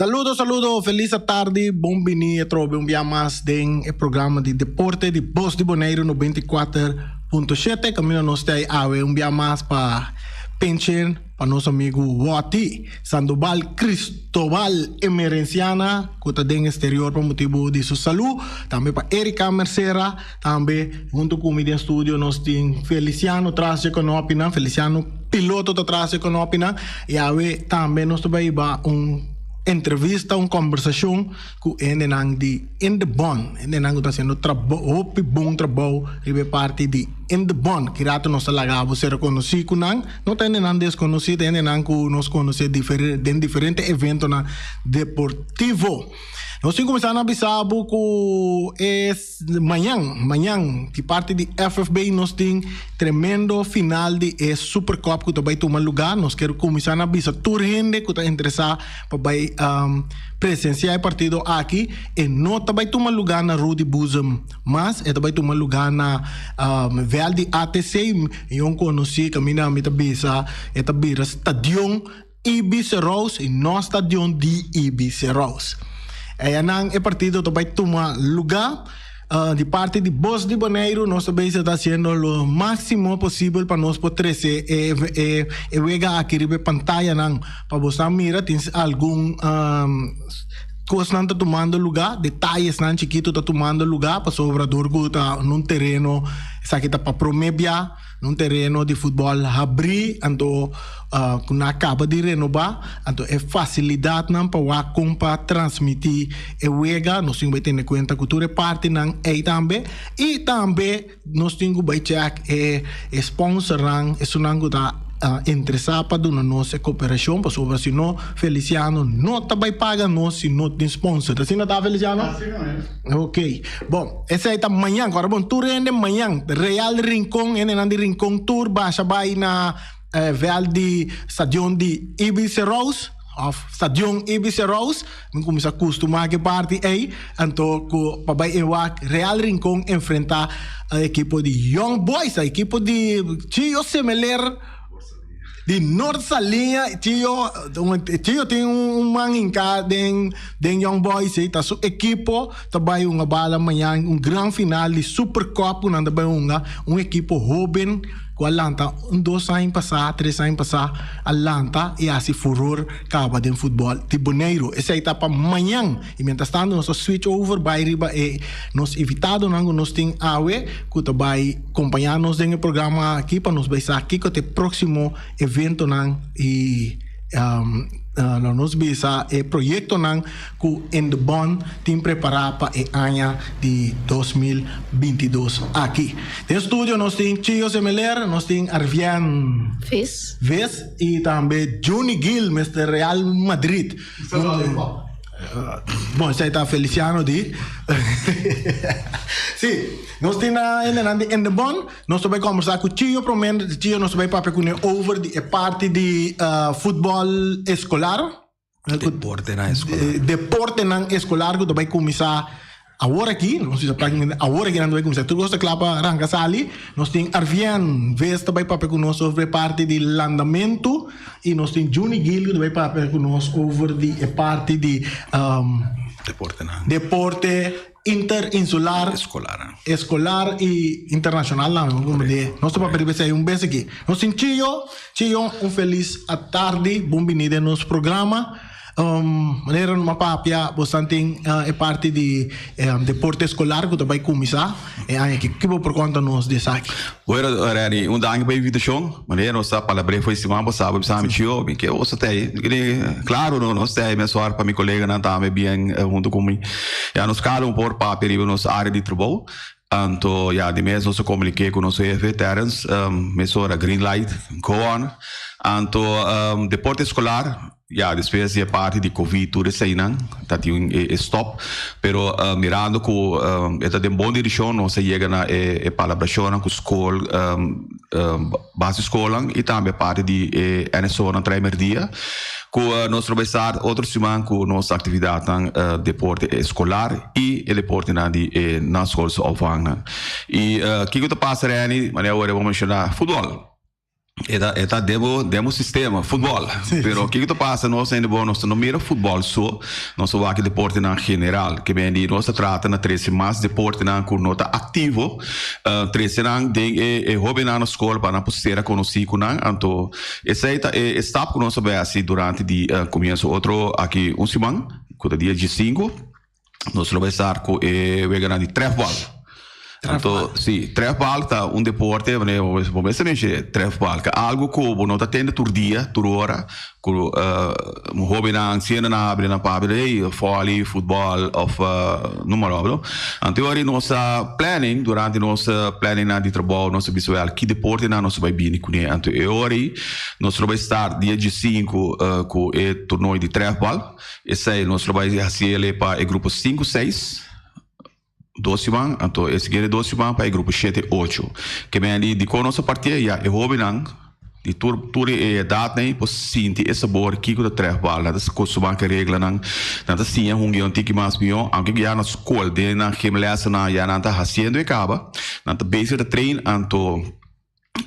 Saludo, saludo, felis atardi, bon bini atrobe un bia mas den e programa di deporte di Bos di Boneiru 94.7. Kaminda nos ta awe un bia mas pa penchen pa nos amigu Woti Sandoval Cristobal Emerenciana ku ta den exterior pa motibu di su salú. Tambe pa Erika Mercera, tambe huntu ku mi den studio nos tin Feliciano tras dje konopinan, Feliciano piloto ta tras dje konopinan. I awe tambe nos ta bai hiba un entrevista, un kombersashon ku hendenan di Indebon, hendenan ku ta hasiendo trabou, hopi bon trabou riba e parti di Indebon. Ki rato nos ta laga bo ser konosí ku nan. No ta hendenan deskonosí, ta hendenan ku nos konosé den diferente eventonan deportivo. Nos tin kuminsá na bisa bo ku e. Mañan, mañan, di parti di FFB nos tin tremendo final di e Super Cup ku ta bai tuma lugá. Nos kier kuminsá na bisa tur hende ku ta interesá pa bai presensiá e partido aki. E no ta bai tuma lugá na Rudi Boezem mas, e ta bai tuma lugá na vèlt di ATC. Yon konosí kaminda mi ta bisa e ta bira stadion Ibis Rose y no stadion di Ibis Rose. Eyanan e partido ta bay tuma luga. Di parti di Bos di Boneiru nos ta bezig ta haciendo lo maximo posibel pa nos por trece e e wega aki riba e pantayanan pa bosnan mira. Tin algun cosnan ta tumando luga, detayesnan chikito ta tumando luga pasobra dor cu ta nun tereno esaki ta pa prome bia. Un tereno di futbòl habrí anto ku nan a kaba di renobá, anto e fasilidatnan pa wak kon pa transmití e wega, nos tin ku bai tene kuenta ku tur e partinan ei tambe. I tambe nos tin ku bai chèk e sponsornan, esunnan ku ta interesá pa duna nos e koperashon, pasobra si no Feliciano no ta bai paga nos si no tin sponsor. Asina ta Feliciano? Asina mes. Ok, bon, esei ta mañan. Ora bon, tur hende mañan, Real Rincon, hendenan di Rincon tur basha bai na vèlt di stadion di Ibis Rose, òf stadion Ibis Rose. Mi kuminsá kustumá ku e parti ei, anto ku pa bai e wak Real Rincon enfrentá e ekipo di Young Boys, e ekipo di Chio Semeler. Di Noord Saliña, Chio, Chio tin un man hinká den den Young Boys ei, ta su ekipo ta bai hunga bala mañan, un gran final di Super Cup ku nan ta bai hunga, un ekipo hoben ku a lanta un dos aña pasá, tres aña pasá a lanta i hasi furor kaba den futbòl di Boneiru. Esei ta pa mañan. I mientras tanto nos ta switch over bai riba e nos invitadonan ku nos tin awe ku ta bai kompañá nos den e programa aki pa nos bai sa kiko ta e próksimo eventonan i lo nos bisa e proyektonan ku In The Bond tin prepará pa e aña di 2022 aki. Den studio nos tin Chio Semeler, nos tin Arvien Vis. Vis i tambe Juni Gil, Mister Real Madrid. Bon, esei ta Feliciano di. Sí, nos tin na hendenan di Indebon. Nos ta bai kombersá ku Chio promé. Chio nos ta bai papia kuné over di e parti di futbòl eskolar. Deportenan eskolar. Deportenan eskolar ku ta bai kuminsá Awor aki, nos bisa práktikamente awor aki nan ta bai kuminsá. Tur kos ta kla pa ranka sali. Nos tin Arvien Ves ta bai papia ku nos over e parti di landamentu i nos tin Juni Gil ku ta bai papia ku nos over di e parti di Deportenan. deporte interinsular, Eskolar. eskolar i internashonal nan. Korekto. Nos ta papia riba esei un bes aki. Nos tin Chio. Chio, un felis atardi. Bon bini den nos programa. Manera no a papia, bosan tin e parti di deporte eskolar ku ta bai kuminsá e aña aki. Ki bo por konta nos di esaki? Bueno, Renny, un danki pa e invitashon. Manera nos ta palabr'é for e siman pasá, bo bisa mi, Chio, mi ke boso ta ei. Mi kere, klaro, no, nos ta ei mesora pa mi koleganan tambe bien huntu ku mi. Ya nos kada un por papia riba nos área di trabou. Anto, ya, di mes nos a komuniké ku nos hefe, Terrence, mesora green light, go on. Anto, deporte eskolar. Ya despues di e parti di covid tur eseinan ta tin un e stop pero mirando ku e ta den bon direkshon nos a yega na e palabrashonnan ku skol basiskolnan i tambe parti di e NSOnan trae merdia ku nos lo bai start otro siman ku nos aktividatnan deporte eskolar i e deportenan di e naschoolse opvangnan. I kiko ta pasa Renny manera awor bo menshoná futbòl. E ta e ta den bo den bo sistema, futbòl. Pero kiko ta pasa nos hende bo nos ta no mira futbòl so, nos ta wak e deportenan general. Ke men di nos ta trata na trese mas deportenan ku no ta aktivo, trese nan den e e hóbennan na skol pa nan por sera konosí ku nan. Anto esei ta e e stap ku nos a bai hasi durante di komienso otro aki un siman ku ta dia diesinku. Nos lo bai start ku e weganan di trefbal. Anto, si, trefbal ta un deporte, wanneer bo mester mensh'é trefbal, ke algu ku bo no ta tende tur dia, tur ora, ku hobennan, siendenan habri nan papia, hey, vòli, futbòl òf noem maar op, no. Anto e ora nos a planning, durante nos planningnan di trabou, nos a bisa wèl ki deportenan nos a bai bini kuné. Anto e ora ei nos lo bai start dia diesinku ku e torneo di trefbal. Esei nos lo bai hasi el pa e grupo sinku, seis, dos siman, anto e siguiente dos siman pa e grupo shete, ocho. Ke men di dikon nos a partié? Ya e hóbennan di tur tur e edatnan por sinti e sabor kiko ta trèfbal. Nan ta kostumá ku e reglanan, nan ta siña hunga un tiki mas mihó, aunke ya na skol den nan gymlèsnan ya nan ta hasiendo e kaba, nan ta bezig ta train anto.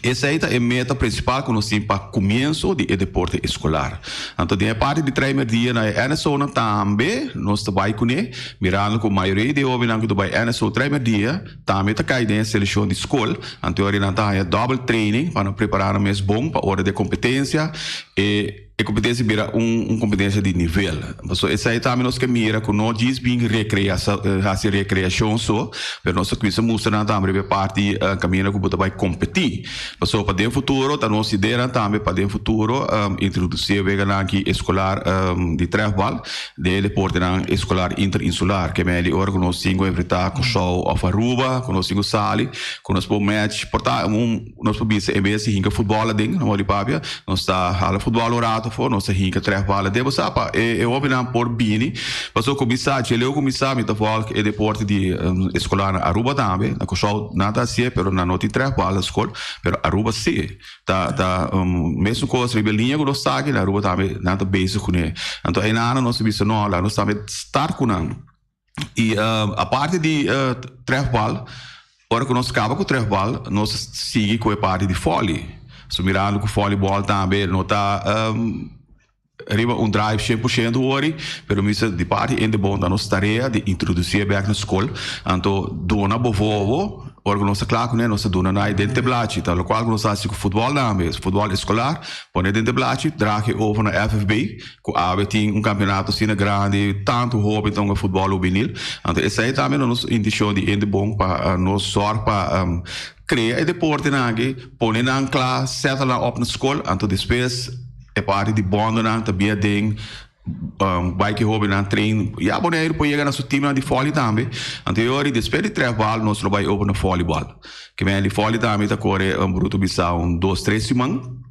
Esei ta e meta prinsipal ku nos tin pa kumienso di e deporte eskolar. Anto den e parti di trei merdia na e NSOnan tambe nos ta bai kuné, mirando ku mayoria di e hóbennan ku ta bai NSO trei merdia tambe ta kai den e selekshon di skol. Anto e ora nan ta haña dòbel training pa nan prepará nan mes bon pa ora di e kompetensia. E. E kompetensia bira un un kompetensia di nivel. Pasobra esei tambe nos ke mira ku no djis bin rekrea hasi rekreashon so, pero nos ta kuminsa mustra nan tambe riba e parti kaminda ku bo ta bai kompetí. Pasobra pa den futuro ta nos ideanan tambe pa den futuro introdusí e weganan aki eskolar di trèfbal den e deportenan eskolar interinsular. Ke mei di ora ku nos tin ku enfrentá Kòrsou òf Aruba, ku nos tin ku sali, ku nos por match por ta un. Nos por bisa en bes di hinka futbòl aden, na di papia, nos ta hala futbòl un rato afó, nos ta hinka trèfbal aden. Bo sa pa e hóbennan por bini, pasobra kuminsá, dje leu kuminsá mi ta vòlg e deporte di eskolar na Aruba tambe, na Kòrsou nan ta hasié pero nan no tin trèfbal na skol, pero Aruba sí. Ta ta mesun kos riba e liña ku nos ta aki, na Aruba tambe nan ta bezig kuné. Anto einan nos ta bisa no, laga nos tambe start ku nan. I aparte di trèfbal, ora ku nos kaba ku trèfbal, nos ta sigui ku e parti di vòli. So mirando ku vòlibòl tambe no ta riba un drive shen por shento wòri, pero mi bisa di parti Indebon ta nos tarea di introdusí e bèk na skol. Anto duna bo vovo. Ora ku nos ta kla kuné, nos ta duna nan den te blachi. Ta lokual ku nos ta hasi ku futbòl tambe. Futbòl eskolar, pone den te blachi, drag e over na FFB, ku awe tin un kampionato asina grandi, tantu hoben ta hunga futbòl hubenil. Anto esei tambe ta nos intishon di hende bon pa nos sòrg pa krea e deportenan aki, pone nan kla, sètel nan òp na skol, anto despues e parti di bòndonan ta bia den. Bai ki hobennan train ya Boneiru por yega na su teamnan di volley tambe. Anto e ora despues di trefbal nos lo bai open na volleybal. Ke men di volley tambe ta kore un bruto bisa un dos tres siman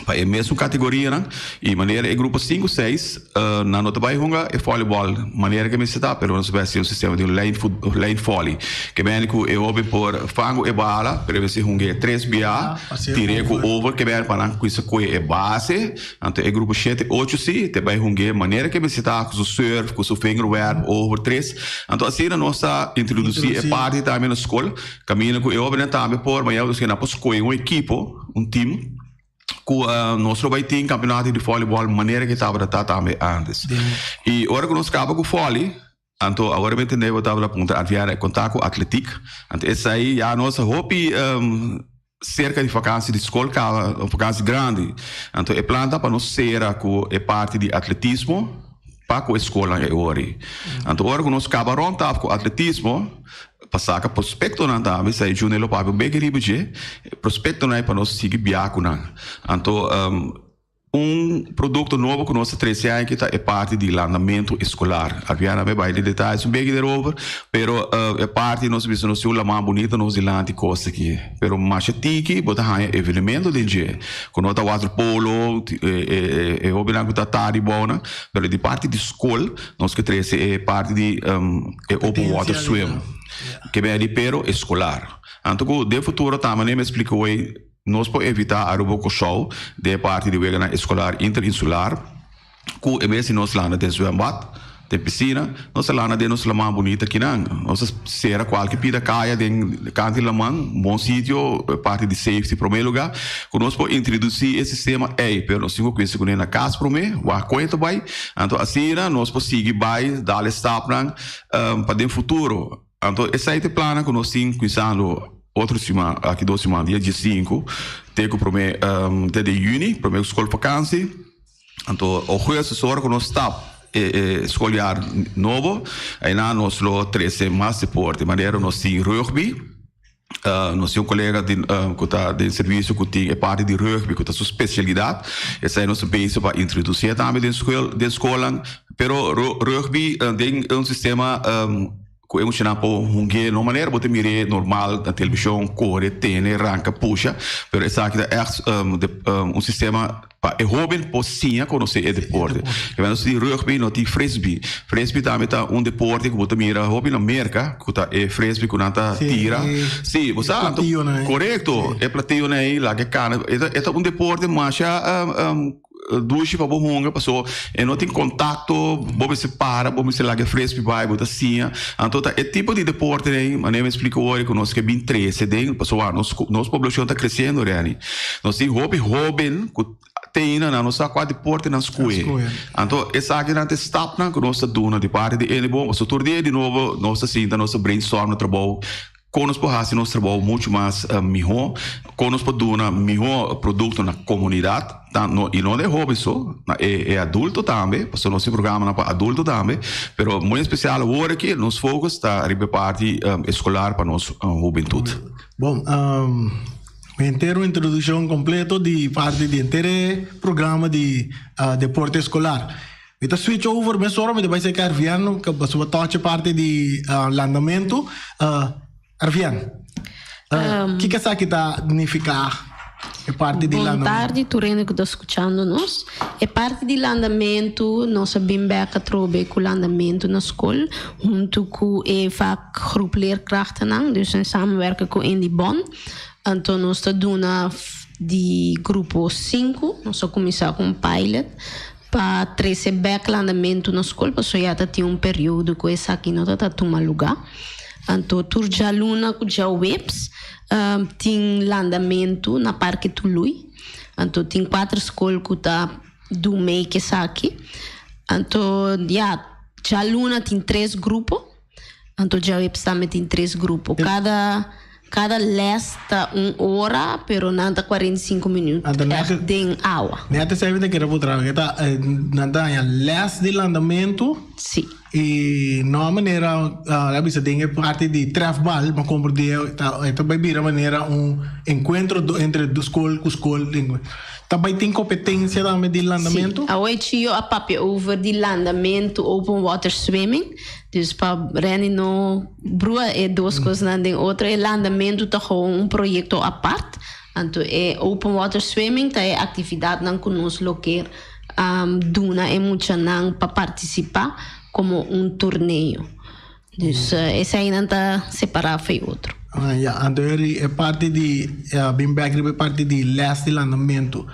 pa e mesun kategorianan i manera e grupo sinku seis nan no ta bai hunga e volleybal manera ke mester ta pero nos ta bai hasi un sistema di un lijn lijn volley. Ke men ku e hoben por fangu e bala pero e mester hunga e tres bia tire ku over ke men pa nan kuminsa kohe e base. Anto e grupo shete, ocho si te bai hung'é manera ke mester ta ku su surf, ku su vingerwerp, over tres. Anto asina nos ta introdusí e parti tambe na skol, kaminda ku e hóbennan tambe por mañana nos keda por skohe un ekipo, un team, ku nos lo bai tin kampionato di vòlibòl manera ke tabata ta tambe ántes. I ora ku nos kaba ku vòli, anto awor mi tende bo tabata puntra Adriana e konta ku atletik, anto esei ya nos a hopi Serka di vakansi di skol kaba, un vakansi grandi. Anto e plan ta pa nos sera ku e parti di atletismo pa ku e skolnan e ori. Anto ora ku nos kaba rònt taf ku atletismo, pa saka prospektonan tambe, sa e Junior lo papia un beke riba dje, prospektonan ei pa nos sigui bia ku nan. Anto. Un produkto nobo ku nos ta trese aki ta e parti di landamentu eskolar. Adriana me bai den detayes un beki derover, pero e parti nos bisa nos tin un laman bunita nos dilanti kos aki. Pero masha tiki bo ta haña evenemento den dje, ku no ta waterpolo, e hobennan ku ta ta di bounan, pero di parti di skol nos ke trese e parti di e open water swim, ke bini di pero eskolar. Anto ku den futuro tambe mi a splika hoy. Nos por evitá Aruba Kòrsou den e parti di weganan eskolar interinsular ku e bes di nos landa den zwembad. Den pisina, nos ta landa den nos laman bunita kinan. Nos ta sera kualke pida kaya den kant di laman, un bon sitio, parti di safety promé lugá, ku nos por introdusí e sistema ei. Pero nos tin ku kuinsa kuné na kas promé, wak kon e ta bai. Anto asina nos por sigui bai dal e stapnan pa den futuro. Anto esei ta e plannan ku nos tin kuinsando otro siman, aki dos siman, dia diesinku te ku promé te di yüni, promé ku skol fakansi. Anto augustus ora ku nos stap e e skoljaar nobo, einan nos lo trese mas deporte, manera nos tin rugby, nos tin un kolega di ku ta den servisio ku tin e parti di rugby ku ta su spesialidat, esei nos ta bezig pa introdusié tambe den skol den skolnan, pero rugby den un sistema Ku e muchanan por hung'é no manera bo ta mir'é normal na televishon, kore, tene, ranka, pusha, pero esaki ta ègt un sistema pa e hóben por siña konosé e deporte. Kibera nos tin rugby, nos tin frisbee. Frisbee tambe ta un deporte ku bo ta mira hopi na Merka, ku ta e frisbee ku nan ta tira. Sí, bo sa, korekto, e platillonan ei laga e kana. E ta un deporte masha. Dushi pa bo hunga paso e no tin kontakto, bo mester para, bo mester laga e frisbee bai, bo ta siña. Anto ta e tipo di deporte den, manera mi splika ori ku nos ke bin trese den, pasobra nos nos poblashon ta kresiendo Renny. Nos tin hopi hoben ku te ainda nan no sa kua deporte nan skohe. Anto esakinan ta e stapnan ku nos ta duna di parti di Enibon, pasobra tur dia di nobo nos ta sinta nos ta brainstorm na trabou. Kon nos por hasi nos trabou muchu mas mihó? Kon nos por duna mihó produkto na komunidat? I no den hóben so, na e adulto tambe, pasobra nos tin programanan pa adulto tambe, pero muy espesial awor aki nos focus ta riba e parti eskolar pa nos hubentut. Bon, henter un introdukshon kompleto di parti di henter e programa di deporte eskolar. Mi ta switch over mesora mi ta bai serka Arvian pasobra tochi parti di landamentu. Arvian, kiko esaki ta nifiká e parti di Bon landamentu? tardi tur hende ku ta skuchando nos. E parti di landamentu nos a bin bek atrobe ku landamentu na skol huntu ku e vakgroep leerkrachtennan, dus in samenwerking ku Indibon. Anto nos ta duna di grupo sinku, nos a kuminsá ku un pilot. Pa trese bek landamentu na skol pasobra ya ta tin un periodo ku esaki no ta ta tuma lugá. Anto tur djaluna ku djaweps tin landamentu na Parke Tului. Anto tin kuater skol ku ta du mei ku esaki. Anto ya djaluna tin tres grupo. Anto djaweps tambe tin tres grupo. Kada kada les ta un ora, pero nan ta 45 minuut Anto echt net den awa. net esei mi ta kere puntra, ke ta nan ta haña les di landamentu Sí. i no a manera a bisa den e parti di trefbal, mi a komprendé ta e ta bai bira manera un enkuentro entre skol ku skol. Ta bai tin kompetensia tambe di landamentu? Sí. Awe Chio a papia over di landamentu open water swimming. Dus pa Renny no brua e dos kosnan den otro, e landamentu ta gewoon un proyekto apart. Anto e open water swimming ta e aktividatnan ku nos lo ker duna e muchanan pa partisipá komo un torneo. Dus eseinan ta separá for e otro. Ah ya, anto e parti di bin bek riba e parti di lès di landamentu.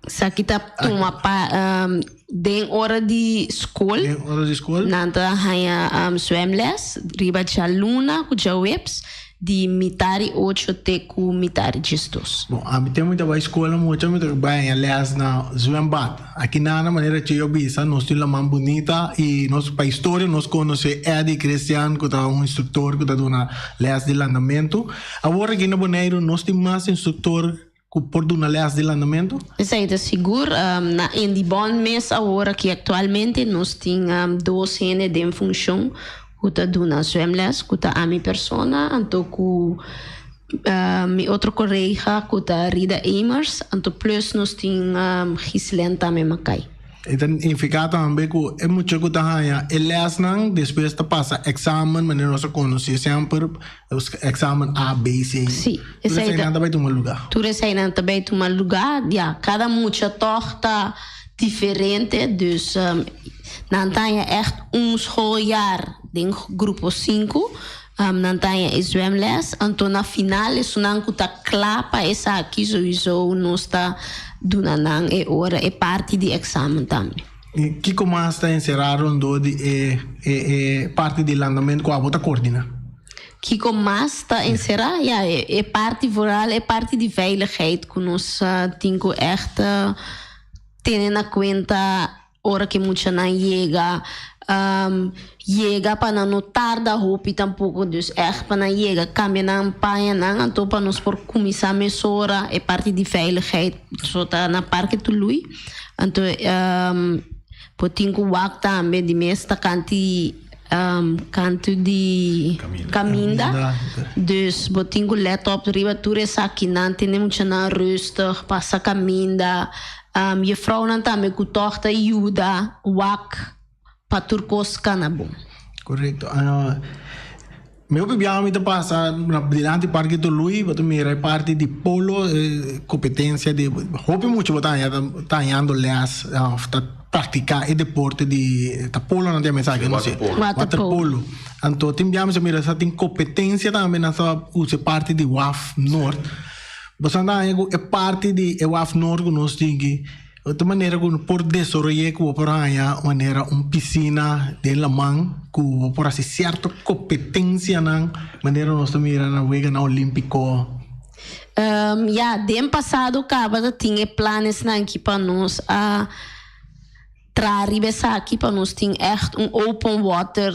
Esaki ta tuma pa den ora di skol. Den ora di skol. Nan ta haña zwemles riba djaluna ku djaweps di mitari ocho te ku mitari diesdos. Bon, ami tempu mi ta bai skol mucha mi ta bai haña les na zwembad. Aki nan manera che yo bisa nos tin laman bunita i nos pa historia nos konosé Eddy Christian ku ta un instruktor ku ta duna les di landamentu. Awor aki na Boneiru nos tin mas instruktor Ku por duna lès di landamentu? Esei ta sigur. Na Indibon mes awor aki aktualmente nos tin dos hende den funshon ku ta duna zwemles, ku ta ami persona anto ku mi otro kolega ku ta Rida Emers, anto plus nos tin Ghislaine tambe Makai. E ta nifiká tambe ku e mucha ku ta haña e lèsnan despues ta pasa èksamen manera nos a konosé semper, èksamen A, B, C. Sí, Tur esei ta. eseinan ta bai tuma lugá. Tur eseinan ta bai tuma lugá, ya. Kada mucha tòg ta diferente, dus nan ta haña ègt un schooljaar den grupo sinku, nan ta haña e zwemles. Anto na final esunnan ku ta kla pa esaki souiso nos ta duna nan e ora e parti di èksamen tambe. Kiko mas ta enserá rondó di e e e parti di landamentu ku abo ta koordiná? Kiko mas ta enserá? Ya, e e parti vooral e parti di veiligheid ku nos tin ku ègt tene na kuenta ora ku e muchanan yega. Yega pa nan no tarda hopi tampoko, dus ègt pa nan yega kambia nan pañanan anto pa nos por kuminsá mesora e parti di veiligheid. So ta na Parke Tului. Anto bo tin ku wak tambe di mes ta kanti kantu di kaminda. Dus bo tin ku lèt op riba tur esakinan, tene muchanan rustig, pasa kaminda. Jefrounan tambe ku tòg ta yuda wak pa tur kos kana bon. Korekto. Mi hopi biaha mi ta pasa na dilanti Parke Tului, bo ta mira e parti di polo, e kompetensia di hopi mucha bo ta haña ta hañando lès òf ta praktiká e deporte di ta polo nan ta yama esaki no si. Waterpolo. Anto tin biaha mi sa mira sa tin kompetensia tambe nan sa usa e parti di waf nort. Bo sa ta haña ku e parti di e waf nort ku nos tin ki Otro manera ku no por desaroy'é ku bo por haña manera un pisina den laman ku bo por hasi sierto kompetensianan manera nos ta mira na weganan olímpiko. Ya, den pasado kaba ta tin e planesnan ki pa nos a traha riba esaki pa nos tin ègt un open water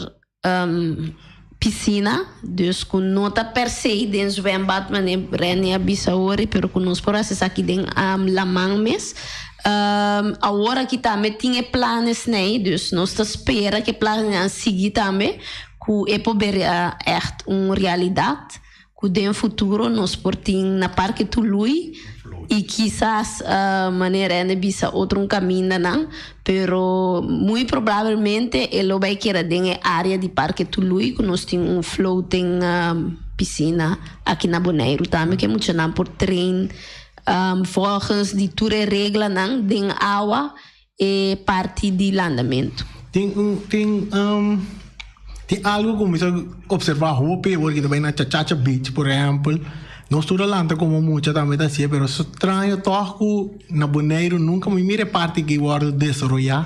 Pisina, dus ku no ta per se den zwembad manera Renny a bisa awor, pero ku nos por hasi esaki den laman mes. Awor aki tambe tin e planes nei, dus nos ta spera ku e planesnan sigui tambe, ku e por bira ègt un realidat. Ku den futuro nos por tin na Parke Tului i kisas manera hende bisa otro un kamindanan, pero muy probablemente e lo bai keda den e área di Parke Tului ku nos tin un floating pisina aki na Boneiru tambe ku e muchanan por train volgens di tur e reglanan den awa e parti di landamentu. Tin un tin tin algo ku mi sa observa hopi awor ki ta bai na Chachacha Beach por ehempel nos tur a lanta komo mucha tambe ta hasié pero straño tòg ku na Boneiru nunka mi mira e parti ki wòrdu desaroyá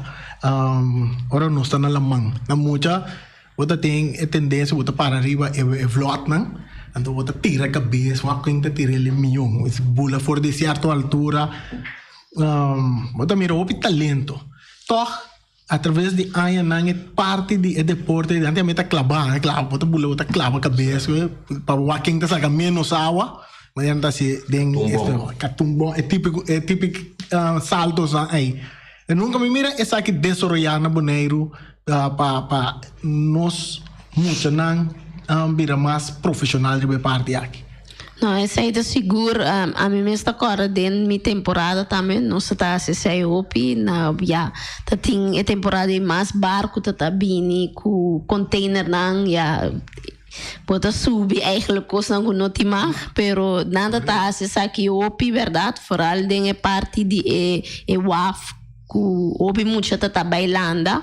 ora nos ta na laman na mucha bo ta tin e tendensia bo ta para riba e vlòtnan anto bo ta tira kabes wak ken ta tira el e mion bula for di sierto altura. Bo ta mira hopi talento. Tòg, atraves di añanan e parti di e deporte di antes a meta klabá, e klaba, bo ta bula, bo ta klaba kabes pa wak ken ta saka ménos awa. Manera nan ta hasi den katumbon, e típiko, e típiko saltonan ei. E nunka mi mira esaki desaroyá na Boneiru pa pa nos muchanan bira mas profeshonal riba e parti aki. No, esei ta sigur. Ami mes ta kòrda den mi temporada tambe nos ta ta hasi esei hopi. Na ya ta tin e temporada ei mas barku ta ta bini ku containernan ya bo ta subi eigenlijk kosnan ku no tin mag pero nan ta ta hasi esaki hopi bèrdat foral den e parti di e e waf ku hopi mucha ta ta bai landa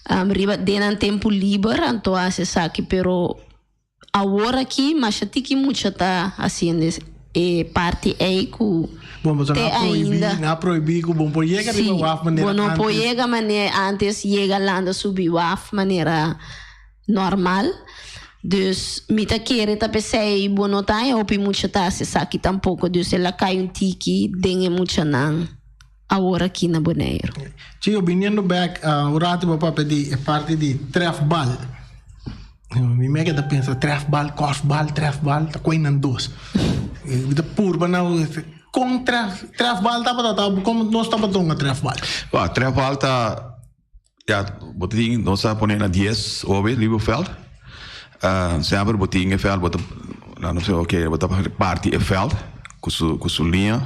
riba den nan tempu liber anto hasi esaki pero Awor aki masha tiki mucha ta haciendo e parti ey cu Bon, pasobra te nan a prohibí, ainda. nan a prohibí cu bon por yega riba Sí, waf manera bo no por antes. yega manera antes yega landa subi waf manera normal. Dus mi ta kere ta p'esey bo no ta haña hopi mucha ta haci esaki tampoco. Dus el a cay un tiki den e muchanan awor aki na Boneiru. Chico, biniendo bek, un rato bo papia di e parti di trefbal. Mi meke ta pensa trefbal, korfbal, trefbal, ta koe nan dos. Mi ta purba na kon tref, trefbal tabata ta, kon nos tabata hunga trefbal? Wa, trefbal ta, ya, bo ta tin, nos a pone na dies obe riba veld. Semper bo tin e veld, bo ta, no sé, oke, bo ta parti e veld ku su, ku su liña.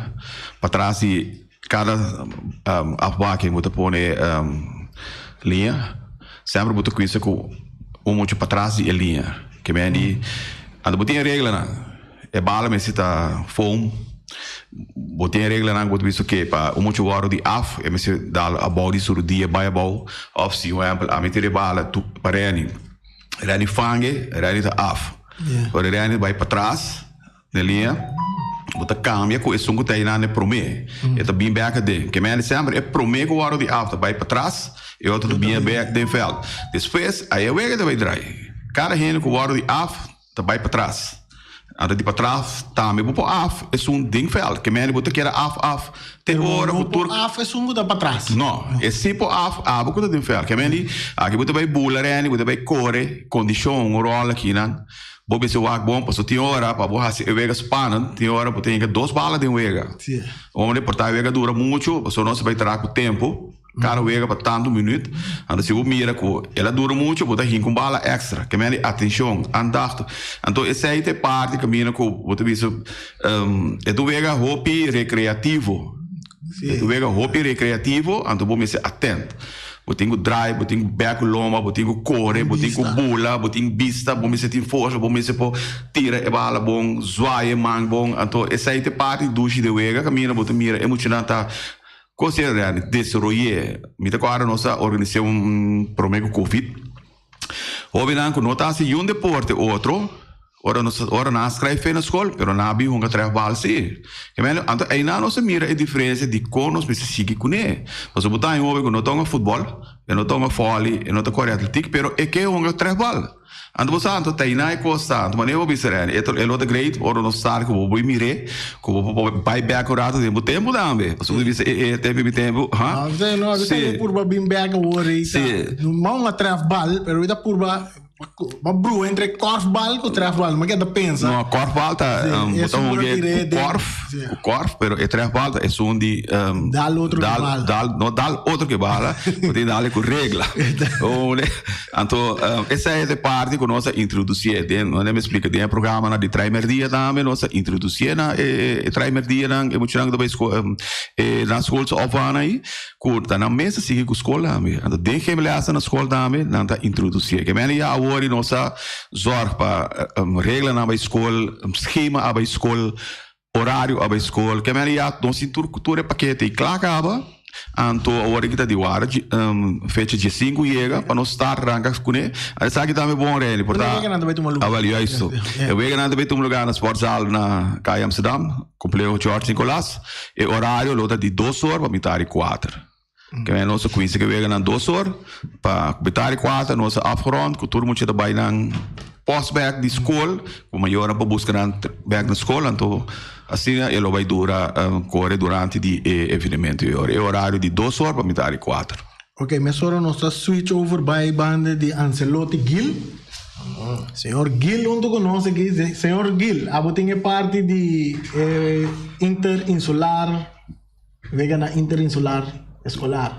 Patras di kada afbaking bo ta pone liña. Semper bo ta kuisa ku un mucha patras di e liña. Ke men di, anto bo tin e reglanan. E bala mester ta foam. Bo tin e reglanan ku bo ta bisa ke pa un mucha wòrdu di af, e mester dal abou di su rudia bai abou. Òf si un ehèmpel ami tira e bala tu pa Renny, Renny fange, Renny ta af. Ora Renny bai patras. Den liña. Bo ta kambia ku esun ku ta einan e promé. E ta bin bèk aden. Ke mende semper e promé ku wòrdu di af ta bai patras, e otro ta bin bèk den vèlt. Despues ai e wega ta bai drai. Kada hende ku wòrdu di af ta bai patras. Anto di patras tambe bo por af esun den vèlt. Ke mende bo ta keda af af te ora ku tur. Pero bo no por af esun ku ta patras. No, e si por af abo ku ta den vèlt. Ke mende aki bo ta bai bula rèni, bo ta bai kore, kondishon un ròl akinan. Bo mester wak bon pasobra tin ora pa bo hasi e wega spannend, tin ora bo tin hinka dos bala den wega. Hombre por ta e wega dura muchu pasobra nos ta bai traha ku tempu, kada wega pa tantu minüt. Anto si bo mira ku el a dura muchu bo ta hinka un bala extra. Ke mende atenshon, aandacht. Anto esei ta e parti kaminda ku bo ta bisa e ta un wega hopi rekreativo. E ta un wega hopi rekreativo anto bo mester atent. Bo tin ku draai, bo tin ku bek ku lomba, bo tin ku kore, bo tin ku bula, bo tin bista, bo mester tin forsa, bo mester por tira e bala bon, zwaai e man bon. Anto esei ta e parti dushi di wega kaminda bo ta mira e muchanan ta konsiderá desaroy'é. Mi ta kòrda nos a organis'é un promé ku covid. Hobennan ku no ta hasi yun deporte otro, ora nos ora nan a skrijf na skol, pero nan a bin hunga trèfbal sí. Ke men, anto einan nos a mira e diferensia di kon nos mester sigui kuné. Pasobra bo ta haña un hoben ku no ta hunga futbòl, e no ta hunga vòli, e no ta kore atletik, pero e ke hunga trèfbal. Anto bo sa, anto ta einan e kos ta. Anto manera bo bisa Reni, e e lo ta great ora nos start ku bo por mir'é, ku bo por bai bèk un rato den bo tempu tambe. Pasobra bo bisa e e tempu mi tempu, ha? No, no, Sí. ta purba bin bèk awor ei ta. Sí. No ma hunga trèfbal, pero ta purba Ba brua entre korfbal ku trefbal, ma ke ta pensa? No, korfbal ta Sí, um, bo ta esun hunga lo tir'é ku den- korf, sí. ku korf, pero e trefbal ta esun di um, Dal otro ke dal, bala. dal, no dal otro ke bala, bo tin dal ku regla. Oh, ne? Anto um, esei ta e parti ku nos a introdusié den, no mi splika, den e programanan di Traimerdia tambe nos a introdusié na e, e, e Traimerdianan, e muchanan ku ta bai sko, um, e na schoolse opvang ei. Ku ta nan mes ta sigui ku skol tambe. Anto den geen lèsnan na skol tambe nan ta introdusié. Ke mende ya awor i nos a zòrg pa reglanan bai skol, skema a bai skol, orario a bai skol. Ke mende ya nos tin tur tur e pakete i kla kaba. Anto awor aki ta di wara fecha diesinku yega pa nos start ranka kuné. Esaki tambe bon Reni por ta. E weganan ta bai tuma lugar. Awel juisto. E weganan ta bai tuma lugar na sportzaal na Kaya Amsterdam, Compleho George Nicolaas. E orario lo ta di dos or pa mitar di kuater. Ke men nos a kuminsa ke wega nan dos or, pa mitar di kuater nos a afgerond ku tur mucha ta bai nan post bek di skol, ku mayornan por buska nan bek na skol, anto asina e lo bai dura kore durante di e evenemento ei ora. E orario di dos or pa mitar di kuater. Ok, mesora nos ta switch over bai banda di Ancelotti Gil. Señor Gil hunto cu nos aki. Señor Gil, abo tin e parti di e interinsular, wega na interinsular escolar.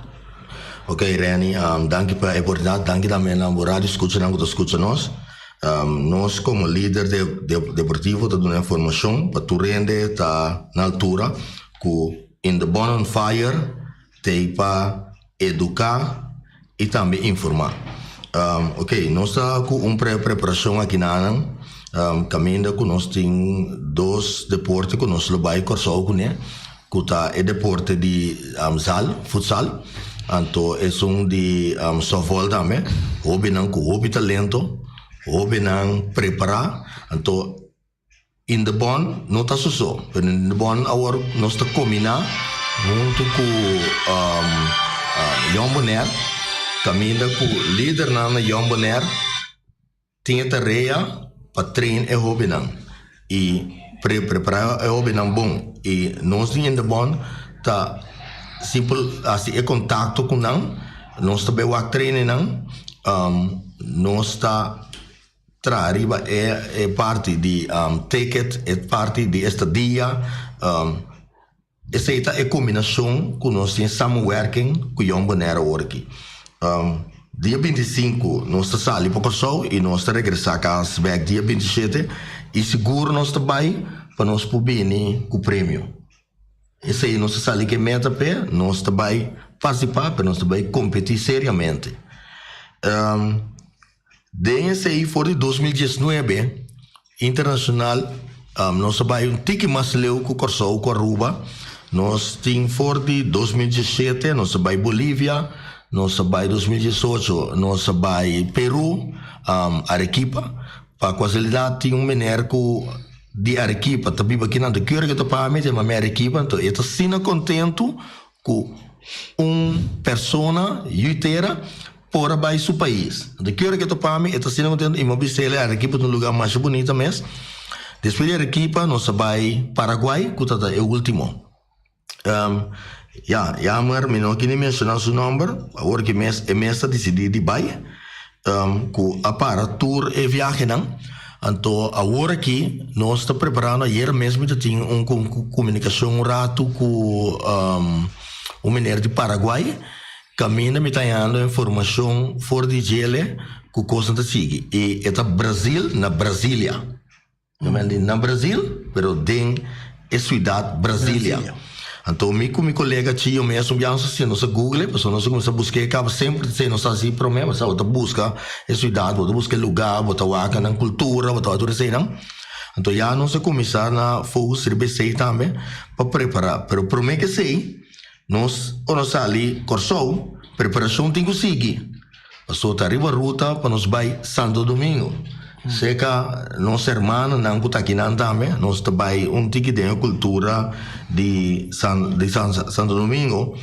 Ok, Renny, danki pa e oportunidad. Danki tambe na bo radio scuchanan cu ta scucha nos. Nos como lider de deportivo ta duna informacion pa tur hende ta na altura cu In the Bond on Fire T'ei pa eduká i tambe informá. Oké, nos ta ku un preparashon akinanan kaminda ku nos tin dos deporte ku nos lo bai Kòrsou kuné, ku ta e deporte di zal, futsal, anto esun di sòftbòl tambe. Hóbennan ku hopi talento, hóbennan prepará, anto In de Bon no ta soso, pero In de Bon awor nos ta kombiná huntu ku Jong Bonaire, kaminda ku lidernan na Jong Bonaire tin e tarea pa train e hóbennan i prepará e hóbennan bon. I nos di In de Bon ta simpel hasi e kontakto ku nan, nos ta bai wak trainingnan, nos ta. Traha riba e parti di ticket, e parti di estadia. Esei ta e kombinashon ku nos tin samenwerking ku Jong Bonaire awor aki. Dia 25 nos ta sali pa Kòrsou i nos ta regresá kas bèk dia 27 i sigur nos ta bai pa nos por bini ku premio. Esei nos ta sali ku e meta p'e, nos ta bai partisipá pero nos ta bai kompetí seriamente. Den esei for di 2019 internacional nos a bai un tiki mas leu ku Kòrsou ku Aruba. Nos tin for di 2017 nos a bai Bolivia, nos a bai 2018 nos a bai Peru, Arequipa. Pa kuasalidat tin un mener ku. di Arequipa ta biba akinan, ta kere ke ta paga mi, ta yama mi Arequipa, anto e ta asina kontentu ku un persona yu tera por a bai su pais. Anto kere ke ta paga mi, e ta asina kontentu i mi a bisa el Arequipa ta un lugar masha bunita mes. Despues di Arequipa nos a bai Paraguay ku ta ta e ultimo. Ya, jammer, mi no kini menshoná su nòmber, awor ki mes e mes ta disidí di bai, ku a para tur e viahenan. Anto awor aki nos ta preparando, ayer mes mi ta tin un komunikashon un ratu ku un meneer di Paraguay, kaminda mi ta hañando informashon for di djele ku kosnan ta sigui. I e ta Brazil na Brasilia. No men di na Brazil, pero den e siudat Brasilia. Anto mi ku mi kolega Chio mes un biaha nos a hasi, nos a google, pasobra nos a kuminsá buska e kaba semper ta nos a hasi promé, bo sa bo ta buska e siudat, bo ta buska e lugá, bo ta wak nan kultura, bo ta wak tur eseinan. Anto ya nos a kuminsá na focus riba esei tambe pa prepará. Pero promé ke esei, nos ora nos sali Kòrsou, preparashon tin ku sigui. Pasobra ta riba ruta pa nos bai Santo Domingo. Serka nos hermanonan ku ta akinan tambe, nos ta bai un tiki den e kultura di San di San Santo Domingo.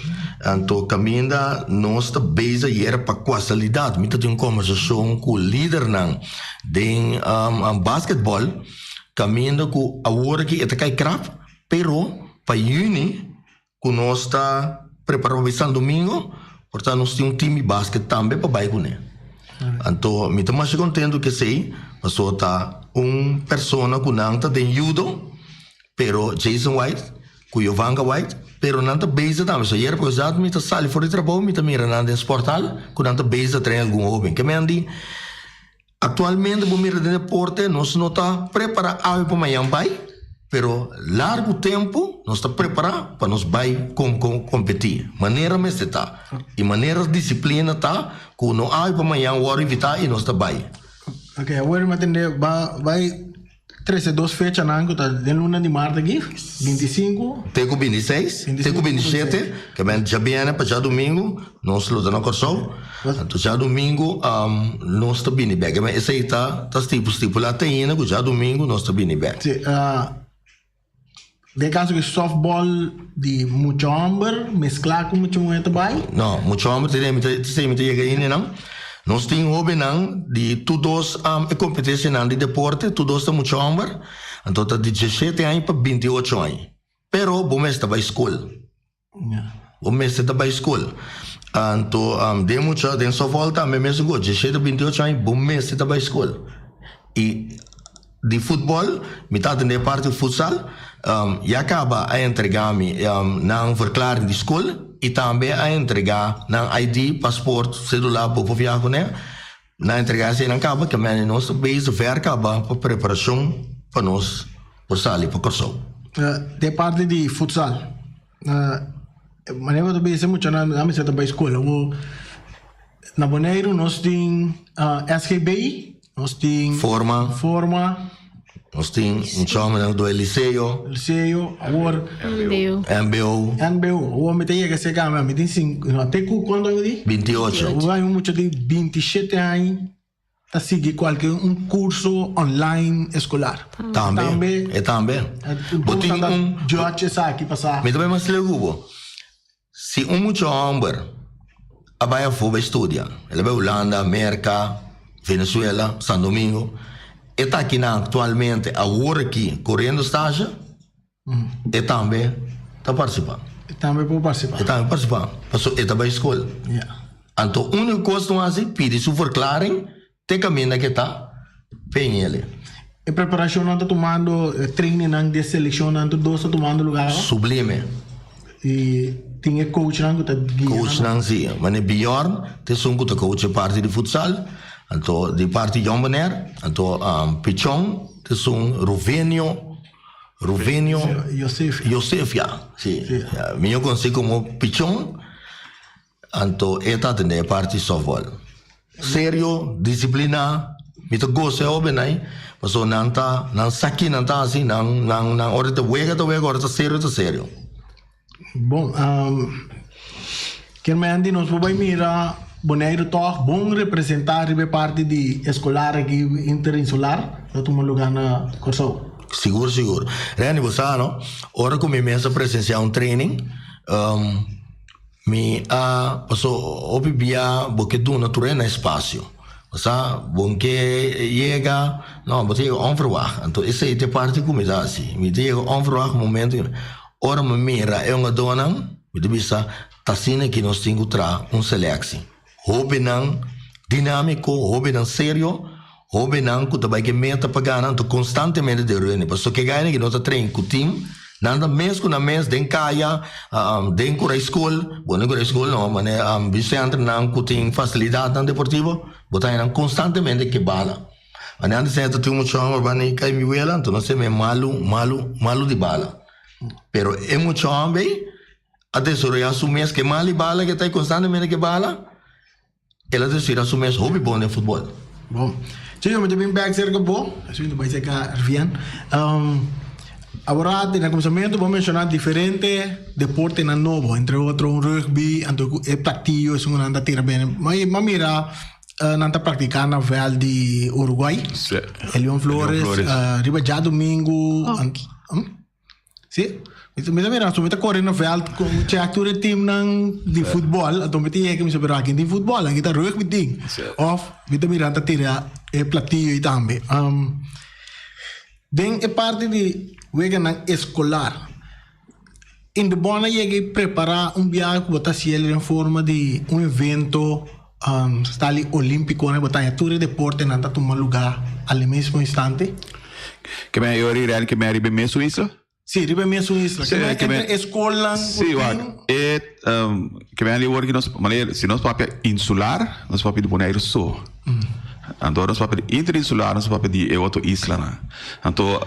Anto kaminda nos ta bezig ayer pa kuasalidat mi ta tin un kombersashon ku lidernan den basketbòl kaminda ku awor aki e ta kai krap pero pa yüni Ku nos ta prepara pa bai San Domingo, por ta nos tin un team di basket tambe pa bai kuné. Anto mi ta masha kontentu ku esei, pasobra ta un persona ku nan ta den judo, pero Jason White ku Jovanka White, pero nan ta bezig tambe. So ayer por esaki mi ta sali for di trabou mi ta mira nan den sporthal ku nan ta bezig ta train algun hoben. Ke men di Actualmente bo mira den deporte nos no ta prepara awe pa mañan bai, pero largo tempo nos ta prepara pa nos bai competi. Manera mester ta y manera disciplina ta cu no awe pa mañan worde invita y nos ta bai. Ok, awor mi a tende ba bai Trese dos fechanan ku ta den luna di mart aki, 25. Te ku 26, te ku 27, ke men djabièrnè pa djadumingu nos lo ta na Kòrsou, anto djadumingu nos ta bini bèk. Ke men esei ta ta stipulá te ainda ku djadumingu nos ta bini bèk. Sí, den kaso ku sòftbòl di mucha hòmber mesklá ku mucha muhé ta bai? No, mucha hòmber te mi ta esei mi ta yega ainda nan. Nos tin hóbennan di tur dos e kompetenshanan di deporte, tur dos ta mucha hòmber, anto ta di diesshete aña pa binti ocho aña. Pero bo mester ta bai skol. Bo mester ta bai skol. Anto den mucha den sòftbòl tambe mesun kos, diesshete 28 aña bo mester ta bai skol. I di futbòl mi ta atendé parti futsal, ya kaba a entregá mi nan verklaring di skol i tambe a entregá nan ID, pasport, sedula bo por viaha kuné. Nan entregá eseinan kaba ke mende nos ta bezig ver kaba pa preparashon pa nos por sali pa Kòrsou. Den parti di futsal, manera bo ta bisa muchanan nan mester ta bai skol. Awor na Boneiru nos tin SGB, nos tin Forma. Forma. Nos tin un chòmber do e liceo. Liceo, awor. MBO. MBO. MBO. Awor mi ta yega serka mi, mi tin sinku, no, te ku kuantu aña di? 28. Awor hay un mucha di 27 aña ta sigui kualke un kurso online eskolar. Tambe. Tambe. E tambe. Bo tin un. Judge esaki pasá. Mi ta bai mas leu ku bo. Si un mucha hòmber a bai afó bai studia, el a bai Hulanda, Merka, Venezuela, San Domingo, e ta akinan aktualmente awor aki koriendo stasha, e tambe ta partisipá. E tambe por partisipá. E tambe partisipá, pasobra e ta bai skol. Anto úniko kos ku nan hasi, pidi su verklaring Te kaminda ke ta penhele. E preparashonnan ta tumando, e trainingnan di e selekshonnan tur dos ta tumando lugar awa? Sublime. I tin e coachnan ku ta guia nan? Coachnan si. Mane Bjorn ta esun ku ta coach e parti di futsal, anto di parti Jong Bonaire, anto Pichon ta esun Ruvenio, Ruvenio Josefia. Josefia, si. Mi a konosé komo Pichon. Anto e ta atendé e parti softball. Serio, disipliná, mi ta gosa e hóbennan, pasobra nan ta, nan sa ki nan ta hasi, nan, nan, nan ora ta wega ta wega, ora ta serio ta serio. Bon, kier di nos por bai mira Boneiru tòg bon representá riba e parti di eskolar aki interinsular ta tuma lugá na Kòrsou. Sigur sigur. Randy bo sa no, ora ku mi mes a presensiá un training, mi a paso hopi bia bo ke duna tur hende espasio. Bo sa, bo ke yega, no, bo ta yega onverwacht. Anto esei ta e parti ku mi ta hasi. Mi ta yega onverwacht momento ora mi mira e hungadónan, mi ta bisa ta asina ki nos tin ku traha un seleksi. Hóbennan dinámiko, hóbennan serio, hóbennan ku ta bai ku e meta pa gana, anto konstantemente den reuni. Pasobra ke gana ki no ta train ku tim, nan ta mes ku nan mes den kaya, den kura skol, bon den kura skol no, manera bisenternan ku tin fasilidatnan deportivo, bo ta haña nan konstantemente ke bala. Manera antes ta tin un mucha hòmber banda di kai mi wela, anto nan seme malu, malu, malu di bala. Pero e mucha hòmber ei a desaroyá su mes ke mal di bala ke ta ei konstantemente ke bala, el a desaroyá su mes hopi bon den futbòl. Bon. Chico, mi ta bin bèk serka bo, asina mi ta bai serka Arvien. Awor den e kuminsamentu bo a menshoná diferente deportenan nobo, entre otro un rugby, anto ku e platillo esun ku nan ta tira bene. Mi a mira nan ta praktiká na vèlt di Uruguay, Elion Flores, riba djadumingu. Si, mi ta mira, so mi ta kore na veld ku check tur e teamnan di futbòl, anto mi ta yega mi sa pero aki tin futbòl, aki ta rugby tin. Òf mi ta mira nan ta tira e platillo ei tambe. Den e parti di weganan eskolar, Indebon a yega i prepará un biaha ku bo ta hasiel den forma di un evento stali olímpiko bo ta haña tur e deportenan ta tuma lugá al mismo instante. Ke men e ora i ke men riba e mesun isla? Sí, riba e mesun isla. Ke men entre e skolnan ku tin. Sí, wak. E ke men awor ki nos manera si nos papia insular nos papia di Boneiru so. Anto ora nos papia di interinsular nos papia di e otro islanan. Anto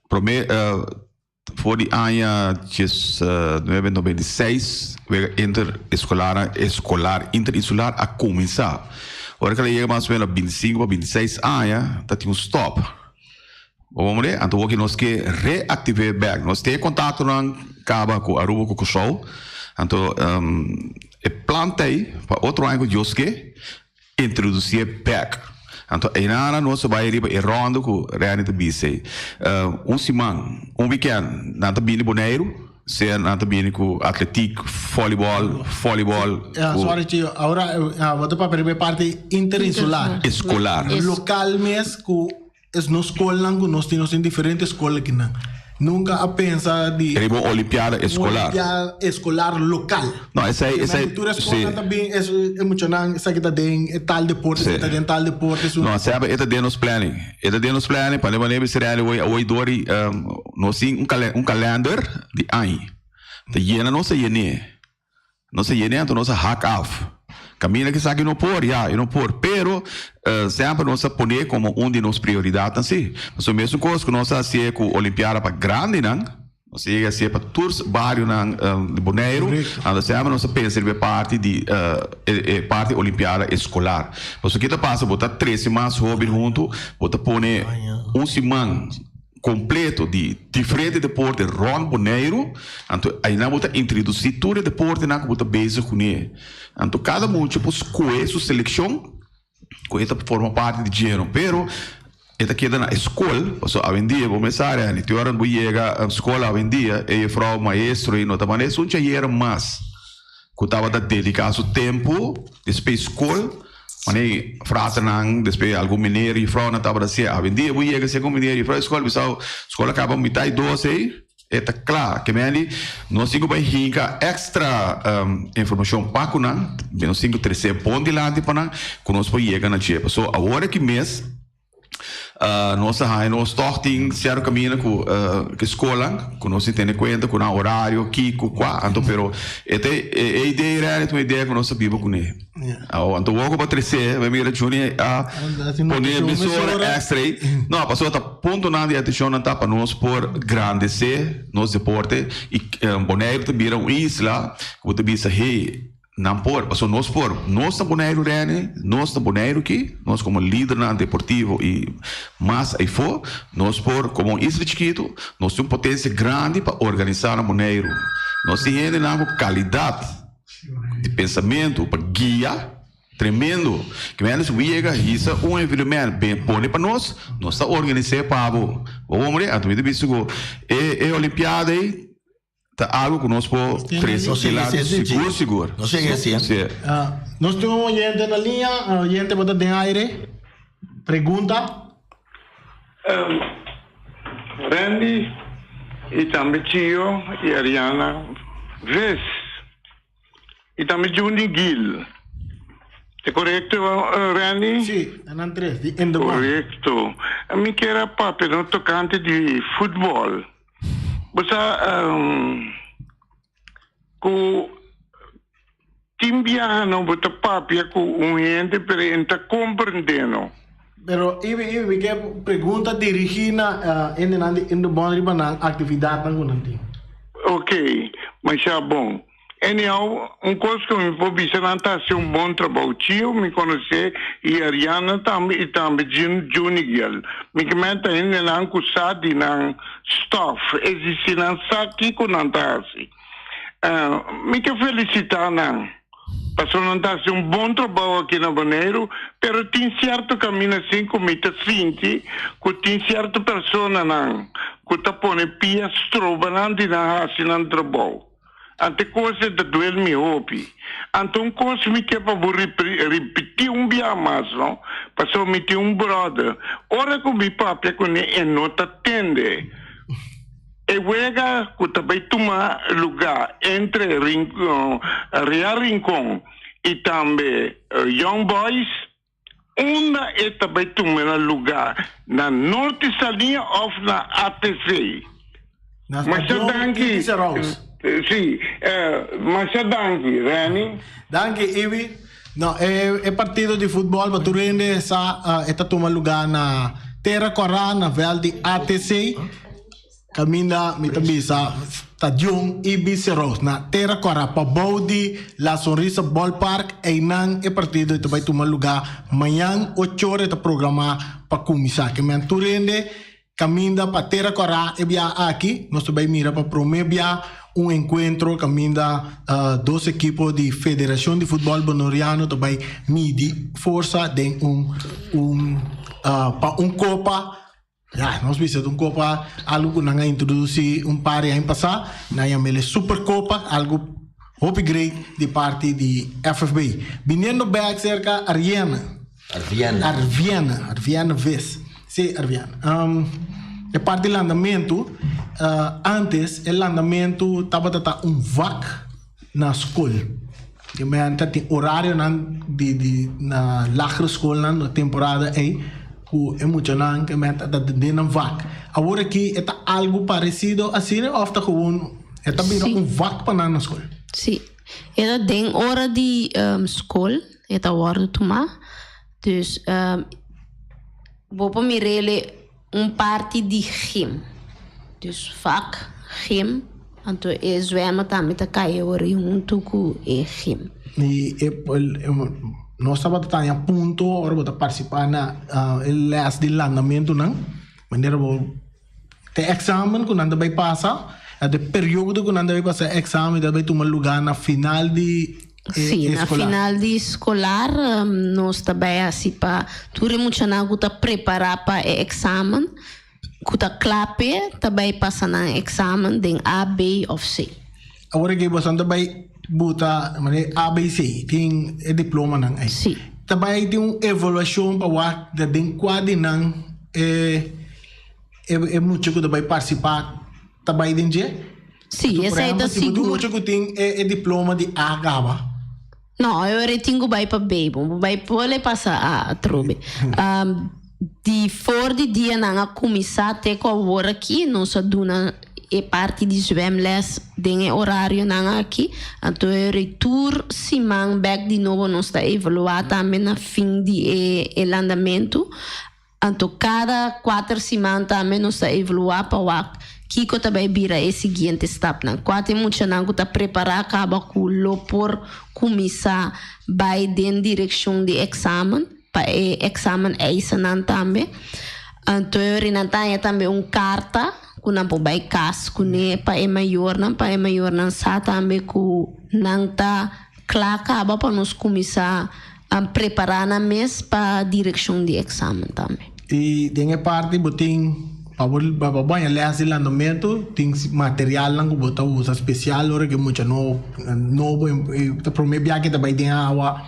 prome For di aña 1996 wega interescolar escolar interinsular a cuminsa. Ora cu el a yega mas o menos 25 pa 26 aña ta tin un stop. Bo por mira? Anto wor ki nos ke reactive bek. Nos tin e contactonan caba cu Aruba cu Curaçao. Anto e plan ta ey pa otro aña cu Dios ke introducié bek. Anto eynana nos a bai riba e rondo ku Renny ta bisa ei. Un siman, un weekend, nan ta bini Boneiru, sea nan ta bini ku atletiek, volleyball, volleyball. Ja, sorry Chio, ahora bo ta papia riba e parti interinsular. Eskolar. Lokal mes ku Es nos skolnan ku nos tin, nos tin diferente skol akinan. Nunka a pensa di. Riba un olimpiada eskolar. Un olimpiada eskolar lokal. No, esei, esei, si. Tur e skolnan ta bin, es, e muchanan, esaki ta den e tal deporte, esaki ta den tal deporte. Su. No, seba, e ta den nos planning. E ta den nos planning, pa manera mi sera awor, awor dor di, nos tin un kalen, un kalender di aña. Ta yena nos a yen'é. Nos a yene anto nos a hak af. Caminda ki esaki no por, ya, e no por. Pero semper nos a pone como un di nos prioridadnan si. Pasobra mesun cos cu nos a hacié cu Olimpiada pa grandinan, nos a yega hacié pa tur barionan di Boneiru, anto semper nos a pensa riba e parti di e parti Olimpiada escolar. Pasobra ki ta pasa, bo ta trece mas hoben hunto, bo ta pone un siman. Completo di diferente deporte rond Boneiru, anto aynan bo ta introduci tur e deportenan cu bo ta bezig cune. Anto cada mucha por scohe su seleccion cu e ta forma parti di djeno, pero e ta keda na e scol, pasobra awendia bo mes sa Renny, te ora bo yega scol awendia e juffrouw, maestro ei no ta manda esun chayera mas cu tabata dedica su tempo despues scol. Wanneer fraternan, despues algun meneer, juffrouwnan tabata siña. Awendia bo yega siña ku meneer, juffrouw di skol bisa bo, skol a kaba mitad di dos ei, e ta kla. Ke men di, nos tin ku bai hinka extra informashon pa ku nan, nos tin ku trese bon dilanti pa nan, ku nos por yega na dje. Pasobra awor aki mes, Nos a haña nos tòg tin sierto kaminda ku ku skolnan ku nos tin tene kuenta ku nan orario, kiko, kua. Anto pero e ta e idea rèli ta un idea ku nos a biba kuné. Awo anto wou ku bo a tresé bo mira Juni a pone mesora èkstra ei. No, pasobra ta puntonan di atenshonnan ta pa nos por grandesé nos deporte i Boneiru ta bira un isla ku bo ta bisa hey, Nan por, pasobra nos por. Nos ta Boneiru Rene, nos ta Boneiru ki, nos komo lidernan deportivo i mas ayfó, nos por komo un isla chikitu, nos tin un potensia grandi pa organisá na Boneiru. Nos tin hendenan ku kalidat di pensamentu pa guia tremendo. Kimente si bo yega hisa un evenement ben pone pa nos, nos ta organis'é pa bo. Bo hombre, anto mi ta bisa ku e e olimpiada ei ta algo ku nos por trese Nos dilanti sigur sigur. Nos yega así. Sí. Nos tin un oyente na liña, oyente bo ta den aire. Pregunta. Randy y tambe Chio y Ariana Ves y tambe Juni Gil. Ta korekto, Randy? Sí, ta nan tres, di in de man. Korekto. Mi kier a papia no tokante di futbòl. Bo sa ku tin biaha no bo ta papia ku un hende pero e no ta komprendé no. Pero Ibi, Ibi, mi ke pregunta dirigí na hendenan di in de bond riba nan aktividatnan ku nan tin. Ok, masha bon. Anyhow, un kos ku mi por bisa nan ta hasi un bon trabou. Chio mi konosé i Ariana tambe i tambe Junigiel. Mi ke menta hendenan ku sa di nan stòf, es disi nan sa kiko nan ta hasi. Mi ke felisitá nan pasobra nan ta hasi un bon trabou aki na Boneiru, pero tin sierto kaminda asin ku mi ta sinti ku tin sierto personanan ku ta pone pia stroba nan di nan hasi nan trabou. Ante kos e ta duel mi hopi. Anto un kos mi ke pa bo ripití un bia mas no, pasobra mi tin un bròder, ora ku mi papia kuné e no ta tende. E wega ku ta bai tuma lugá entre Real Rincon i tambe Young Boys, unda e ta bai tuma na lugá, na Norte Saliña òf na ATC? Na Masha Stadion danki. Ibi Serous. Sí, masha danki, Renny. Danki, Ibi. No, e e partido di futbòl pa tur hende sa e ta tuma lugá na Tera Kòrá na vèlt di ATC. Kaminda mi ta bisa Stadion Ibi Serous na Tera Kòrá pabou di La Sonrisa Ballpark. Einan e partido ta bai tuma lugá mañan ocho ora e ta programá pa kuminsá. Ke men tur hende kaminda pa Tera Kòrá e bia aki nos ta bai mira pa promé bia un enkuentro kaminda dos ekipo di Federashon di Futbòl Bonoriano ta bai midi forsa den un un pa un kopa. Ya, nos bisa ta un kopa algu ku nan a introdusí un par di aña pasá. Nan yam'el e Superkopa, algu hopi great di parti di FFB. Biniendo bèk serka Ariana. Arviana. Arviana, Arviana Vis. Sí, Arviana. E parti di landamentu, antes e landamentu tabata ta un vak na skol. E menta tin orarionan di di na lagere skolnan na temporada ei ku e muchanan ke menta ta den nan vak. Awor aki e ta algu paresido asina òf ta gewoon e ta bira un vak pa nan na skol? Sí, e ta den ora di skol e ta wòrdu tumá. Dus bo por mir'el Un parti di gym. Dus vak gym, anto e zwemmen tambe ta kai awor huntu ku e gym. I e nos tabata taña punto ora bo ta partisipá na e lès di landamentunan, manera bo te èksamen ku nan ta bai pasa, e periodo ku nan ta bai pasa e èksamen ta bai tuma lugá na final di. Sí, na final di skolar nos ta bai hasi pa tur e muchanan ku ta prepará pa e eksamen, ku ta kla p'e, ta bai pasa nan eksamen den A, B òf C. Awor aki boso ta bai buta manera A, B, C, tin e diplomanan ei. Sí. Ta bai tin un evaluashon pa wak den kua di nan e e mucha ku ta bai partisipá ta bai den dje? Sí, esei ta Si bo tin sigur. mucha ku tin e diploma di A kaba. No, e ora e tin ku bai pa B. Bo por bai por e pasa A atrobe. Di for di dia nan a kuminsá te ku awor aki nos a duna e parti di zwemles den e orarionan aki. Anto e ora tur siman bèk di nobo nos ta evaluá tambe na fin di e landamentu. Anto kada kuater siman tambe nos ta evaluá pa wak kiko ta bai bira e siguiente stapnan. Kua ta e muchanan ku ta prepará kaba ku lo por kuminsá bai den direkshon di eksamen pa e eksamen eisanan tambe. Anto e ora nan ta haña tambe un karta ku nan por bai kas kuné pa e mayornan pa e mayornan sa tambe ku nan ta kla kaba pa nos kuminsá A prepará nan mes pa direkshon di eksamen tambe. I den e parti bo tin. Pa bo pa bo baña les di landamentu tin materialnan ku bo ta usa spesial ora ku e mucha no nobo e ta prome bia ke ta bai den awa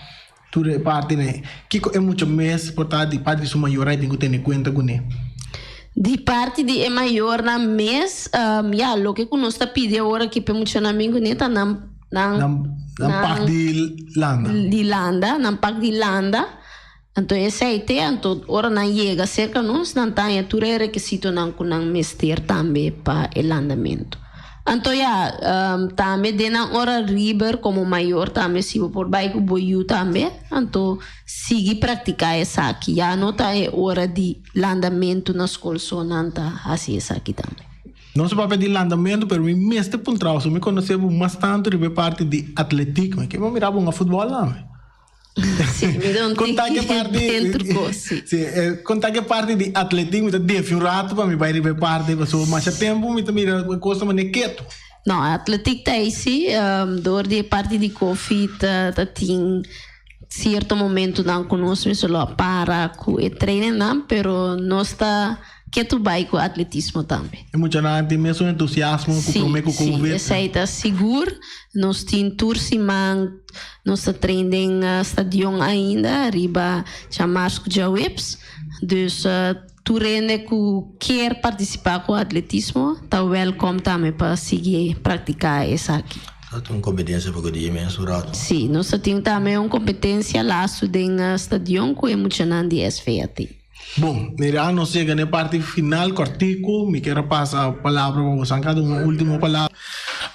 tur e partinan ei. Kiko e mucha mes por ta di parti di su mayornan e tin ku tene kuenta kuné? Di parti di e mayornan mes ya loke ku nos ta pidi awor aki pa e muchanan bin kuné ta nan nan Nan pak di landa. Di landa nan pak di landa. Anto esei te, anto ora nan yega serka nos, nan ta haña tur e rekisitonan ku nan mester tambe pa e landamentu. Anto ya, tambe den nan ora liber komo mayor tambe si bo por bai ku bo yu tambe, anto sigui praktiká esaki. Ya no ta e ora di landamentu na skol so nan ta hasi esaki tambe. Nos a papia di landamentu, pero mi mester puntra bo, so mi konosé bo mas tantu riba e parti di atletiek, mi ke bo mira bo hunga futbòl tambe. Sí, mi don Conta que parte dentro cos, sí. Sí, conta que parte di atletismo mi ta defi un rato pa mi bai riba e parte, pasobra masha tempo mi ta mira e cosa manera keto. No, atletiek ta ei sí, door di e parti di Covid ta tin cierto momentonan cu nos mester lo a para cu e trainingnan, pero nos ta Ke tu bai ku atletismo tambe. E muchanan tin mesun entusiasmo ku promé ku covid. Sí, esei ta sigur. Nos tin tur siman nos ta train den stadion ainda riba djamars ku djaweps. Dus tur hende ku kier partisipá ku atletismo ta wèlkòm tambe pa sigui praktiká esaki. Ta tin un kompetensia poko dia mes un rato. Sí, nos ta tin tambe un kompetensia lastu den stadion ku e muchanan di SVAT. Bon, mira nos yega na e parti final kortiku, mi kier a pasa palabra pa bosan kada un ultimo palabra.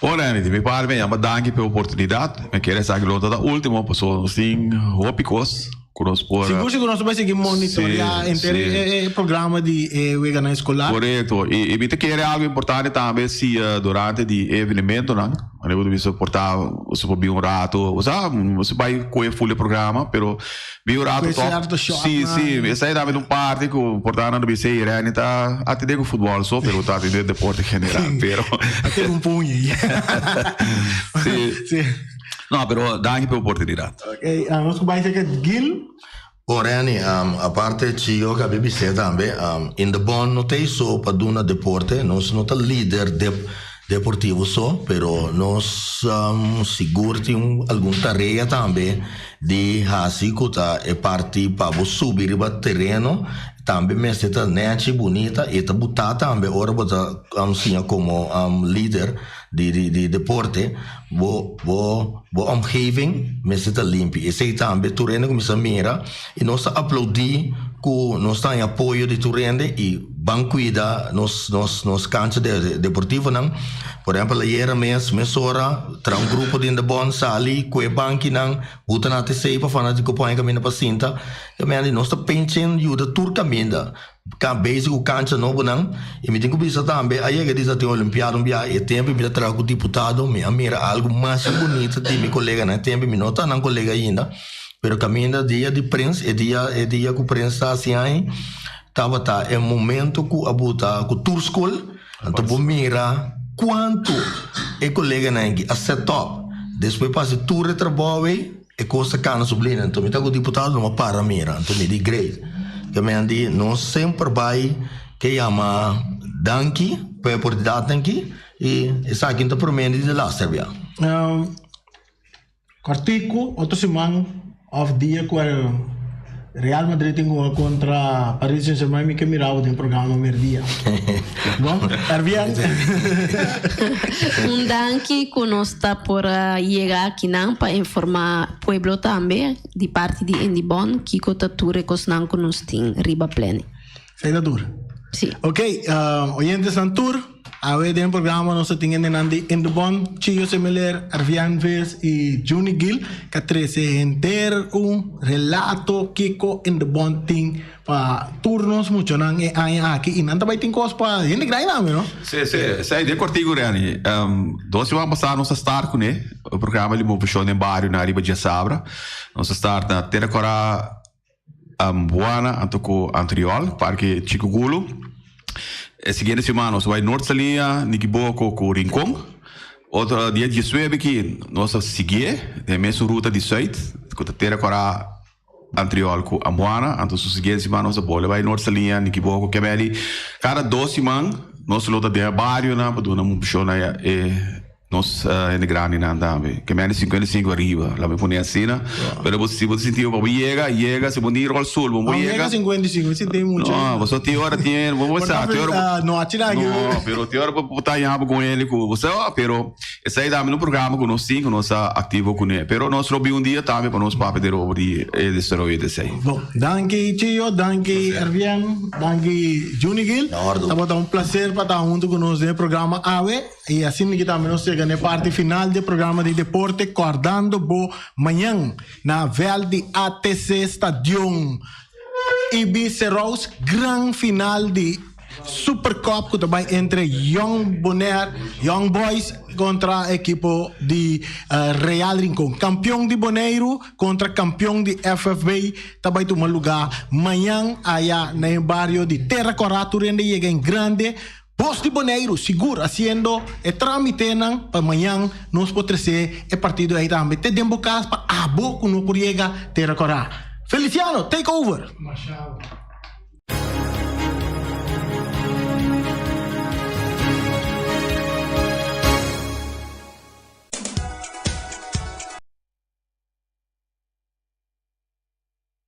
Bon Randy, di mi parti mi a yama danki pa e oportunidat, mi kere sa ki lo ta ta ultimo pasobra nos tin hopi kos ku nos por. Sigur sigur nos ta bai sigui monitorea henter e programa di e weganan eskolar. Korekto, i mi ta kere algu importante tambe si durante di e evenementonan, manera bo ta bisa por ta bo por bin un rato, osea bo bai kohe ful e programa pero. Bi un rato top. Sí, sí. Esei tambe ta un parti ku por ta nan ta bisa ei Renny ta atendé ku futbòl so, pero ta atendé deporte en general. Pero. A tene un puño ei. Sí. Sí. No, pero danki pa e oportunidat. Ok, nos ku bai serka Gil. Bon Renny, aparte Chio ku a bis'é tambe, Indebon no ta ei so pa duna deporte, nos no ta lider dep. Deportivo so, pero nos sigur tin algun tarea tambe di hasi ku ta e parti pa bo subi riba tereno tambe mester ta nechi, bunita i ta butá tambe ora bo ta siña komo lider di deporte bo bo bo omgeving mester ta limpi. Esei tambe tur hende kuminsá mira i nos ta aplaudí ku nos ta haña apoyo di tur hende i ban kuida nos nos nos kancha de deportivonan. Por ehèmpel ayera mes mesora tra un grupo di Indebon sali ku e bankinan buta nan te sei pa fanatiko por haña kaminda pa sinta. Nos ta penchen yuda tur kaminda. Ka bezig ku kancha nobonan i mi tin ku bisa tambe a yega di sa tin olimpiada un biaha e tempu mi ta traha ku diputado mi a mira algu masha bunita di mi koleganan e tempu mi no ta nan kolega ainda pero kaminda dia di prens e dia e dia ku prens ta hasi aña tabata e momento ku a buta ku tur skol anto bo mira kuantu e koleganan aki a set up despues pa hasi tur e trabou ei. E kos ta kana su blina. Anto mi ta ku diputado no a para mira. Anto mi di great. Ke mi a di nos semper bai ke yama danki pa e oportunidatnan aki i esaki no ta promé ni di laster bia. Kòrtiku otro siman òf dia ku Real Madrid tin hunga kontra Paris Saint Germain mi ke mira bo den programa Merdia. Bon, Ervian. Un danki ku nos ta por a yega akinan pa informa pueblo tambe di parti di Indibon kiko ta tur e kosnan ku nos tin riba planning. Esei ta tur? Si. Ok, oyentesnan tur, awe den programa nos ta tin hendenan di Indubon, Chio Semeler, Arvian Vis i Juni Gil ka trese henter un relato kiko Indubon tin pa tur nos muchanan e aña aki i nan ta bai tin kos pa hende grandi tambe no? Si, si. Esei den kortiku Reni. Dos siman pasá nos a start kuné e programa di moveshon den bario na riba Djasabra. Nos a start na Tera Kora. Buana anto ku Antriol, Parke Chiku Gulu. E siguiente siman nos bai Noord Saliña, Nikiboko ku Rincon. Otro dia diesnuebe ki nos a siguié den e mesun ruta di Zuid, ku ta Tera Kora, Antriol ku Ambuana, anto su siguiente siman nos a bole bai Noord Saliña, Nikiboko, Kebeli. Kada dos siman nos lo ta den e barionan pa duna un opshon na e nos hende grandinan tambe. Kemeli 55 ariba, laat mi pone asina. Pero bo si bo ta sinti bo pa bo yega, yega, si bo ni rolstoel bo bo yega. No yega 55, si tin mucha. No, bo so tin ora tin, bo bo sa, tin ora. No a chira aki. No, pero tin ora bo ta yama ku hende ku bo sa, pero. Esei tambe un programa ku nos tin ku nos ta aktivo kuné. Pero nos lo bin un dia tambe pa nos papia derover di e desaroyo di esei. Bon, danki Chio, danki Ervien, danki Junigil. Tabata un placer pa ta hunto ku nos den e programa awe. I asina ki tambe nos yega na e parti final di e programa di deporte Kòrdando Bo Mañan na vèlt di ATC Stadion Ibi Serous, gran final di. Super Cup ku ta bai entre Young Bonaire, Young Boys kontra ekipo di Real Rincon. Kampion di Boneiru kontra kampion di FFB ta bai tuma lugá mañan aya na e bario di Terra Kòrá. Tur hende yega en grande. Bos di Boneiru sigur hasiendo e tramitenan pa mañan nos por trese e partido ei tambe te den bo kas pa abo ku no por yega Terra Kòrá. Feliciano, take over!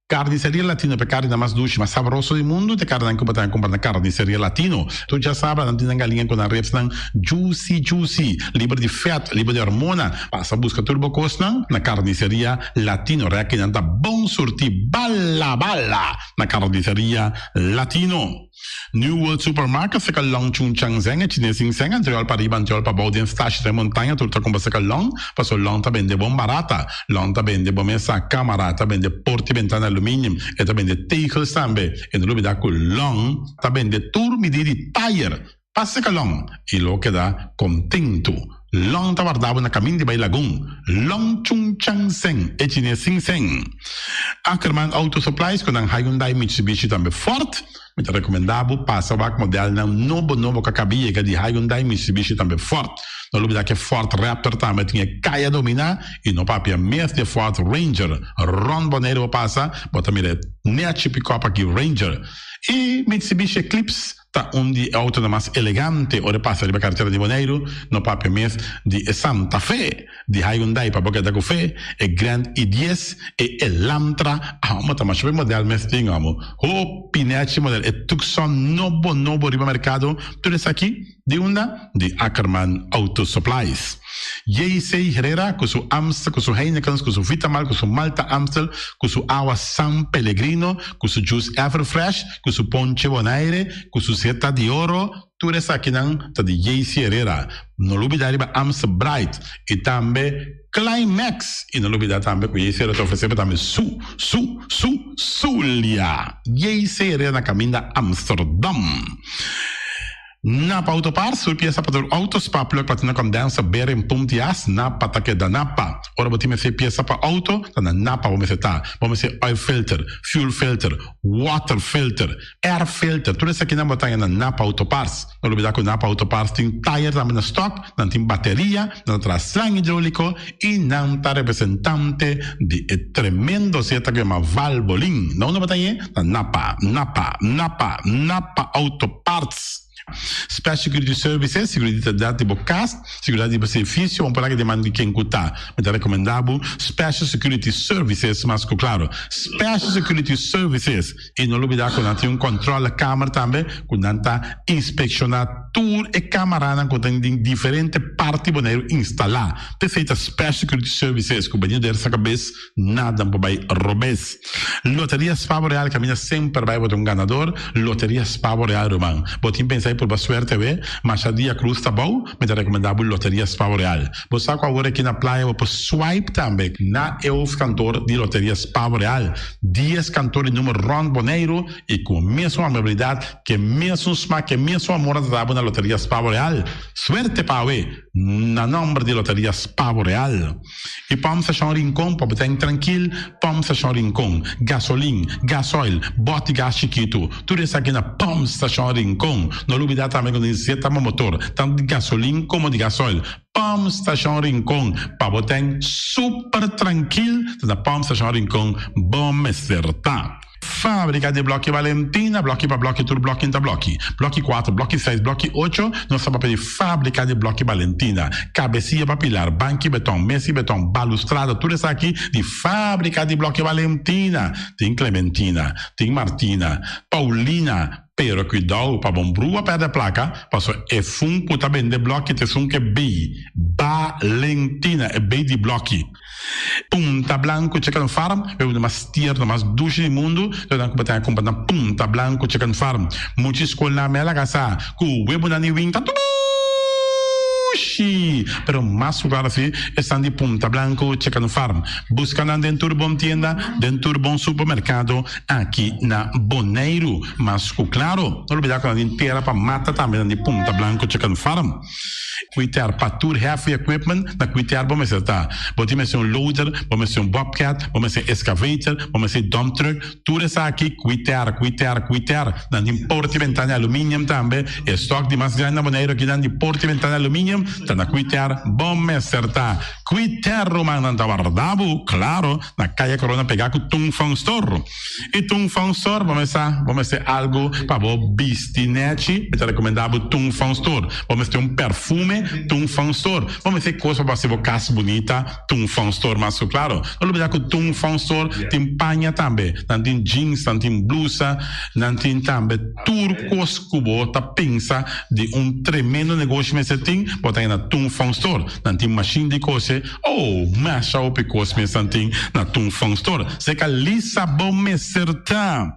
Carniceria Latino p'e carninan mas dushi, mas sabroso di mundu, t'e carninan cu bo ta cumpra na Carniceria Latino. Tur djasabra nan tin nan galiña cu nan ribsnan juicy juicy, liber di vet, liber di hormona. Pasa busca tur bo cosnan na Carniceria Latino. Rekinan ta bon surti bala bala! Na Carniceria Latino. New World Supermarket seka long Chung Chang Zeng e chines sin seng antriol pa riba antriol pa bou den stashi den montaña tur ta kumpra seka long paso long ta bende bon barata long ta bende bo mesa kamara ta bende porti bentana aluminium e ta bende tegels tambe e no lubida ku long ta bende tur midi di tayer pa seka long i lo keda kontentu Long ta warda bo na kamin di bai Lagun. Long Chung Chang Seng, e chines sin seng. Ackerman Auto Supplies ku nan Hyundai, Mitsubishi tambe Ford. Mi ta rekomendá bo pasa wak modelnan nobo nobo ku a kaba yega di Hyundai, Mitsubishi tambe Ford. No lubidá ku e Ford Raptor tambe tin e kaya dominá i no papia mes di e Ford Ranger. Rònt Boneiru bo pasa, bo ta mira e nechi pikòp aki Ranger. I Mitsubishi Eclipse. Ta un di e autonan mas elegante ora e pasa riba karetera di Boneiru, no papia mes di e Santa Fe, di Hyundai pa bo keda ku fe, e Grand i dies, e Elantra, amo ta masha hopi model mes tin amo, hopi nechi model, e Tucson nobo nobo riba merkado, tur esaki di unda? Di Ackerman Auto Supplies. JC Herrera ku su Amstel, ku su Heinekens, ku su Vitamal, ku su Malta Amstel, ku su awa San Pellegrino, ku su juice Everfresh, ku su ponche Bonaire, ku su seta di oro, tur esakinan ta di JC Herrera. No lubida riba Amstel Bright i tambe Climax. I no lubida tambe ku JC Herrera ta ofresé bo tambe su, su, su, Zulia. JC Herrera na kaminda Amsterdam. Napa Auto Parts, tur piesa pa tur auto, spark plug, platina condenser, bearing, pump di as, Napa ta keda Napa. Ora bo tin mester piesa pa auto, ta na Napa bo mester ta. Bo mester oil filter, fuel filter, water filter, air filter, tur esakinan bo ta haña na Napa Auto Parts. No lubida ku Napa Auto Parts tin tayer tambe na stock, nan tin bateria, nan ta traha slang hidrolico y nan ta representante di e tremendo zeta ku yama Valvoline. Na unda bo ta hañ'e? Na Napa, Napa, Napa, Napa Auto Parts. Special Security Services, Seguridat di bo kas, seguridat di bo servisio, un por aki den man di ken ku ta. Mi ta rekomendá bo Special Security Services mas ku klaro. Special Security Services i no lubidá ku nan tin un kòntròle kamer tambe ku nan ta inspekshoná tur e kamaranan ku tin den diferente parti Boneiru instalá. P'esei ta Special Security Services ku bini der sa kabes Nada por bai robes. Loteria Spavo Real caminda semper bai bo ta un ganador. Loteria Spavo Real ruman. Bo tin pensa di purba suerte awe? Masha dia cruz ta bou, mi ta recomenda bo Loteria Spavo Real. Bo sa cu awor aki na playa bo por swipe tambe na e hoofdkantoor di Loteria Spavo Real. Dies kantoor di numer rond Boneiru y cu mesun amabilidad, ke mesun smak, ke mesun amor nan ta dabo na Loteria Spavo Real. Suerte pa awe na nomber di Loteria Spavo Real. I pòmp stashon Rincon pa bo ta trankil, pòmp stashon Rincon, gasolin, gasoil, bòt di gas chikitu, tur esaki na pòmp stashon Rincon. No lubidá tambe ku nesesitá pa motor, tantu di gasolin komo di gasoil. Pòmp. Pompstation Rincon pa bo ten super trankil ta na Pompstation Rincon bo mester ta. Fábrika di Blòki Valentina, blòki pa blòki tur blòki ta blòki. Blòki kuater, blòki seis, blòki ocho, nos ta papia di Fábrika di Blòki Valentina. Kabesia pa pilar, banki beton, mesi beton, balustrada, tur esaki di Fábrika di Blòki Valentina. Tin Clementina, tin Martina, Paulina, pero kuidou pa bon brua pèrdè plaka, paso e fun ku ta bende blòki ta esun ku e bei Valentina, e bei di blòki. Punta Blanco Chicken Farm, e uno mas tierno, mas dushi di mundu, lo nan ku bo ta kumpra na Punta Blanco Chicken Farm. Mucha skolnan me a laga sa ku webonan di win ta dushi, pero mas ku klaro si esnan di Punta Blanco Chicken Farm. Buska nan den tur bon tienda, den tur bon supermerkado aki na Boneiru. Mas ku klaro, no lubida ku nan tin tera pa mata tambe nan di Punta Blanco Chicken Farm. Kuiter pa tur heavy equipment na kuiter bo mester ta. Bo tin mester un loader, bo mester un bobcat, bo mester excavator, bo mester dump truck, tur esaki kuiter, kuiter, kuiter. Nan tin porta y bentana di aluminium tambe. E stock di mas grandi na Boneiru akinan di porta y bentana di aluminium ta na kuiter bo mester ta. Kuiter ruman nan ta warda bo, claro, na Kaya Corona pega ku Tung Fong Store. I Tung Fong Store bo mester bo mester algu pa bo bisti nechi, mi ta rekomendá bo Tung Fong Store. Bo mester un perfume, Tung Fong Store. Bo mester kos pa bo hasi bo kas bunita, Tung Fong Store mas ku klaro. No lubidá ku Tung Fong Store tin paña tambe. Nan tin jeans, nan tin blusa, nan tin tambe tur kos ku bo ta pensa di un tremendo negoshi mester tin, bo ta haña na Tung Fong Store. Nan tin mashin di kose. Oh, masha hopi kos mes nan tin na Tung Fong Store. Seka Lisa bo mester ta.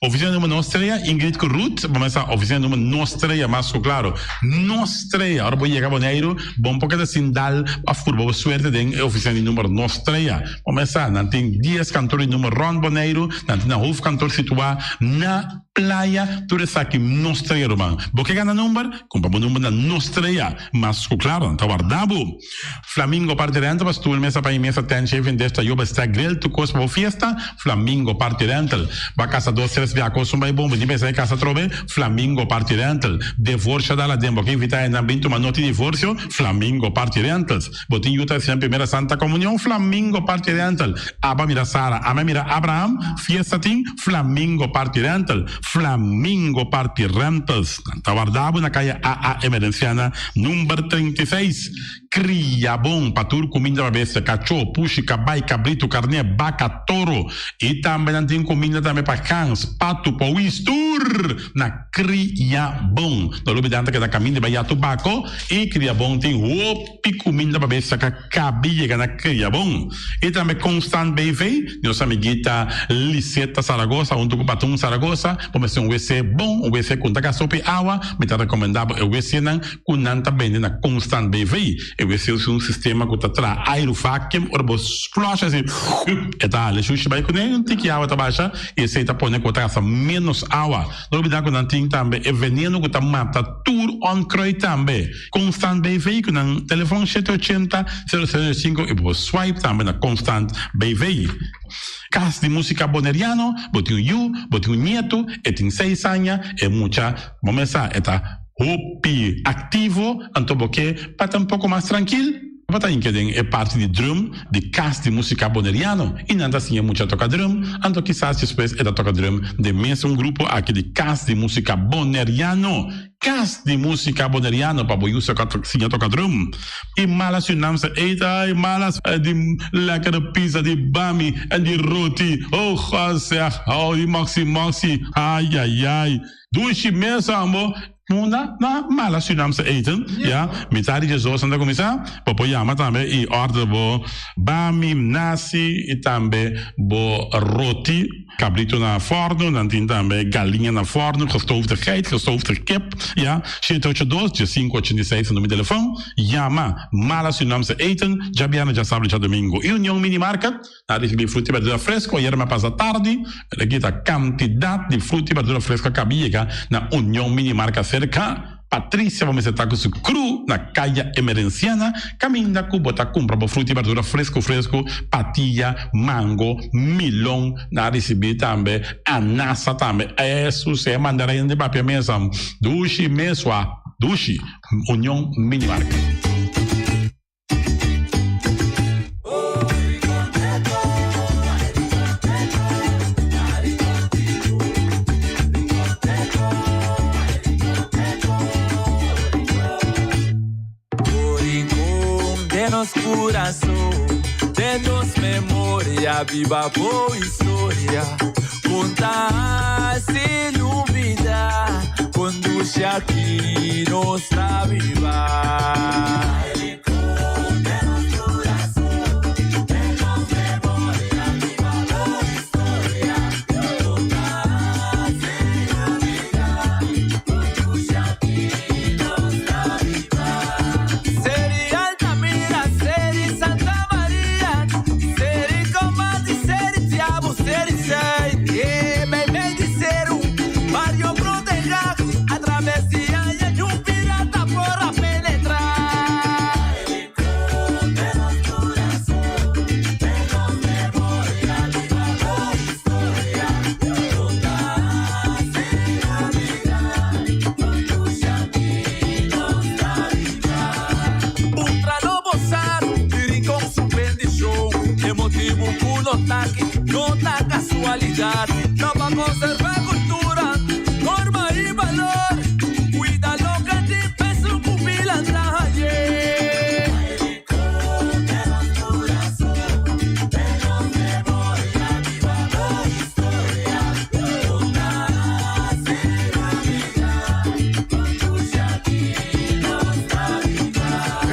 Oficina numero nos trea, Ingrid ku Ruth, bo mester oficina numero nos trea, mas ku klaro. Nos trea. Ora bo yega Boneiru, bo no por keda sin dal pa furba bo suerte den e oficina di numero nos trea. Bo mester sa, nan tin dies kantor di numero rond Boneiru, nan tin nan hoofdkantoor situa na Playa, tur esaki nos trea ruman. Bo ke gana number? Kumpra bo number na nos trea. Mas ku klaro, nan ta warda bo. Flamingo Party Rental pa stoel, mesa pa mesa, tent, chafing dish, tayo, bestek, grill, tur kos pa bo fiesta. Flamingo Party Rental. Bo a kasa dos, tres bia kos un bai bon, bo tin pensa di kasa atrobe? Flamingo Party Rental. Devorsio dal aden, bo ke invita hendenan bin tuma noti divorsio? Flamingo Party Rentals. Bo tin yu ta hasinan primera Santa Comunion? Flamingo Party Rental. Aba mira Sara, ame mira Abraham, fiesta tin? Flamingo Party Rental. Flamingo Party Rentals. Nan ta warda bo na kaya AA Emerenciana number 36. Kria bon pa tur kuminda pa bestia, kachó, pushi, kabai, kabritu, karné, baka, toro. I tambe nan tin kuminda tambe pa gans, patu, powis, tur na. Kria bon. No lubida nan ta keda kaminda bai ya tobako i kria bon tin hopi kuminda pa bes saka kabi yega na kria bon. I tambe Constant BV, nos amiguita Liseta Zaragoza huntu ku Batun Zaragoza, bo mester un wc bon, un wc ku no ta gasta hopi awa, mi ta rekomenda bo e wcnan ku nan ta bende na Constant BV. E wc usa un sistema ku ta traha airu vacuum, ora bo flush asi e ta hala e shushi bai kuné, un tiki awa ta basha i esei ta pone ku bo ta gasta menos awa. No olbida ku nan tin tambe e veneno ku ta mata tur onkruid tambe. Constant BV ku nan telefon shete ochenta, sero sero sinku i bo por swipe tambe na Constant BV. Kas di Musika Boneriano, bo tin un yu, bo tin un nietu, e tin seis aña, e mucha bo mes sa e ta hopi aktivo, anto bo ke pa ta un poko mas trankil? Bo ta hinka den e parti di drum di Kas di Musika Boneriano i nan ta siña mucha toka drum, anto kisas despues e ta toka drum den mesun grupo aki di Kas di Musika Boneriano. Kas di Musika Boneriano pa bo yu siña toka drum. I mala Surinaamse eten, ai malas di lekkere pizza di bami en di roti, oh God zeg, oh di moxi moxi, ai ai ai. Dushi mes ambo. Munda na mala Surinaamse eten, ya, mitad di diesdos nan ta kuminsá, bo por yama tambe i order bo bami, nasi i tambe bo roti, kabrito na fòrnu, nan tin tambe galiña na fòrnu, gestoofde geit, gestoofde kip, ya, shete ocho dos, diesinku ochenta i seis ta numero di telefòn, yama Mala Surinaamse eten, djabièrnè, djasabra i djadumingu. I Union Mini Market. A ricibi fruta y berdura fresco ayer me pasa tardi, aki ta cantidad di fruta y berdura fresco a caba yega na Union Mini Marca cerca Patricia bo mester ta cu su crew na Caya Emerenciana caminda cu bo ta cumpra bo fruta y berdura fresco fresco patilla, mango, milon na ricibi tambe anasa tambe esu se manda reina di papia mesa dushi mesua dushi Union Mini Marca. nos kurason, den nos memoria biba bo historia. Konta sin lubidá, kon dushi aki nos ta biba. Seri Altamira, Seri Santa Maria, Seri Combate, Seri Tiabo, Seri Sei, e meimei di Seru, Mario Protega, atraves di aña un pirata por a penetrá. Puntra no bo sa, di Rincon su bendishon. E motibu ku no ta aki no ta kasualidat. Ta pa konservá kultura, norma i balor. Kuida loke tin peso ku bilan ta hañ'é.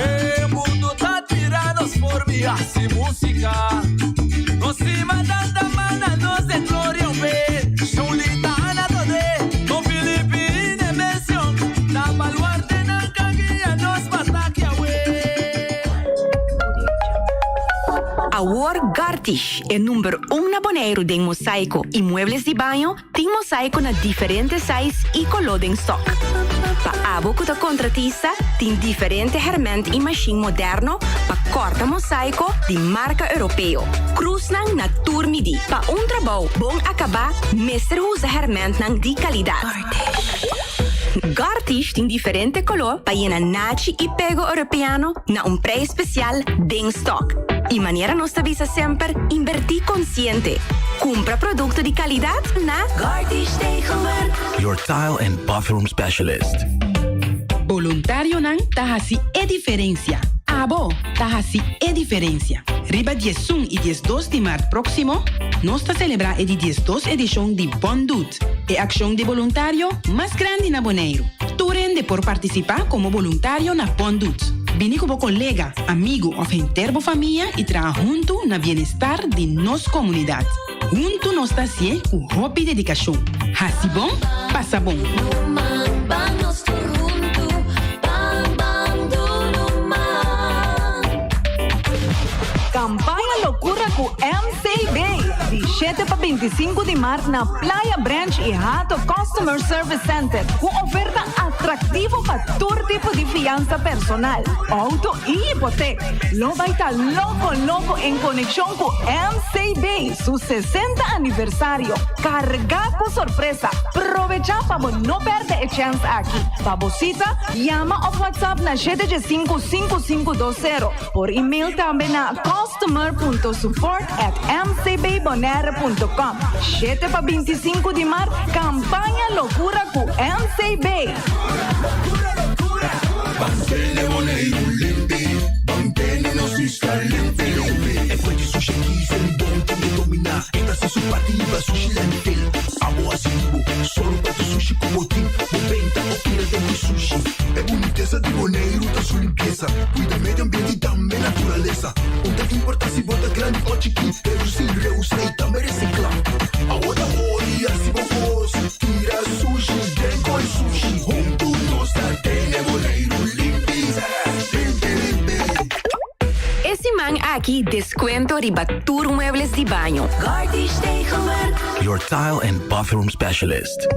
E mundu ta admirá nos for mi hasi músika. Nos stima tanta mana nos den gloria un be. Julita Ana Todé, Don Filipe i Nemesio ta baluartenan ka guia nos pa ta aki awe. Awor Gartish, e number un na Boneiru den mosaiko i muebles di baño, Tin mosaiko na diferente size i koló den stok. Pa abo ku ta kontratista, tin diferente hèrmènt i mashin moderno pa kòrta mosaiko di marka europeo. Krusnan na tur midí. Pa un trabou bon akabá mester usa hèrmèntnan di kalidat. Gartish tin diferente koló pa yena nachi i pego europeano na un preis spesial den stok. I manera nos ta bisa semper, inbertí konsiente. Kumpra produkto di kalidat na Gartish Tegelwerk. Your tile and bathroom specialist. Boluntarionan ta hasi e diferensia. Abo ta hasi e diferensia. Riba 11 i 12 di mart próksimo, nos ta selebrá e di 12 edishon di Bon Doet, e akshon di boluntario mas grandi na Boneiru. Tur hende por partisipá komo boluntario na Bon Doet. Bini ku bo kolega, amigu òf henter bo famia i traha huntu na bienestar di nos komunidat. Huntu nos ta hasié ku hopi dedikashon. Hasi bon, pasa bon! Kampaña Lokura ku MCB, di shete pa 25 di mart na Playa Branch i Hato Customer Service Center, ku oferta atraktivo pa tur tipo di fiansa personal, outo i hipotek. Lo bai ta loko loko en konekshon ku MCB su 60 aniversario, kargá ku sorpresa. Probechá pa bo no pèrdè e chèns aki. Pa bo sita, yama òf WhatsApp na shete dje sinku sinku sinku dos sero. Por email tambe na customer.support at mcbbonaire.com. 7 pa 25 di mart, kampaña Lokura ku MCB. Mantene Boneiru limpi, mantene nos isla limpi limpi. E fuente sushi aki ser bon tin di dominá. E ta hasi su parti riba sushi landfill. Abo hasi di bo, sòru pa tur sushi ku bo tin. Bo benta o tira den di sushi. E bunitesa di Boneiru ta su limpiesa. Cuida medio ambiente y tambe naturalesa. Un ta importa si bo ta grandi o chikí, reducí, reusa y tambe recicla. Awo ta hori haci bo cos, tira sushi den coy sushi. Huntu nos ta tene Boneiru limpi, limpi, limpi. E siman aki descuento riba tur muebles di baño. Your tile and bathroom specialist.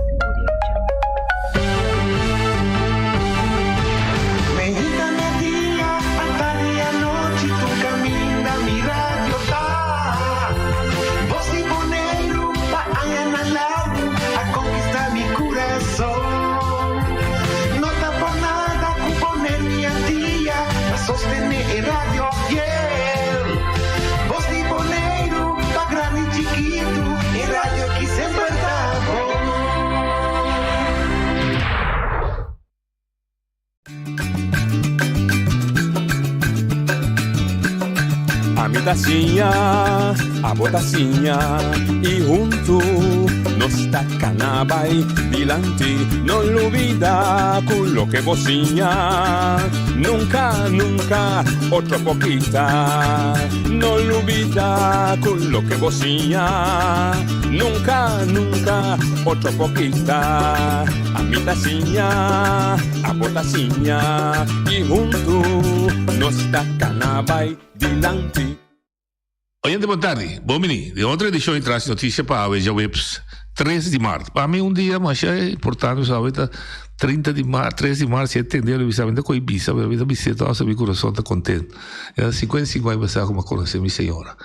Ami ta siña, abo ta siña y hunto nos ta cana bay dilanti. No lubida cu loke bo siña nunca, nunca otro por kita. No lubida cu loke bo siña nunca, nunca otro por kita. Ami ta siña, abo ta siña y hunto nos ta cana bay dilanti. Oyente bon tardi, bon bini den otro edicion di Tras di Noticia pa awe djaweps 3 di mart. Pa mi un dia masha importante pasobra awe ta 30 di mart, 3 di mart si e tende lo bisa mi ta koe bisa pero mi ta bis'é tos mi kurason ta kontent. E 55 aña pasa ku mi a konosé mi señora.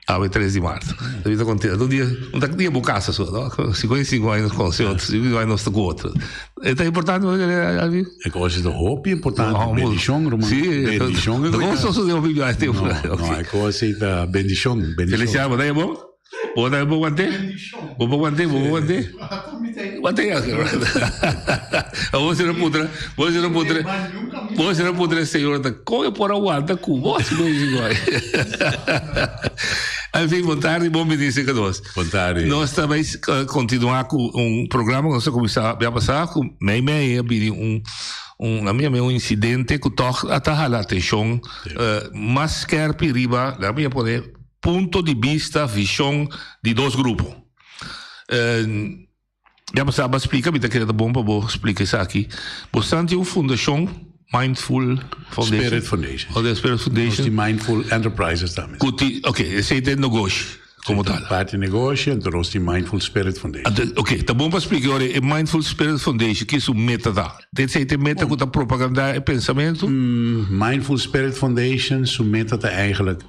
Awe 3 di mart. Mi ta contento. Un dia, un ta dia bo casa so, no? 55 aña nos conoce otro, 55 aña nos ta cu otro. E ta importante, Alvin? E cosa ta hopi importante. No, bendicion, ruman. Sí, bendicion. No, no, so so hopi biaha tempo. No, no, e cosa ta bendicion, bendicion. Feliciano, bo ta bon? Bo ta bon guante? Bo por guante? Bo por guante? Guante ya. Bo se no putra, bo se no putra. Bo se no putra señor ta con e por aguanta cu bo 55 aña. En fin, bon tardi, bon bini cerca nos. Bon tardi. Nos ta bay continua cu un programa cu nos a cuminsa bia pasa cu mei mei a bini un un a mi a un incidente cu toch a ta hala atencion mas skerpi riba, laga mi a pone punto di bista, vision di dos grupo. Ya bo sa bo a splika, mi ta kere ta bon pa bo splika esaki. Bo san tin un fundashon, Mindful Foundation. Spirit Foundation. Oh, Spirit Foundation. Nos tin Mindful Enterprises tambe. Ku ti, ok, esei ta e negoshi komo tal. Parti negoshi, anto nos tin Mindful Spirit Foundation. Anto, ok, ta bon pa splika ora e Mindful Spirit Foundation ki su meta ta. Esei ta e meta ku ta propagandá e pensamentu? Mindful Spirit Foundation su meta ta eigenlijk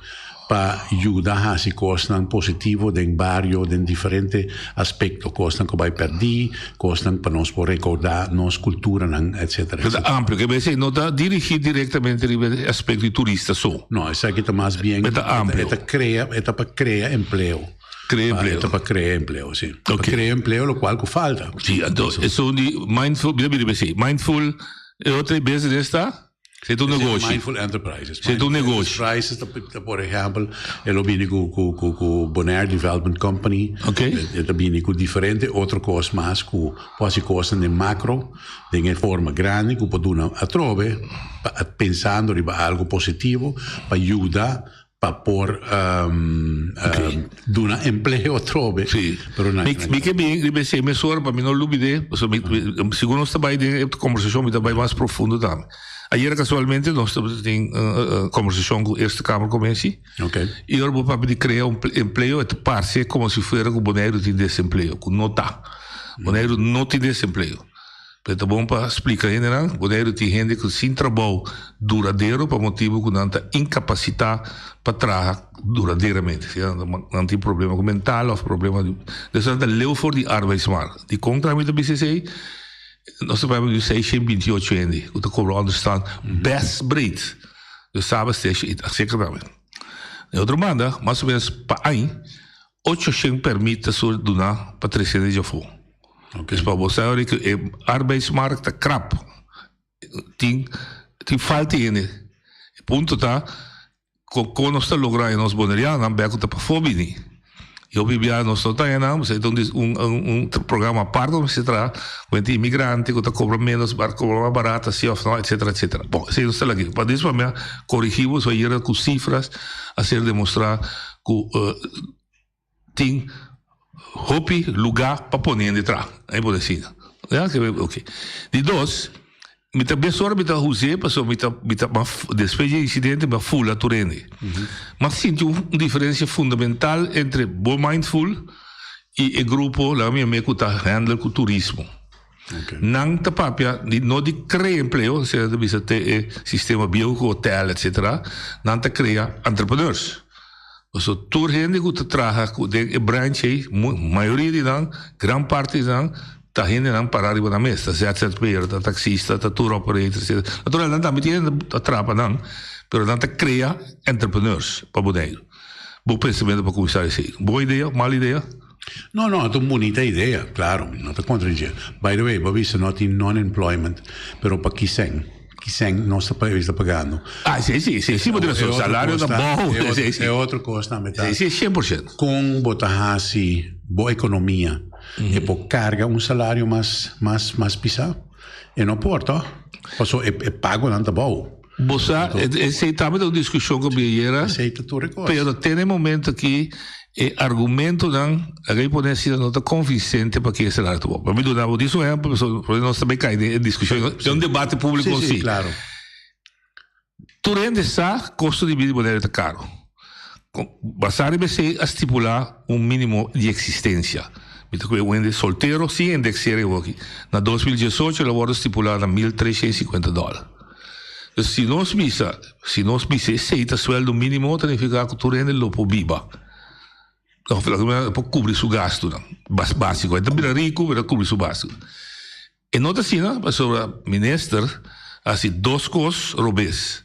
pa yuda hasi kosnan positivo den bario den diferente aspekto, kosnan ku bai pèrdí, kosnan pa nos por rekordá nos kulturanan, etcétera, etcétera. Ta amplio, ke bes no ta dirigí direktamente riba e aspekto di turista so. No, esaki ta mas bien, E ta amplio. e ta krea, e ta pa krea empleo. Krea empleo. E ta pa krea empleo, si. Pa krea empleo lokual ku falta. Si, anto esun di mindful, mira bira esei, mindful, e otro business ta? Si ta un negoshi. Mindful Enterprises. Si ta un negoshi. Enterprises ta por ehempel e lo bini ku ku ku ku Bonaire Development Company. Ok. E ta bini ku diferente otro kos mas ku por hasi kosnan den macro, den e forma grandi ku por duna atrobe pa pensando riba algo positivo pa yuda pa por duna empleo atrobe. Sí. Pero na, Mi, mi ke bin riba esei mesora pa mi no lubid'é, pasobra mi, mi, segun nos ta bai den e kombersashon mi ta bai mas profundo tambe. Ayera kasualmente nos tabatin kombersashon ku Eerste Kamer Commissie. Okay. I ora bo papia di krea un empleo e ta parse komo si fuera ku Boneiru tin desempleo, ku no ta. Boneiru no tin desempleo. Pero ta bon pa splika hendenan, Boneiru tin hende ku sin trabou duradero pa motibu ku nan ta inkapasitá pa traha duraderamente. Si nan tin problema ku mental òf problema di. Dus nan ta leu for di arbeidsmarkt. Dikon ta mi ta bisa esei? Nos ta papia di seishent binti ocho hende ku ta kobra ònderstant bèst breed. Dus saba steshi i aserka tambe. Den otro banda, mas o menos pa aña, Ochoshent permit ta sur duna pa trese den djafó. Dus pa bo sa ora ku e arbeidsmarkt ta krap, tin tin falta di hende. E punto ta kon kon nos ta logra e nos bonerianonan bek ku ta pafó bini. I hopi bia nos no ta haña nan, pasobra e ta un un un programa apart ku mester traha ku hende imigrante ku ta kobra ménos, kobra mas barato asi òf no, etsetera etsetera. Bon, esei nos ta laki. Pa dis pa mi a korigí bo ayera ku sifras a ser demostrá ku tin hopi lugá pa pone hende traha, ahí por asina. Ya, ok. Di dos, mi ta bes ora mi ta hus'é pasobra mi ta mi ta despues di e insidente mi a fula tur hende. Mi a sinti un diferensia fundamental entre bo mindful i e grupo laga mi yam'é ku ta handle ku turismo. Nan ta papia di no di krea empleo, esei nan ta bisa te e sistema bieu ku hotel etcetera, nan ta krea entrepreneurs. Pasobra tur hende ku ta traha ku den e branch ei, mayoria di nan, gran parti di nan ta hendenan para riba nan mes, ta ZZP'er, ta taxista, ta tour operator etcetera. Natural nan tambe tin hende ta traha pa nan, pero nan ta krea entrepreneurs pa Boneiru. Bo pensamentu pa kuminsá esei, bon idea, mal idea? No, no, ta un bunita idea, claro, mi no ta contra dje. By the way, bo a bisa no tin non-employment, pero pa ki sen? Ki sèn nos ta pais ta pagando. Ah, si, si, si, si, bo tin razon. Salario ta bou. E otro, e otro kos tambe ta. Si, si, 100%. Kon bo ta hasi bo ekonomia e por karga un salario mas, mas, mas pisá? E no por, tòg? Paso e, e pagonan ta bou. Bo sa, esei tambe ta un diskushon ku mi ayera. Esei ta tur e kos. Pero te na e momento aki e argumentonan, laga mi pone asina, no ta konvinsente pa ke e salario ta bou. Pa mi duna bo dis un ehèmpel, pasobra nos ta bay kai den e diskushon, den un debate públiko Si, si, klaro. Tur hende sa kosto di bida di Bonaire ta karo. Basá riba esei a stipulá un mínimo di eksistensia. Mi ta kue un hende soltero sin indexering awor aki. Na 2018 el a wòrdu stipulá na 1350 dòler. Dus si nos bisa, si nos bisa esei ta sueldo mínimo ta nifiká ku tur hende lo por biba. Of por kubri su gastunan básiko. E ta bira riku pero a kubri su básiko. E no ta asina pasobra minister a hasi dos kos robes.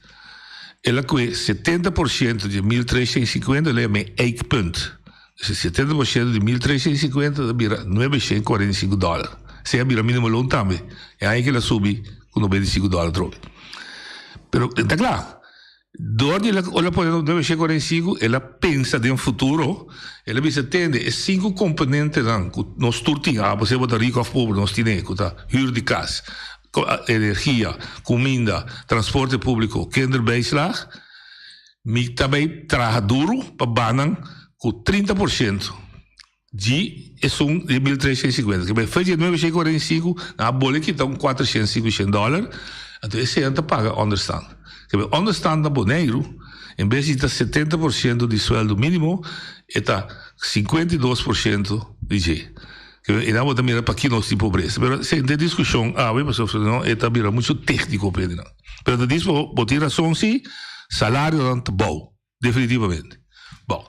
El a kue 70% di e 1350 el a yama e eikpunt. Dus e 70% di 1350 ta bira 945 dòler. Esei a bira minimo loon tambe. E aña kila subi ku 95 dòler atrobe. Pero e ta kla. Dor di el a pone 945 el a pensa den futuro. El a bisa tende e sinku komponentenan ku nos tur tin, abo sea bo ta riku òf pober nos tin e ku ta hür di kas, energia, kuminda, transporte públiko, kinderbijslag. Mi ta bai traha duru pa banan ku 30% di esun di 1350. Ke bai fecha di 945 nan a bole kita un 400, 500 dòler, anto esei nan ta paga ònderstant. Ke bai ònderstant na Boneiru, en bes di ta 70% di suèldo mínimo, e ta 52% di dje. Ke bai nan bo ta mira paki nos tin pobresa. Pero esei no ta e diskushon awe, pasobra si no e ta bira muchu tékniko p'e nan. Pero ta dis bo, bo tin rason si, salarionan ta bou, definitivamente. Bon.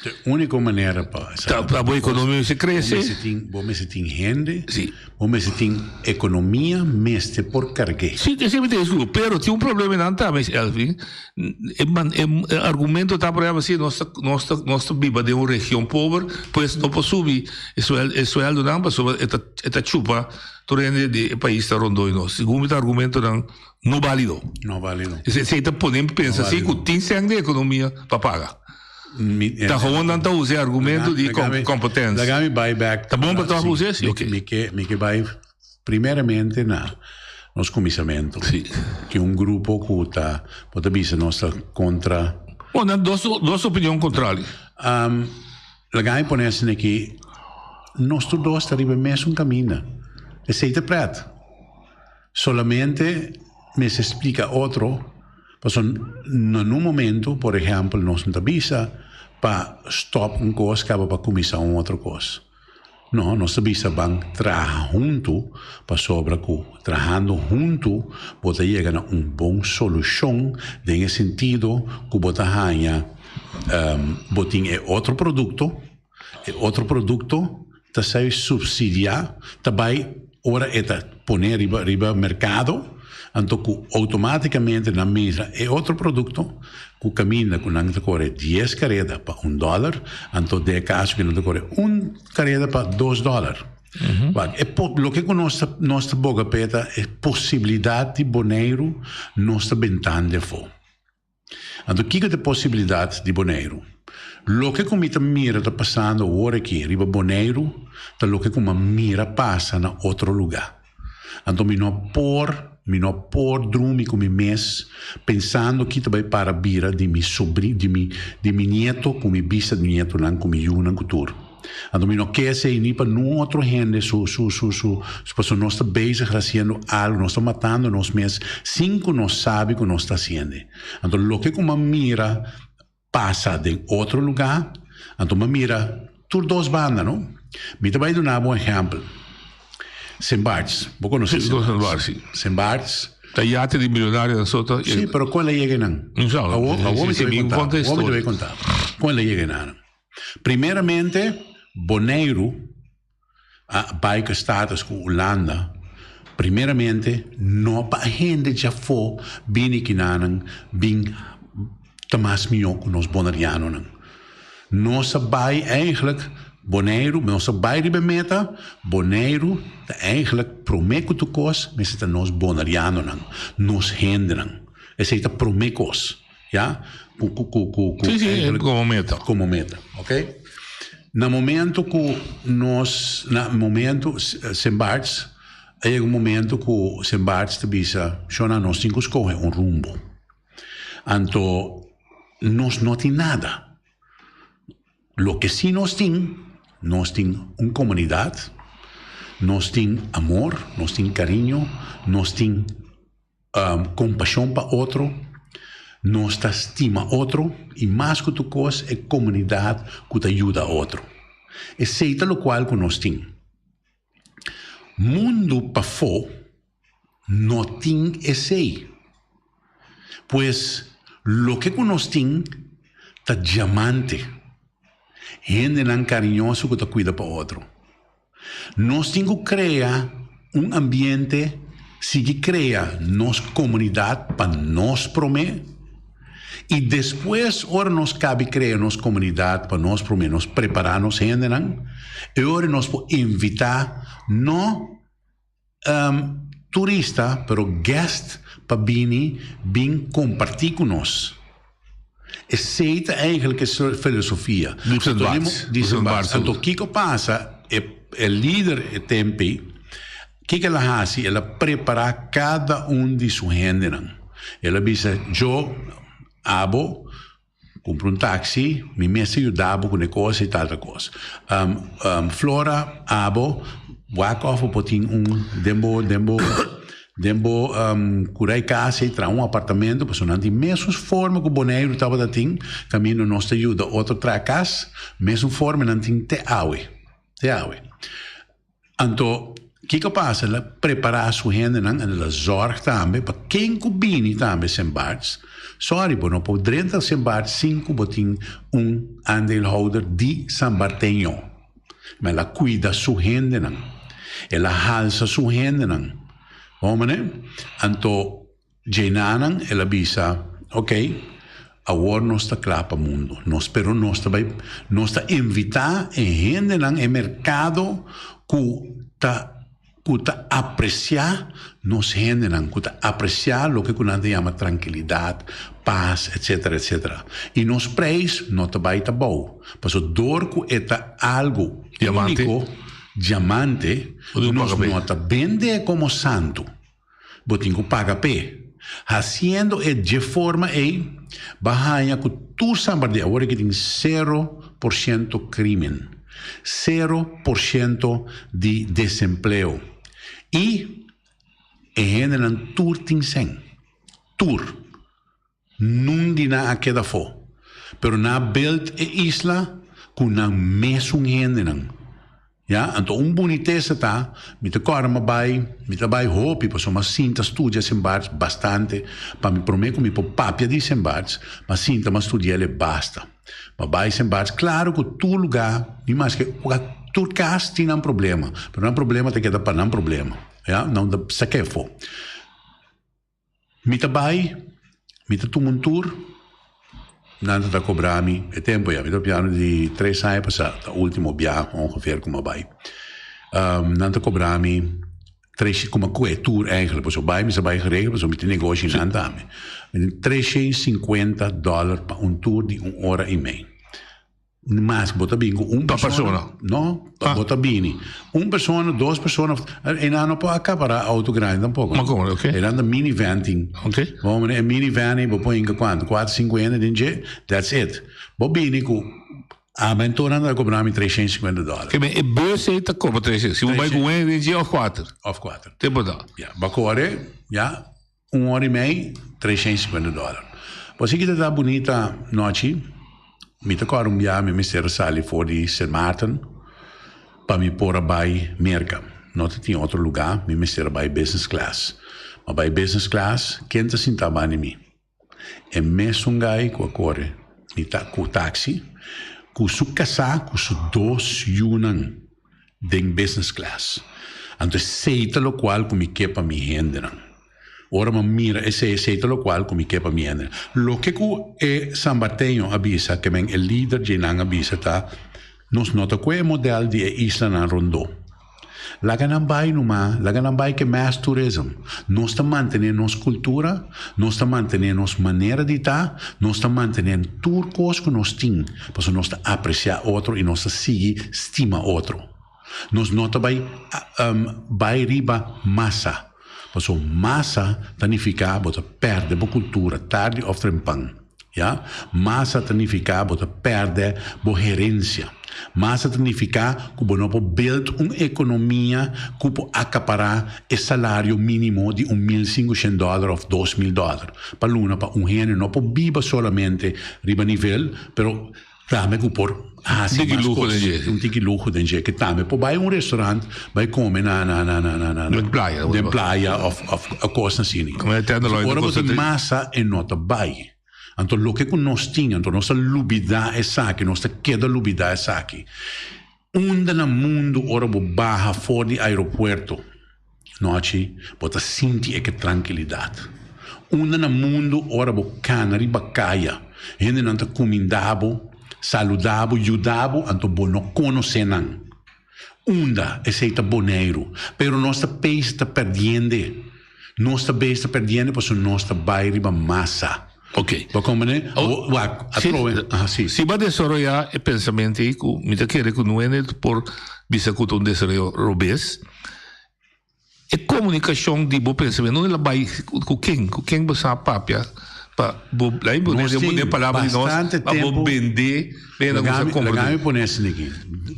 E úniko manera pa Ta pa bo ekonomia mester krese. Bo mester tin, bo mester tin hende. Si. Bo mester tin ekonomia mester por karg'é. Si, esei mi ta discu, pero tin un problema nan tambe, Elvin. E man, e argumento ta por ehempel si nos ta, nos ta, nos ta biba den un region pober, pues no por subi e suel, e sueldonan pasobra e ta, e ta chupa Tur hende di e pais ta rondó di nos. Segun mi ta argumentonan no bálido. No bálido. Esei ta pone mi pensa si ku tin sèn di ekonomia pa paga. Ta gewoon nan ta usa e argumento di kompetensia. Laga mi bai bèk. Ta bon pa tòg usa si? Oke. Mi ke mi ke bai primeramente na nos kuminsamentu. Si. Tin un grupo ku ta bo ta bisa nos ta kontra. Bon, nan dos dos opinion kontrali. Laga mi pone asina aki, nos tur dos ta riba e mesun kaminda. Esei ta pret. Solamente mester splika otro, pasobra na nun momento, por ehèmpel, nos no ta bisa pa stòp un kos kaba pa kuminsá un otro kos. No, nos ta bisa ban traha huntu pasobra ku trahando huntu bo ta yega na un bon solushon den e sentido ku bo ta haña bo tin e otro produkto, e otro produkto ta ser supsidiá ta bai ora e ta pone riba riba merkado anto ku outomátikamente nan mira e otro produkto ku kaminda ku nan ta kore dies kareda pa un dòler anto den e kaso ku nan ta kore un kareda pa dos dòler. Wak e po loke ku nos ta nos ta boga p'e ta e posibilidat di Boneiru nos ta bentando afó. Anto kiko ta e posibilidat di Boneiru? Loke ku mi ta mira ta pasando awor aki riba Boneiru ta loke ku mi a mira pasa na otro lugá. Anto mi no por, mi no por drumi ku mi mes pensando ki ta bai para bira di mi sobrin, di mi, di mi nieto ku mi bisa nietonan ku mi yunan ku tur. Anto mi no ke esei ni pa nun otro hende su su su su pasobra nos ta bezig haciendo algo, nos ta matando nos mes sin cu nos sabi cu nos ta haciende. Anto loke cu m'a mira pasa den otro lugar, anto m'a mira tur dos banda no. Mi ta bay duna bo un ehempel. Sint Barts, bo conoce Sint Barts? Si, Sint Barts. Ta yate di millonario nan so ta. Si, pero con el a yega nan? No sa. Awor mi ta bay conta, awor mi ta bay conta. Con el a yega nan? Primeramente Boneiru a bai ku status ku Hulanda, primeramente no pa hende djafó bini kinanan bin ta mas mihó ku nos bonerianonan. Nos a bai eigenlijk. Boneiru, nos a bai riba e meta, Boneiru ta eigenlijk promé ku tur kos mester ta nos bonerianonan, nos hendenan. Esei ta promé kos, ya, ku ku ku ku Sí, sí, eigenlijk komo meta. Komo meta, ok. Na momento ku nos, na momento Sint Barts, a yega un momento ku Sint Barts ta bisa, Shona, nos tin ku skohe un rumbo. Anto nos no tin nada. Loke sí nos tin, nos tin un komunidat, nos tin amor, nos tin kariño, nos tin kompashon pa otro, nos ta stima otro i mas ku tur kos e komunidat ku ta yuda otro. Esei ta lokual ku nos tin. Mundu pafó no tin esei. Pues loke ku nos tin ta diamante, hendenan kariñoso ku ta kuida pa otro. Nos tin ku krea un ambiente, sigui krea nos komunidat pa nos promé i despues ora nos kabi krea nos komunidat pa nos promé, nos prepará nos hendenan, e ora nos por invitá no turista pero guest pa bini bin comparti cu nos. Esey ta eigenlijk e filosofia. Anto kico pasa e lider e tempi kico el a haci el a prepara cada un di su hendenan. El a bisa yo abo Kumpra un taxi, mi mester yuda bo ku ne kos i tal tal kos. Flora, abo wak òf bo por tin un den bo den bo den bo kura e kas ei traha un apartamento pasobra nan tin mesun forma ku Boneiru tabata tin kaminda nos ta yuda otro traha kas mesun forma nan tin te awe te awe. Anto, kiko pasa? El a prepará su hendenan en el a zòrg tambe pa ken ku bini tambe Sint Barts. Sòri, bo no por drenta Sint Barts sin ku bo tin un aandeelhouder di San Barteño. Ma el a kuida su hendenan. El a halsa su hendenan. Bon, mane? Anto, Djenanan el a bisa, Ok, awor nos ta kla pa mundu. Nos, pero nos ta bai, nos ta invitá e hendenan, e merkado ku ta, ku ta apresiá nos hendenan, ku ta apresiá loke ku nan ta yama trankilidat, pas, etsetera, etsetera. I nos preis no ta bai ta bou, pasobra dor ku e ta algu úniko, diamante, nos no ta bende komo santu. Bo tin ku paga p'e. Hasiendo e dje forma ei, bo a haña ku tur sambar di awor aki tin sero por siento krimen, sero por siento di desempleo i e hendenan tur tin sèn. Tur. Nun di nan a keda afó, pero nan a build e isla ku nan mesun hendenan. Ya, anto un bunitesa ta, mi ta kòrda mi a bai, mi ta bai hopi pasobra mi a sinta studia Sint Barts bastante, pa mi promé ku mi por papia di Sint Barts, mi a sinta mi a studia el e basta. Mi a bai Sint Barts, klaro ku tur lugá, ni maske tur kas tin nan problema, pero nan problema ta keda pa nan problema, ya, nan ta sak'é afó. Mi ta bai, mi ta tuma un tour, nan ta ta cobra mi e tempo ya, mi ta papiando di tres aña pasa, ta ultimo biaha ongeveer cu mi a bai. Nan ta cobra mi tres como cu e tour eigenlijk, pasobra bai mi sa bai geregeld pasobra mi tin negoshi nan tambe. 350 dollar pa un tour di un ora y mei. Mas bo ta bini ku un Pa persona. persona. No, bo ta bini. Un persona, dos persona. E nan no por acapará auto grandi tampoco. Ma como, ok. E nan ta minivan tin. Ok. Bo mane e minivan ei bo por hinka kuantu? Kuater, sinku hende den dje, that's it. Bo bini ku aventura nan ta kobra mi 350 dòler. Ke men e bus ei ta kobra 300. Si bo bai ku un hende den dje òf kuater. Òf kuater. Te por ta. Ya, bo kore, ya, Un ora i mei, 350 dòler. Bo si kita ta bunita nochi, mi ta kòrda un biaha mi mester a sali for di Sint Maarten pa mi por a bai Merka. No ta tin otro lugá, mi mester a bai business class. Mi a bai business class, ken ta sinta banda di mi? E mesun gai ku a kore di ta ku taxi ku su kasá ku su dos yunan den business class. Anto esei ta lokual ku mi ke pa mi hendenan. Ora mi a mira esei, esei ta lokual ku mi ke pa mi hendenan. Loke ku e San Barteño a bisa, ke men e lider dje nan a bisa ta. Nos no ta ku e model di e islanan rondó. Laga nan bai numa, laga nan bai ke mass tourism. Nos ta mantené nos kultura, nos ta mantené nos manera di ta, nos ta mantené tur kos ku nos tin, pasobra nos ta apresiá otro i nos ta sigui stima otro. Nos no ta bai bai riba masa, pasobra masa ta nifiká bo ta pèrdè bo kultura tardi òf trempan. Ya, masa ta nifiká bo ta pèrdè bo herensia. Masa ta nifiká ku bo no por build un ekonomia ku por akapará e salario mínimo di un 1500 dòler òf 2000 dòler pa luna pa un hende no por biba solamente riba nivel, pero tambe ku por hasi mas kos. Un tiki luho den dje. Ke tambe por bai un restaurant bai kome na na na na na Den playa. Den playa òf òf kosnan asina. Ora bo tin masa e no ta bai. Anto loke ku nos tin, anto nos ta lubidá esaki, nos ta keda lubidá esaki. Unda na mundu ora bo baha for di aeropuerto nochi bo ta sinti e ke trankilidat? Unda na mundu ora bo kana riba kaya hendenan ta kumindá bo, saludá bo, yuda bo, anto bo no konosé nan? Unda esei ta Boneiru? Pero nos ta peis ta perdiende. Nos ta beis ta perdiende pasobra nos ta bai riba masa. Ok. Bo comprende? Bo wak, atrobe. Aha, si. Si bo a desaroyá e pensamentu ei ku mi ta kere ku no hende por bisa ku ta un desaroyo robes, e komunikashon di bo pensamentu no el a bai ku ken? Ku ken bo sa papia pa bo lai bo Nos tin den palabra di nos bastante pa bo tempu. bende bende ku sa Lagami, komprende. lagami pone asina aki.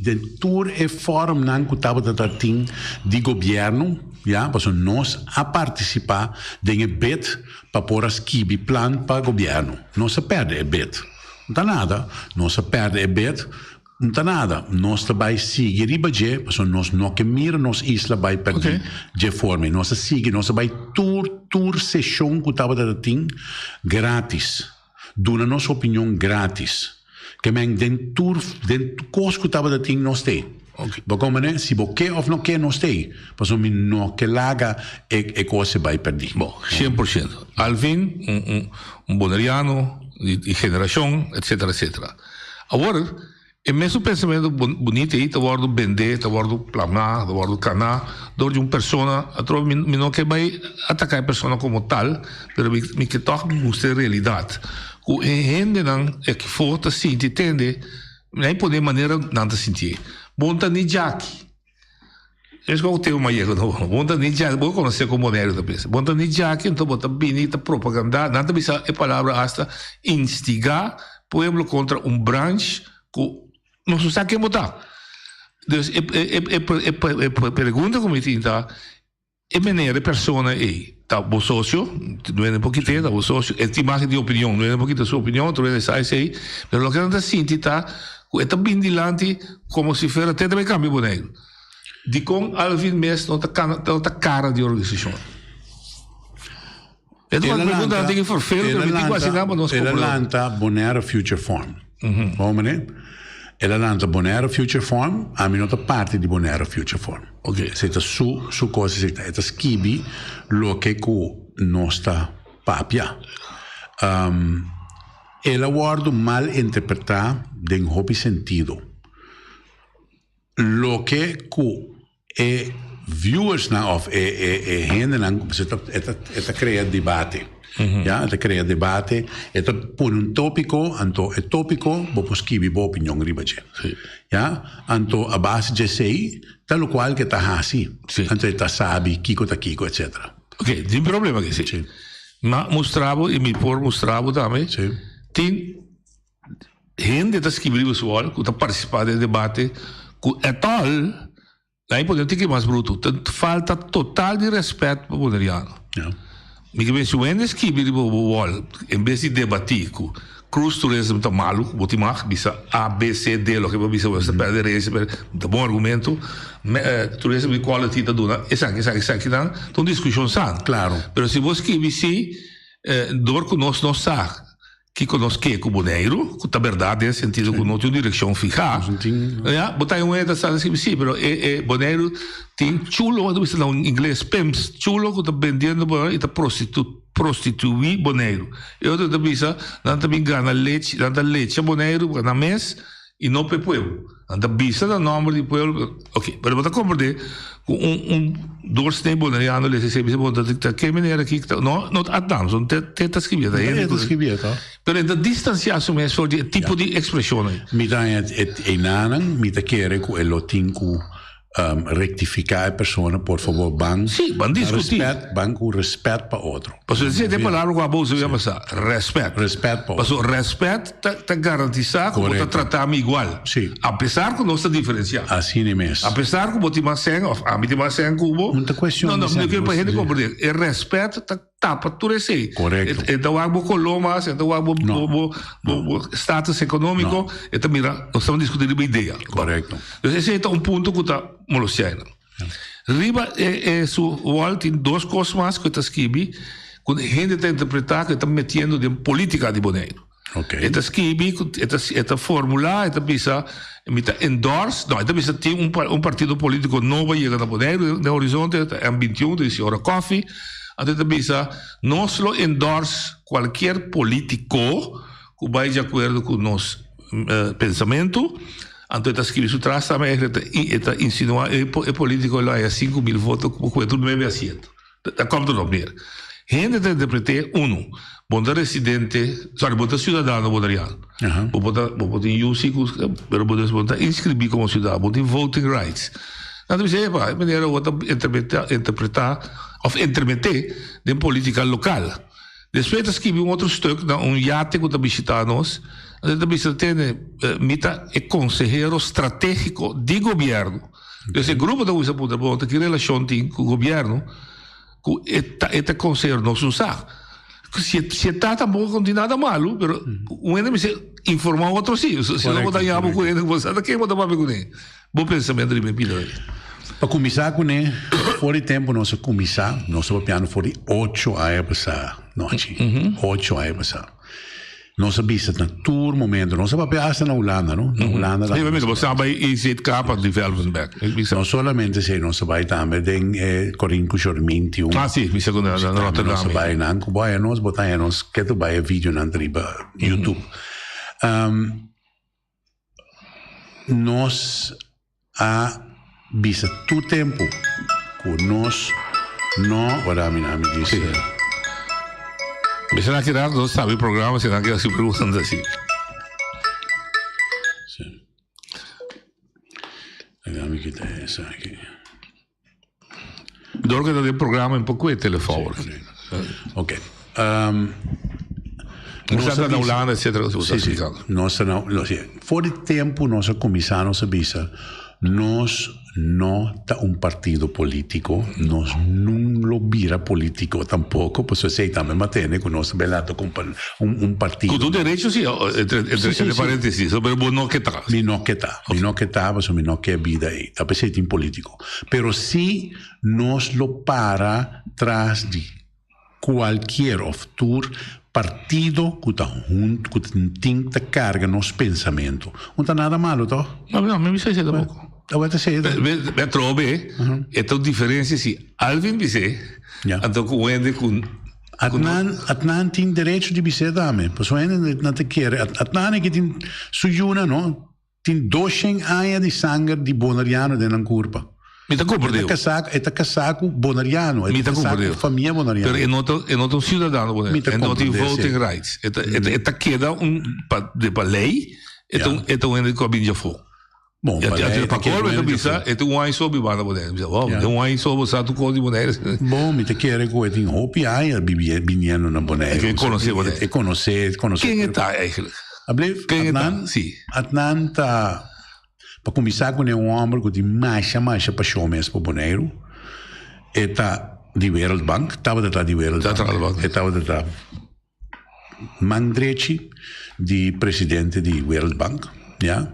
Den tur e forumnan ku tabata ta tin di gobièrnu, ya, pasobra nos a partisipá den e bid pa por a skibi plan pa gobièrnu. Nos a pèrdè e bid. No ta nada. Nos a pèrdè e bid. No ta nada. Nos ta bai sigui riba dje, pasobra nos no ke mira nos isla bai pèrdí dje forma. I nos a sigui, nos a bai tur, tur seshon ku tabata ta tin grátis. Duna nos opinion grátis. Ke men den tur, den kos ku tabata tin nos t'ei. Bo komprendé? Si bo ke òf no ke nos t'ei. Pasobra mi no ke laga e e kos e bai pèrdí. Bon, 100%. Alvin, un, un, un boneriano di, di generashon, etcetera, etcetera. Awor, e mesun pensamentu bunita ei ta wòrdu bendé, ta wòrdu plamá, ta wòrdu kaná dor di un persona. Atrobe mi mi no ke bai ataká e persona komo tal, pero mi mi ke tòg mustra e realidat ku e hendenan aki for ta sinti tende, nan pone manera nan ta sintié. Bon ta ni djaki. Es con tema ma yega no. Bon ta ni djaki, bo conoce con Boneiru ta pensa. Bon ta ni djaki, enton bo ta bini ta propaganda, nan ta bisa e palabra hasta instiga pueblo contra un branch cu nos no sa ken bo ta. Dus e e e e e pregunta cu mi tin ta, e meneer, e persona ey ta bo socio, no hende por kit'e, ta bo socio, e tin mas di opinion, no hende por kita su opinion, otro hende sa esey, pero loke nan ta sinti ta cu e ta bin dilanti como si fuera te ta bay cambia Boneiru. Dicon Alvin mes no ta cana, no ta cara di organisacion? E ta un pregunta nan tin ki verveel, pero mi tin cu haci nan pa nos El a comprende. lanta Bonaire Future Farm. Bon meneer? El a lanta Bonaire Future Farm, ami no ta parti di Bonaire Future Farm. Ok. Esei ta su, su kos, esei ta, e ta skibi loke ku nos ta papia. El a wòrdu mal interpretá den hopi sentido. Loke ku E viewersnan of e e e hendenan ku ta e ta e ta krea debate. Ya, e ta krea debate, e ta pone un topiko, anto e topiko bo por skibi bo opinion riba dje. Ya, anto a base dje esei ta lokual ke ta hasi. Anto e ta sabi kiko ta kiko etcetera. Oké, tin problema ke si. Ma mustra bo i mi por mustra bo tambe. Tin Hende ta skibi riba su wall ku ta partisipá den e debate ku etòl nan e pone un tiki mas brutu. Ta falta total di rèspèt pa boneriano. Mi ke mester un hende skibi riba bo wall en bes di debatí ku cruise tourism ta malu, bo tin mag bisa A, B, C, D loke bo bisa bo ta pèrdè rese pero ta bon argumento. Tourism di quality ta duna esaki esaki esaki nan ta un diskushon san. Pero si bo skibi si dor ku nos no sa Kiko nos ke ku Boneiru, ku ta bèrdat den e sentido ku no tin un direkshon fihá. Ya, bo ta un hende ta sa skibi si, pero e e Boneiru tin chulo, bo ta bisa na un ingles, pimps, chulo ku ta bendiendo Boneiru i ta prostitu prostituí Boneiru. E otro ta bisa nan ta bin gana lechi, nan ta lecha Boneiru pa nan mes i no pa e pueblo. Nan ta bisa na nomber di pueblo, ok, pero bo ta comprende cu un un doorsnee Boneriano lesa esey bisa bo ta ta ke manera aki ta no no ta Adnan son te te ta scribie ta hende ta scribie to. Pero e ta distancia su mes for di e tipo di expresion ey. Mi ta haña e enanan mi ta kere cu e lo tin cu Rectifica e persona por favor ban Sí, ban discuti. Respet, ban cu respet pa otro. Pasobra esei ta e palabra cu abo usa bia pasa, respet. Respet pa otro. Pasobra respet ta ta garantisa cu bo ta trata mi igual. Sí. A pesar cu nos ta diferencia. Asina mes. A pesar cu bo tin mas sèn of ami tin mas sèn cu bo. No ta cuestion di sèn. No, no, mi kier pa hende comprende. E respet ta tapa tur esei. Correcto. E ta wak bo color mas, e ta wak bo, No. bo, bo, bo status economico, No. e ta mira, nos estamos discuti riba idea. Correcto. Dus esei ta un punto cu ta molestia einan. Riba e, e su wall tin dos cos mas cu e ta skibi, cu hende ta interpreta cu e ta metiendo den politica di Boneiru. Okay. E ta skibi, cu e ta, e ta formula, e ta bisa, mi ta endorse, no, e ta bisa tin un, un partido politico nobo a yega na Boneiru, den horizonte, ta M21, di señora Coffie, anto e ta bisa, nos lo endorse cualkier politico cu bay di acuerdo cu nos pensamento, anto e ta skibi su tras tambe, e ta insinua e politico lo haya 5000 voto cu e tur nuebe asiento. Ta komt erop neer. Hende ta interpreté, uno, bo ta residente, sorry, bo ta ciudadano boneriano. Bo por ta, bo por tin yu si ku, pero bo bo ta inscribí como ciudadano, bo tin voting rights. Nan ta bisa, epa, e manera bo ta interpretá, interpretá of intermeté den politica local. Despues ta skibi un otro stuk na un yate ku ta bishitá nos, nan ta bisa, tene, mi ta e consehero strategico di gobierno. Dus e grupo ta kuminsá puntra, bon, ta ki relashon tin ku gobièrnu ku e ta e ta konsehero? Nos no sa. Si e si e ta tampoko no tin nada malu, pero un hende mester informá otro si. Si no bo ta yama ku hende ku bo sa ta ken bo ta papia kuné. Bo pensamentu riba e pida ei. Pa kuminsá kuné, for di tempu nos a kuminsá, nos ta papiando for di ocho aña pasá, nochi, ocho aña pasá. Nos a bisa na tur momento, nos a papia hasta na Hulanda, no? Na Hulanda Sí, tambe. bo sa bai IZK pa Development Bank. No solamente esei, nos a bai tambe den e Corinne Cushormin tin un. Ah, sí, mi sa ku na Rotterdam. Nos a bai nan ku bai nos bo ta haña nos ke tur bai e videonan ta riba YouTube. Nos a bisa tur tempu ku nos no ora mi na mi dice. Mester a keda nos sabi programa si nan ke hasi pregunta asi. Si. Laga mi kita esaki. Dor ku ta den programa en por kue telefon. Ok. Um, nos ta na Hulanda, etcetera. Sí, sí. Nos ta na, no, sí. For di tempu nos a kuminsá nos a bisa, nos no ta un partido polítiko, nos nun lo bira polítiko tampoko, pasobra esei tambe matene ku nos ta bai lanta un, un partido. Ku tur derecho sí, entre, entre, entre paréntesis, pero bo no ke ta. Mi no ke ta. Mi no ke ta, pasobra mi no ke bida ei. Ta p'esei tin polítiko. Pero si nos lo para tras di cualkier of tur partido cu ta hunto, cu tin ta carga nos pensamento. Un ta nada malo, toch? No, no, mi bisa esei tampoco. Awor ta esei. Be atrobe, e ta un diferencia si Alvin bis'é, anto cu un hende cu. Adnan, Adnan tin derecho di bis'é tambe. Pasobra hende nan ta kere, Adnan e ke tin su yunan, no? Tin doshen aña di sanger di boneriano den nan kurpa. Mi ta komprendé. E ta kasá, e ta kasá ku boneriano. Mi ta komprendé. Ku famia boneriano. Pero e no ta, e no ta un siudadano boneriano. Mi ta komprendé, E no tin sí. voting rights. E ta, e ta, e ta keda un, pa, de pa lei, e ta un, e ta un hende ku a bini djafó. Bon, pa lei e Pa ta keda kolmo un e ta hende bisa, djafó. e ta un aña so biba na Boneiru. Mi bisa, wow, Ja. den un aña so bo sa tur kos di Boneiru. Bon, mi ta kere ku e tin hopi aña bibi, biniendo na Boneiru. E konosé Boneiru. E konosé, e konosé. Ken e ta eigenlijk? Ablief? Ken e ta? Adnan? Sí. Adnan ta, pa kuminsá kuné, un hòmber ku tin masha, masha pashon mes pa Boneiru. E ta di Wereldbank, tabata ta di Wereldbank. E tabata ta man drechi di presidente di Wereldbank, ya.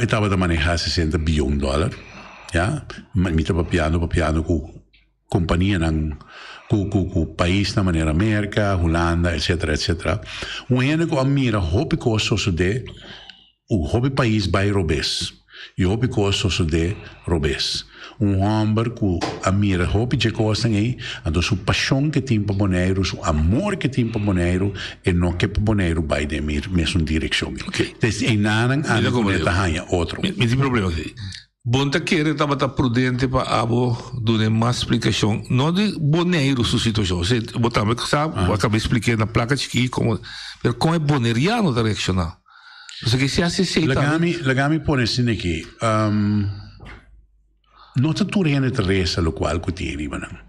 E tabata manehá sesenta biyon dòler, ya. Mi ta papiando, papiando ku Kompanianan ku ku ku paisnan manera Merka, Hulanda etcetera etcetera. Un hende ku a mira hopi kos sosodé, un hopi pais bai robes. I hopi kos sosodé robes. Un hòmber ku a mira hopi dje kosnan ei, anto su pashon ke tin pa Boneiru, su amor ke tin pa Boneiru, e no ke pa Boneiru bai den e mesun direkshon ei. Des einanan ami ku ne ta haña otro. Mi tin problema ku Bon ta kere tabata prudente pa abo dun'e mas splikashon, no di Boneiru su situashon, si bo tambe sa, bo a kaba di splik'é na plaka chikí komo, pero kon e boneriano ta reakshoná. Pasobra ke si hasi esei tambe. Laga mi, laga mi pone asina aki, no ta tur hende ta resa lokual ku tin riba nan.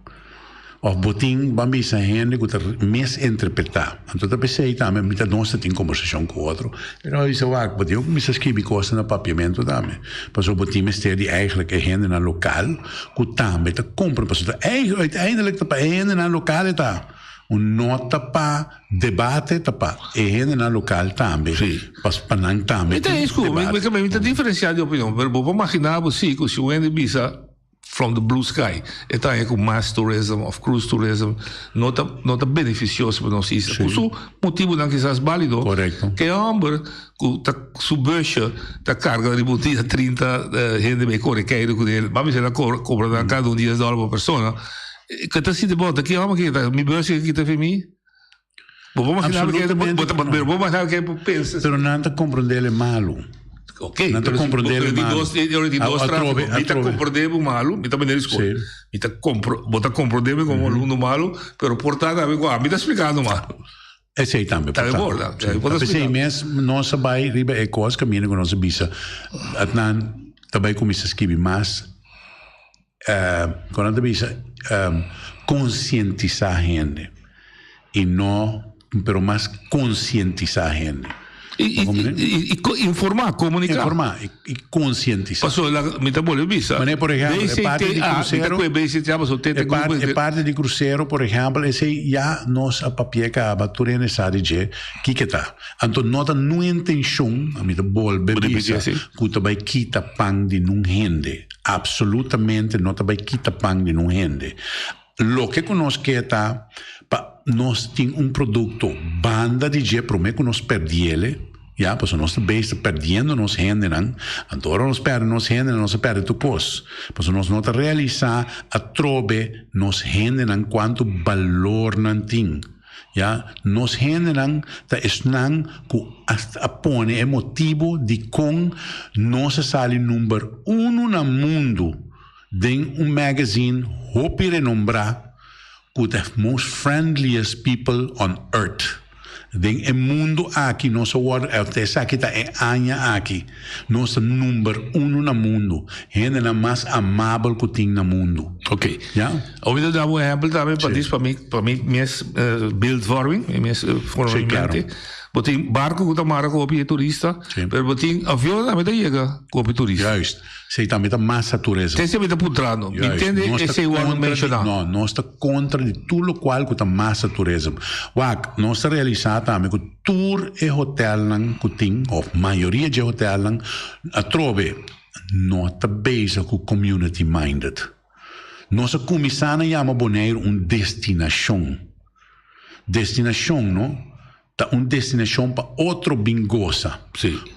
Of bo tin, ban bisa hende ku ta misinterpretá. Anto ta p'esei tambe mi ta nos ta tin kombersashon ku otro. Pero a bisa wak, bo tin ku kuminsá skibi kosnan na papiamentu tambe. Pasobra bo tin mester di eigentlik e hendenan lokal ku tambe ta kumpra. Pasobra ta uiteindelijk ta pa e hendenan lokal e ta. Un no ta pa debate, ta pa e hendenan lokal tambe. Pa nan tambe tin debate. Mi ta diferensiá di opinion, pero bo por maginá bo si ku si un hende bisa. From the blue sky. E ta haña ku mass tourism of cruise tourism no ta no ta benefisioso pa nos isla. Ku su motibunan kisas bálido. Korekto. Ke hòmber ku ta su busje ta karga riba un dia 30 hende bai kore keiru ku el. Ban bisa el a kobra nan kada un dies dòler pa persona. Ke ta sinti bon ta ki hòmber ki ta mi busje ke kita fi mi? Bo por imaginá ke bo ta pero bo imaginá ke bo pensa. Pero nan ta komprondé el malu. Ok, nan ta komprondé el malu. Pero di dos tráfiko. Mi ta komprondé bo malu, mi ta bini di skol. Mi ta kompro, bo ta komprondé mi komo alumno malu, pero por ta tambe ku ami ta splikando malu. Esei tambe por ta. Tambe por ta. Ta p'esei mes nos a bai riba e kos kaminda ku nos a bisa nan ta bai kuminsá skibi mas. Kon nan ta bisa konsientisá hende i no pero mas konsientisá hende. I informá, komuniká. Informá i konsientisá. Paso mi ta bolbe bisa. Manera por ehèmpel e parti di krusero. BCTA, mi ta kue BCTA paso te grupo. E parti di krusero por ehèmpel esei ya nos a papia kaba tur hende sa di dje kiko ta. Anto no ta nun intenshon, mi ta bolbe bisa ku ta bai kita pan di nun hende. Absolutamente no ta bai kita pan di nun hende. Loke ku nos ke ta pa nos tin un produkto banda di dje prome ku nos perdiele, ya, pasobra nos ta bezig ta perdiendo nos hendenan, anto ora nos perde nos hendenan nos a perde tur kos, pasobra nos no ta realisa atrobe nos hendenan kuantu balor nan tin. Ya, nos hendenan ta esnan ku a pone e motibu dikon nos a sali number uno na mundu den un magazine hopi renombrá ku ta most friendliest people on earth. Den e mundu aki nos a wòrdu, esaki ta e aña aki, nos ta number uno na mundu, hendenan mas amabel ku tin na mundu. Ok. Ya. Awor mi ta daba un ehempel tambe pa dis pa mi pa mi mes beeldvorming, mi mes forma mi mente. Bo tin barco ku ta mara ku hopi turista, pero bo tin avion tambe ta yega ku hopi turista. Juist. Esei tambe ta masa turismo. Esei mi ta puntrando. Mi Juist. tende Nos ta esei wòrdu kontra di, menshoná. no, nos ta kontra di tur lokual ku ta masa turismo. Wak, nos ta realisá tambe ku tur e hotelnan ku tin, òf mayoria dje hotelnan, atrobe no ta bezig ku community minded. Nos a kuminsá na yama Boneiru un destinashon. Destinashon, no? Ta un destinashon pa otro bin gosa.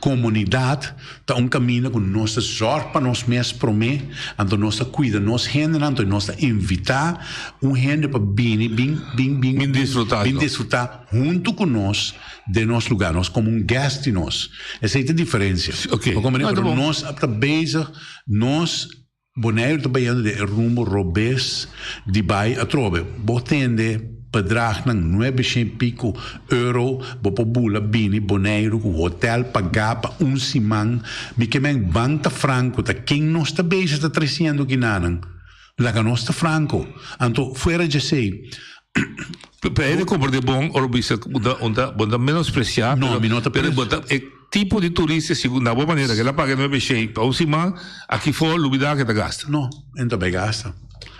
Komunidat ta un kaminda ku nos ta zòrg pa nos mes promé, anto nos ta kuida nos hendenan, anto nos ta invitá un hende pa bini bin bin bin Bin disfrutá bin disfrutá huntu ku nos den nos lugá, nos komo un guest di nos. Esei ta e diferensia. Oké. Bo komprendé? No, ta Pero bon. nos a ta bezig, nos Boneiru ta bayendo den e rumbo robes di bai atrobe. Bo tende bedragnan nuebe shen pico euro bo por bula bini Boneiru cu hotel paga pa un siman. Mi ke men ban ta franco ta ken nos ta bezig ta treciendo kinanan. Laga nos ta franco. Anto fuera djesey. Pa hende comprende bon ora bo bisa bo ta bo ta menosprecia No, mi no ta pero bo ta e tipo di turista segun na bo manera ke el a paga nuebe shei pa un siman aki for lubida ke ta gasta. No, e no ta bay gasta.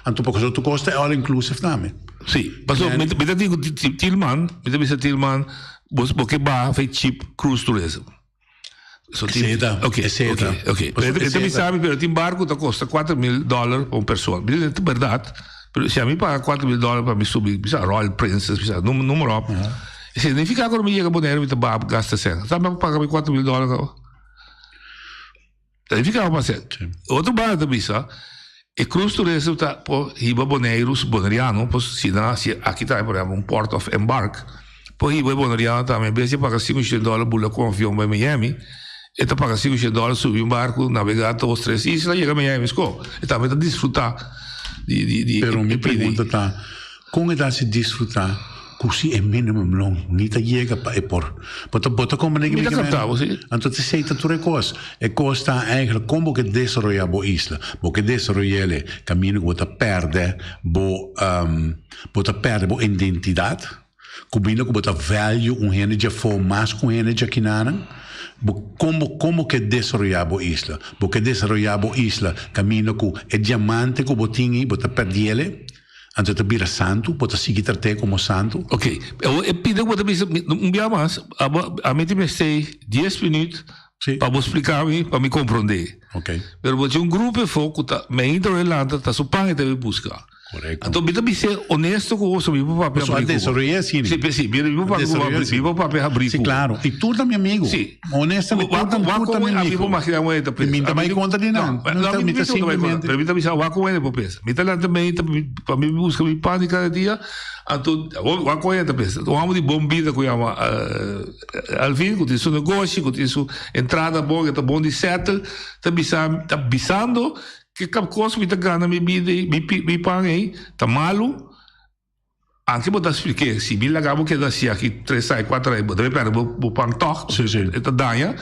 Anto pasobra tur cos ta all inclusive tambe. Si, pasobra mi ta di ku Tilman, mi ta bisa Tilman bo bo ke baha for e cheap cruise tourism. So tin, Esei ta, ok, esei ok, ta. ok. Pasobra Pero e ta esei ta. bisa mi, pero tin barco ta costa 4000 dollar pa un persona. Mi di, ta berdad, pero si ami paga 4000 dollar pa mi subi, bisa Royal Princess, bisa num, numero op, significa cu ora mi yega Bonaire mi ta baha gasta cen. Sa mi a paga mi 4000 dollar caba? Ta nifiká pa ser. Otro banda ta bisa, e cruise tourism ta por hiba Boneiru, su boneriano, por si nan hasi aki tambe por ehempel un port of embark, por hiba e boneriano tambe, en bes di paga sinku shen dòler bula ku avion bai Miami, e ta paga sinku shen dòler subi un barku, nabegá dos tres isla, yega Miami sko. E tambe ta disfrutá di di di Pero mi e pidi. pregunta ta, Kon e ta hasi disfrutá ku si e minimum loon ni ta yega pa e por? Bo ta bo ta komprendé Mi mi ta ke kaptá meen? bo, si. Anto ta esei ta tur e kos. E kos ta eigenlijk kon bo ke desaroyá bo isla. Bo ke desaroy'el kaminda ku bo ta pèrdè bo bo ta pèrdè bo identidat, kuminda ku bo ta value un hende djafó mas ku un hende djakinanan. Bo kon bo kon bo ke desaroyá bo isla? Bo ke desaroyá bo isla kaminda ku e diamante ku bo tin ei bo ta pèrdi'el? Anto e ta bira santu, bo ta sigui trat'é komo santu. Ok, awor e pida ku bo ta bisa, un bia mas, abo, ami tin mester dies minüt pa bo splika mi, pa mi komprondé. Ok. Pero bo tin un grupo efo ku ta, meinta ora e lanta, ta su pan e ta bai buska. Korekto. Anto mi ta bis'é honesto ku bo, so mi por papia Pasobra habrí ku bo. desaroy'é asina. Si, si, mi por papia ku bo, mi por papia habrí Si, ku bo. klaro. I tur ta mi amigu. Si. Honestamente, tur ta, tur ta mi Wak amigu. mi por imaginá un hende ta pensa. Mi ta bai kontra di nan. No, no, Mi mi ta ta simplemente. Pero mi ta bisa wak un hende por pensa. Mi ta lanta mei pa mi buska mi pan di kada dia, anto wak un hende ta pensa. Un hòmber di bon bida ku yama Alvin, ku tin su negoshi, ku tin su entrada bon, ku ta bon di sètel, ta bisa, ta bisando ke kap kos mi ta gana mi bida ei, mi pan ei ta malu. Anke bo ta splik'é, si mi laga bo keda hasi aki tres ai, kuater ai, bo ta bay pèrdè bo bo pan tòg, Sí, sí. e ta daña.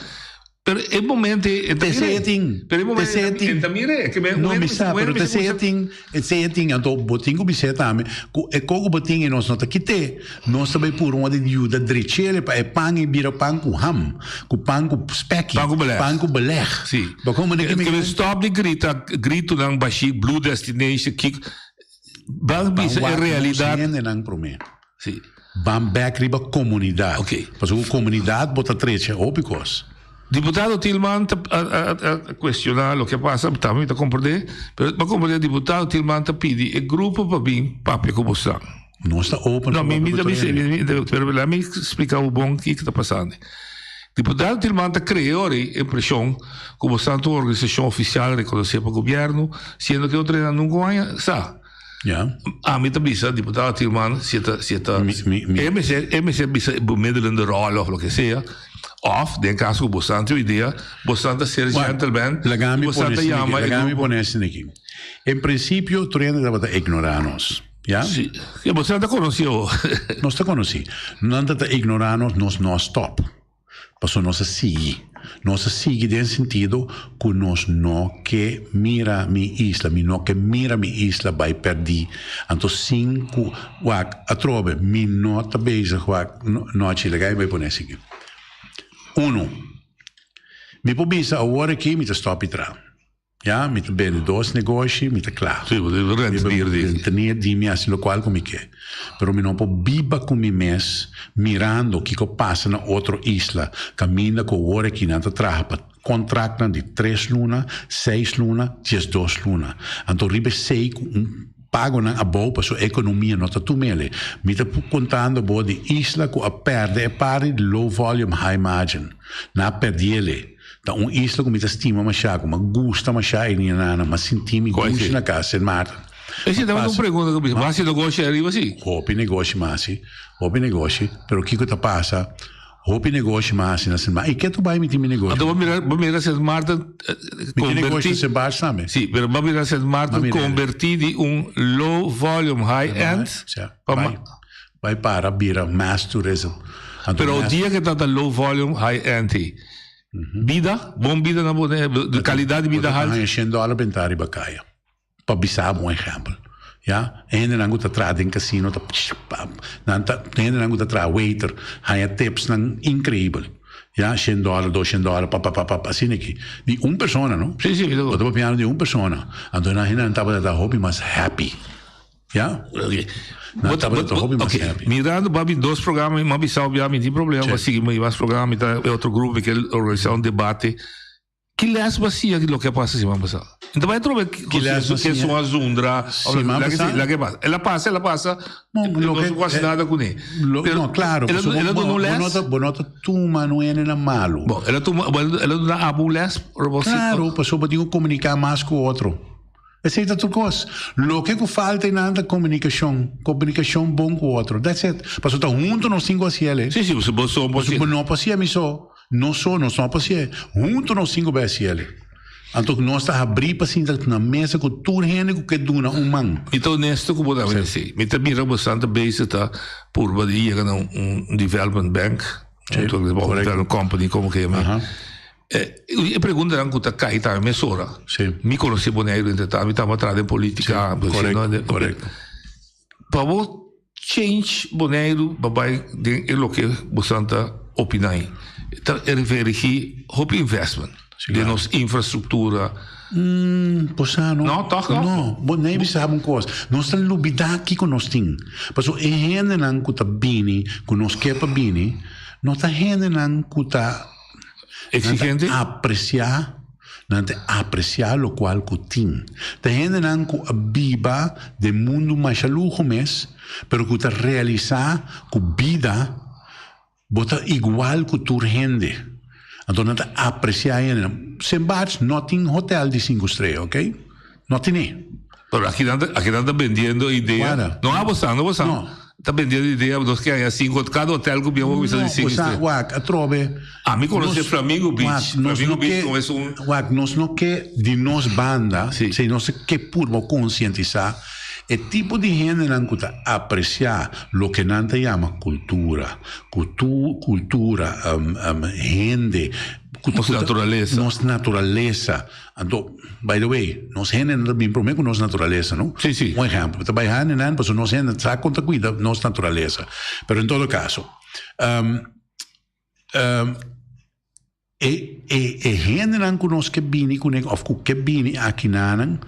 Pero e momento ei e ta Esei mir'é. e tin. Pero e momento Esei e tin. e ta mir'é. Ke men No, mi sa, pero esei e tin, esei e tin. Anto bo tin ku bis'é tambe ku e kos ku bo tin ei nos no ta kit'é. Nos ta bay puru un di yuda drech'é pa e pan ei bira pan ku ham, ku pan ku spèki, Pan ku belèg. pan ku belèg. Sí. Bo komprendé ke mi Ke men stòp di grita gritonan bashí, Blue Destination, kiko. Ban bisa e realidad. Ban wak nos hendenan prome. Si. Ban bek riba comunidad. Ok. Pasobra cu comunidad bo ta trecha hopi cos. Diputado Thielman ta a cuestiona loke a pasa, tambe mi ta comprende, pero mi a comprende diputado Thielman ta pidi e grupo pa bin papia cu bosan. Nos ta open No, pa mi papia ta cu bisa, tur hende. pero laat mi splica bo bon kico ta pasando. Diputado Thielman ta crea ora e impresion cu bosan ta un organisacion oficial reconoce pa gobierno, siendo cu e otro hende nunca haña sa. Ja. Ami ta bisa diputado Thielman si e ta, si e ta, Mi, mi, mi. e mester, e mester bisa e bemiddelende rol of loke sea, of den caso cu bosan tin un idea, bosan ta ser Bueno, gentleman, laga mi bosan pone ta asina yama aki, e laga mi grupo. pone asina aki. En principio tur hende tabata ignora nos. Ya? Sí. Ja, boso ta conocí o. Nos ta conocí. Nan ta ta ignorá nos, nos no a stop. Pasobra nos a sigui. Nos a sigui den sentido cu nos no ke mira mi isla, mi no ke mira mi isla bai perdí. Anto sin cu, wak, atrobe, mi no ta bezig, wak, no, no, Chile, gai bai pone así. Uno, mi por bisa awor aki mi ta stop y traha. Ya, mi ta bende dos negoshi, mi ta kla. Sí, bo tin rentenier di. Rentenier di mi hasi lokual ku mi ke. Pero mi no por biba ku mi mes mirando kiko pasa na otro isla, kaminda ku awor aki nan ta traha pa kontraktnan di tres luna, seis luna, diesdos luna. Anto riba esei ku un pagonan abou pasobra ekonomia no ta tumele. Mi ta kontando bo di isla ku a pèrdè e parti di low volume high margin. Nan a pèrdiele. Ta un isla ku mi ta stima mashá, ku mi a gusta mashá e niñanana, mi a sinti mi dushi na kas, Sint Maarten. Esi tabata un pregunta ku mi hasi negoshi ariba si? Hopi negoshi mi hasi, hopi negoshi, pero kiko ta pasa, hopi negoshi mi hasi na Sint Maarten. I ke tu bai mi tin mi negoshi? Anto bo mira, bo mira Sint Maarten Mi tin negoshi na Sint Maarten tambe. Si, pero bo mira Sint Maarten konbertí di un low volume high end pa Bai, bai para bira mass tourism. Pero dia ke ta ta low volume high end ei. Bida, bon bida na Bonaire, de calidad di bida haltu. Bo ta haltu. haña shen dòler bentá riba kaya, pa bisa bo un ehèmpel, ya. E hendenan ku ta traha den kasino ta nan ta, e hendenan ku ta traha waiter haña tipsnan inkreibel, ya, shen dòler, dos shen dòler, pa pa pa pa asina aki, di un persona no. Sí, sí, mi ta Bo ta papiando di un persona, anto nan hendenan tabata ta hopi mas happy. Ya? Ok. Nan tabata ta hopi mas happy. Mirando babi dos programa, mi a bisa bia mi tin problema pa sigui mas programa, mi ta e otro grupo mi ke organisa un debate. Ki les bo a siña di loke a pasa siman pasá? N ta bai atrobe Ki les bo a ke siña? son a zundra, Siman laga pasá? laga e pasa. El a pasa, el a pasa, Bon, nos loke no hasi nada kuné. Lo, Pero no, claro, el a pasobra el a bo, duna un bo les. no ta, bo no ta tuma no hende na malu. Bon, el a tuma, bueno, el a duna abo un les, ora bo si- Claro, pasobra bo tin ku komuniká mas ku otro. Esei ta tur kos. Loke ku falta einan ta komunikashon. Komunikashon bon ku otro. That's it. Pasobra ta huntu nos tin ku hasi el, eh. Sí, sí, bo so bo Pasobra bo no por hasié mi so. Nos so nos no por hasié. Huntu nos tin ku bai hasi el. Anto nos ta habrí pa sinta na mesa ku tur hende ku ke duna un man. Mi ta honesto ku bo ta esei. Mi ta mira bo esnan ta bezig ta purba di yega na un development bank, un development company komo ke yama. E preguntanan ku ta kai tambe mesora. Mi konosé Boneiru entre tanto, mi tabata traha den politika. Pa bo change Boneiru pa bai den e loke bosan ta opiná ei, ta referigí hopi investment den nos infrastruktura. Bo sa no? No, tòg no? No, bo nebi sa un kos. Nos ta lubidá kiko nos tin. Pasobra e hendenan ku ta bini, ku nos ke pa bini, no ta hendenan ku ta Exigente? Nan ta apreciá, nan ta apreciá locual cu tin. Ta hendenan cu a biba den mundu masha luho mes, pero cu ta realisá cu bida bo ta igual cu tur hende. Anto nan ta apreciá hendenan. Sint Barts no tin hotel di cinco strea, ok? No tine. Pero aki nan ta, aki nan ta bendiendo idea. Guarda. No a bosan, no bosan. No. Ta bendiendo idea, nos ke haña cinco, cada hotel ku bien bo bisa di No, cinco bosan, estrella. wak, atrobe. Ami konosé Nos- Flamingo Beach. Wak, nos Flamingo no Beach ke, como es un wak, nos no ke di nos banda, Sí. si nos ke purba konsientisá e tipo di hendenan ku ta apresiá loke nan ta yama kultura, kutu, kultura, hende, ku Nos ku ta- naturalesa. Nos naturalesa. Anto, by the way, nos hendenan ta bin promé ku nos naturalesa, no? Sí, sí. Un ehèmpel, ta bai hendenan pasobra nos hende sa kon ta kuida nos naturalesa. Pero en todo kaso, e e e hendenan ku nos ke bini kuné òf ku ke bini akinanan,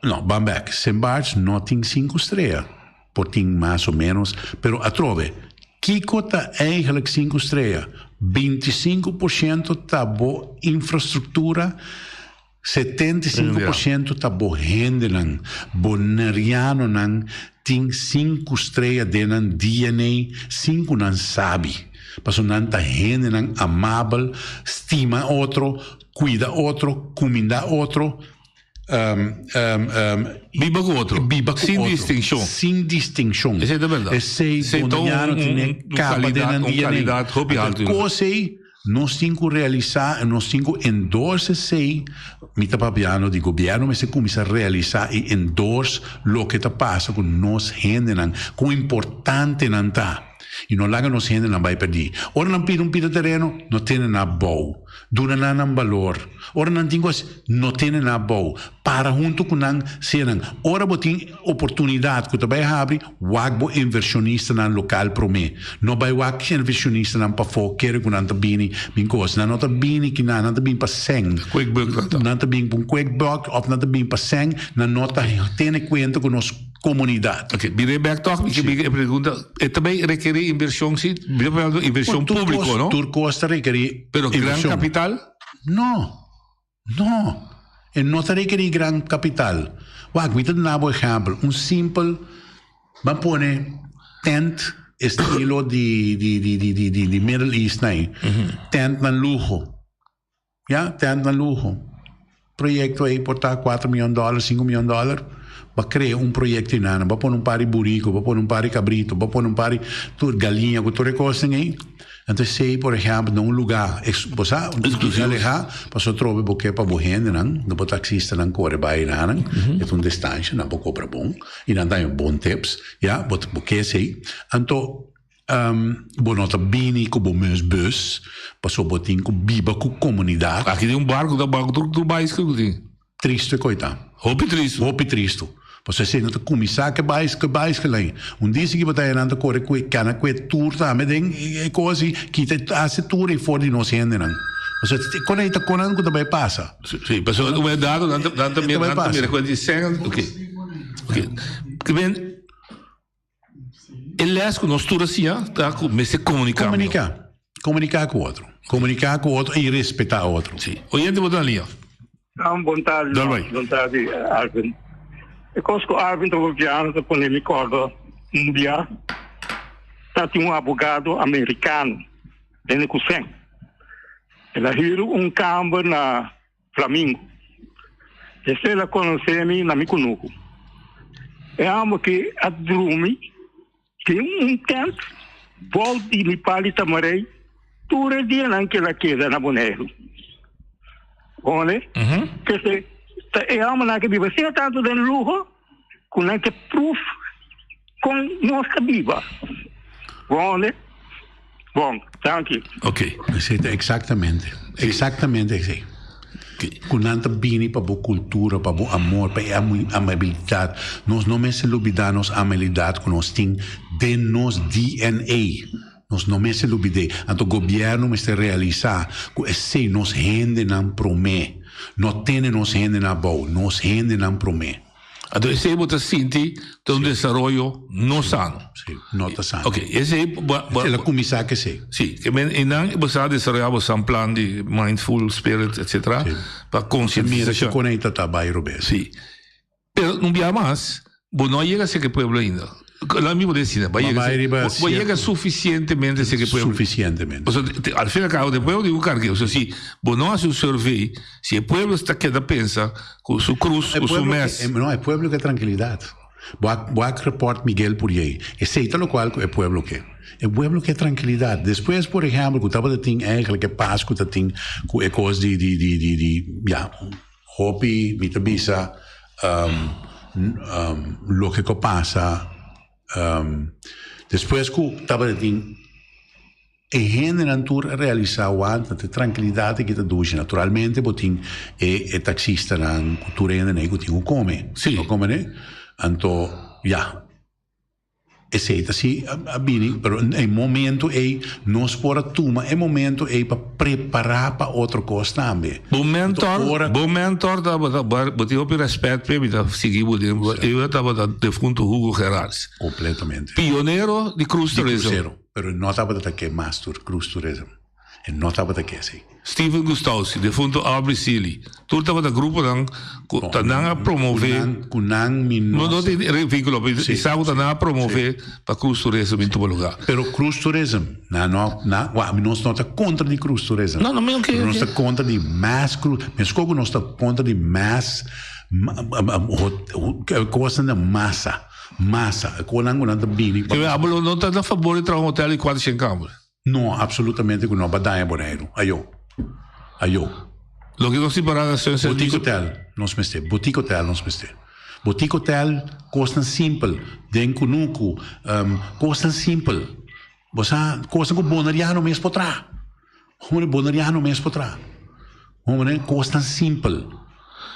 no, ban bèk, Sint Barts no tin sinku strea, por tin mas o ménos, pero atrobe, kiko ta eigenlijk sinku strea? 25 por shento ta bo infrastruktura, 75 por shento ta bo hendenan. Bonerianonan tin sinku strea den nan DNA sin ku nan sabi. Pasobra nan ta hendenan amabel, stima otro, kuida otro, kumindá otro. Biba ku otro. Biba ku Sin otro. distinshon. Sin distinshon. Esei ta bèrdat. Esei Esei ta un- boneriano un- tene un kaba den kalidat- nan un DNA. kalidat hopi Anto altu. kos ei nos tin ku realisá en nos tin ku endorse esei. Mi ta papiando di gobièrnu mester kuminsá realisá i endorse loke ta pasa ku nos hendenan, kon importante nan ta. I no laga nos hendenan bai pèrdí. Ora nan pidi un pida tereno, no tene nan abou. Duna nan nan balor. Ora nan tin cos, no tene nan abou. Para hunto cu nan, sea nan. Ora bo tin oportunidad cu ta bay habri, wak bo inversionistanan local prome. No bay wak inversionistanan pafo, kere cu nan ta bini bin cos. Nan no ta bini kinan, nan ta bini pa seng. Quick buck nan ta. Nan ta bini pa un quick buck of nan ta bini pa seng. Nan no ta tene cuenta cu nos comunidad. Ok, bira bek toch, mi ke e pregunta, e ta bay rekerí inversion si? Mi ta hablando inversion Tur público, cos, no? Tur cos ta rekerí Pero gran inversion. capital? No, no, e no ta rekerí gran capital. Wak, mi ta duna bo ehempel, un simpel, ban pone tent estilo di di di di di di di Middle East nai, tent nan luho. Ya, tent na luho. Proyecto ey por ta cuatro miyon dollar, cinco miyon dollar. Ba crea un proyecto eynan. Ba pone un par di burico, ba pone un par di cabrito, ba pone un par di tur galiña cu tur e cosnan ey. Anto esey, por ehempel, na un lugar, bo sa, aleha, pasobra trobe bo ke pa bo hendenan, no bo taxistanan core bay eynan. E ta un distancia, nan por cobra bon y nan ta haña bon tips. Ya, bo ke esey. Anto. Bo no ta bini ku bo mes bus, pasobra bo tin ku biba ku komunidat. Aki tin un barku ta barku tur tur baiske ku tin. Tristu e koi ta. Hopi tristu. Hopi tristu. Pasobra esei no ta kuminsá ku e baiske baiske lei. Un dia sigui bo ta haña nan ta kore ku e kana ku e tur tambe den e kos i kita hasi tur ei for di nos hendenan. Pasobra kon ei ta konan ku ta bai pasa. Si, pasobra un dado nan ta nan ta mira nan ta mira ku e di sèn. Oke. Oke. Kiben. E les ku nos tur a siña ta ku mester komuniká mihó. Komuniká. Komuniká ku otro. Komuniká ku otro i respetá otro. Sí. Oyente bo ta na liña. Um, bon tardi. Dal bai. Bon tardi, Alvin. E kos ku Alvin ta papiando ta pone mi kòrda un bia ta tin un abogado amerikano den e kusen. El a hür un kamber na Flamingo. Esei el a konosé mi na mi kunuku. E hòmber ki a drumi Den un tent bou di mi pal di tamarei tur e dianan ku el a keda na Boneiru. Hone, kese ta e hòmbernan ke biba asina tantu den luho ku nan ke pruf kon nos ta biba. Hone, bon, danki. Ok. Esei ta eksaktamente, eksaktamente esei. Ku nan ta bini pa bo kultura, pa bo amor, pa e amabilidat. Nos no mester lubidá nos amabilidat ku nos tin den nos DNA. Nos no mester lubid'é. Anto gobièrnu mester realisá ku esei nos hendenan promé. No tene nos hendenan abou, nos hendenan promé. Anto esei bo ta sinti ta un desaroyo no sano. Sí, no ta sano. Ok, esei bo, bo, El a kuminsá ku esei. Sí, ke men einan bo sa desaroyá bo san plan di mindful spirit etcetera pa Mira konsientisashon. ku kon ei ta ta bai robes. Sí. Pero un bia mas, bo no a yega serka e pueblo ainda. Lo mi bo deci, bo a Bo yega bai riba bo a yega suficientemente serka e pueblo. Suficientemente. Pasobra al fin y al cabo e pueblo tin ku karg'é. Pasobra si bo no hasi un survey, si e pueblo ta keda pensa ku su krus, E ku su pueblo mes. ke, no, e pueblo ke trankilidat. Bo a bo a report Miguel Puriey. Esei ta lokual ku e pueblo ke. E pueblo ke trankilidat. Despues, por ehèmpel, ku tabata tin eigenlijk e pas ku ta tin ku e kos di di di di di ya, hopi mi ta bisa loke ku a pasa despues ku tabata tin e hendenan tur a realisa wanta te trankilidat aki ta dushi. Naturalmente bo tin e e taksistanan ku tur hendenan ei ku tin ku kome. Sí. Bo komprende? Anto ya. Esei ta si a bini, pero e momento ei nos por a tuma e momento ei pa prepará pa otro kos tambe. Bo mentor, Ora- bo mentor tabata, bo tin hopi rèspèt p'e, mi ta sigui bo den, e tabata defunto Hugo Gerards. Kompletamente. Pionero di cruise Di tourism. krusero, pero no tabata ta ke mas tur cruise tourism. E no tabata ke esei. Steven Gustausi, defunto Aubrey Sealy, tur tabata gruponan ku ta nan a promove. Ku nan mi no. No no tin vínkulo, pero mi sa ku ta nan a promove pa cruise tourism bin tuma lugá. Pero cruise tourism, nan no, nan, wak, nos no ta kontra di cruise tourism. No, no, mi oke, Pero nos oke. ta kontra di mass cruise, meskos ku nos ta kontra di mass, kosnan di masa, masa, e konan ku nan ta bini. Pero abo no ta na fabor di traha un hotel di kuater shen kamer. No, absolutamente ku no pa daña Boneiru. Ayo. Ayo. Loke nos tin pará na Sunset Boutique Hotel nos mester. Boutique Hotel nos mester. Boutique Hotel, kosnan simpel. Den kunuku, kosnan simpel. Bo sa, kosnan ku boneriano mes por traha. Hombre, boneriano mes por traha. Hombre, kosnan simpel.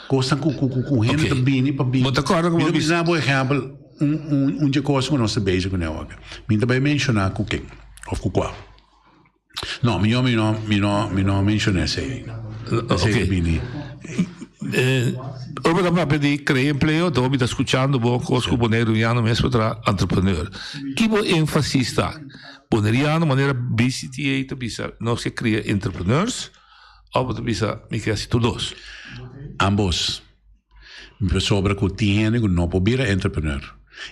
Kosnan ku ku ku hende ta bini pa bini. Bo ta kòrda ku bo Mi ta bisa. bisa bo ehèmpel un un un dje kos ku nos ta bezig kuné awor. Mi ta bai menshoná ku ken òf ku kua. No, mi no mi no mi no mi no menshoná esei ainda. Esei ta bini. Ora bo ta papia di krea empleo, ta hopi ta skuchando bo kos ku boneriano mes por traha entrepreneur. Ki bo énfasis ta? Boneriano manera BCTA ta bisa nos ke kria entrepreneurs. Of bo ta bisa mi ke hasi tur dos? Ambos. Pasobra ku tin hende ku no por bira entrepreneur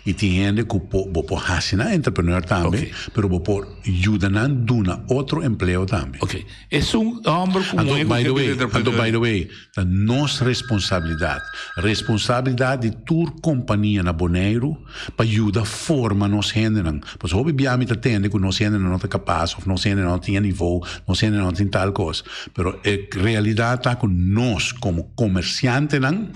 i tin hende ku por bo por hasi nan entrepreneur tambe, pero bo por yuda nan duna otro empleo tambe. Ok. Esun homber ku Anto muhe ku by ke the bira way, anto entrepreneur. by the way, ta nos responsabilidat, responsabilidat di tur kompania na Boneiru pa yuda forma nos hendenan. Pasobra hopi bia mi ta tende ku nos hendenan no ta kapas òf nos hendenan no tin e nivou, nos hendenan no tin tal kos. Pero e realidat ta ku nos komo komersiantenan,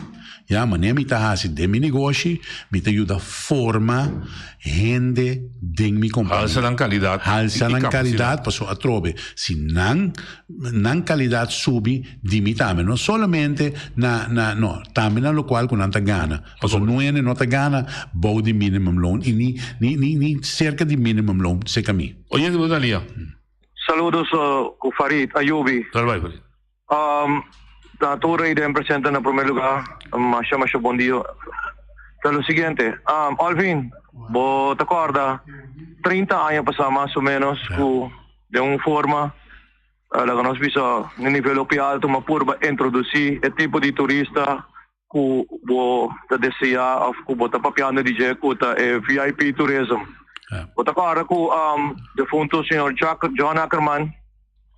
ya, manera mi ta hasi den mi negoshi, mi ta yuda forma hende den mi kompania. Halsa nan kalidat Halsa i nan kapasidat. kalidat pasobra atrobe si nan nan kalidat subi di mi tambe. No solamente na na no, tambe na lokual ku nan ta gana. Pasobra no hende no ta gana bou di minimum loon y ni ni ni ni cerca di minimum loon cerca mi. Oyente bo ta lia. Saludos cu Farid Ayubi. Dale bai Farid. Um, ta tur rey den presente na primer lugar. Masha masha bon dia. Ta lo siguiente, um, Alvin, bo ta corda 30 aña pasá mas o menos cu. Den un forma, laga nos bisa, na nivel hopi alto, m'a purba introdusí e tipo di turista ku bo ta deseá òf ku bo ta papiando di dje ku ta e VIP tourism. Bo ta kòrda ku defunto señor John Ackerman,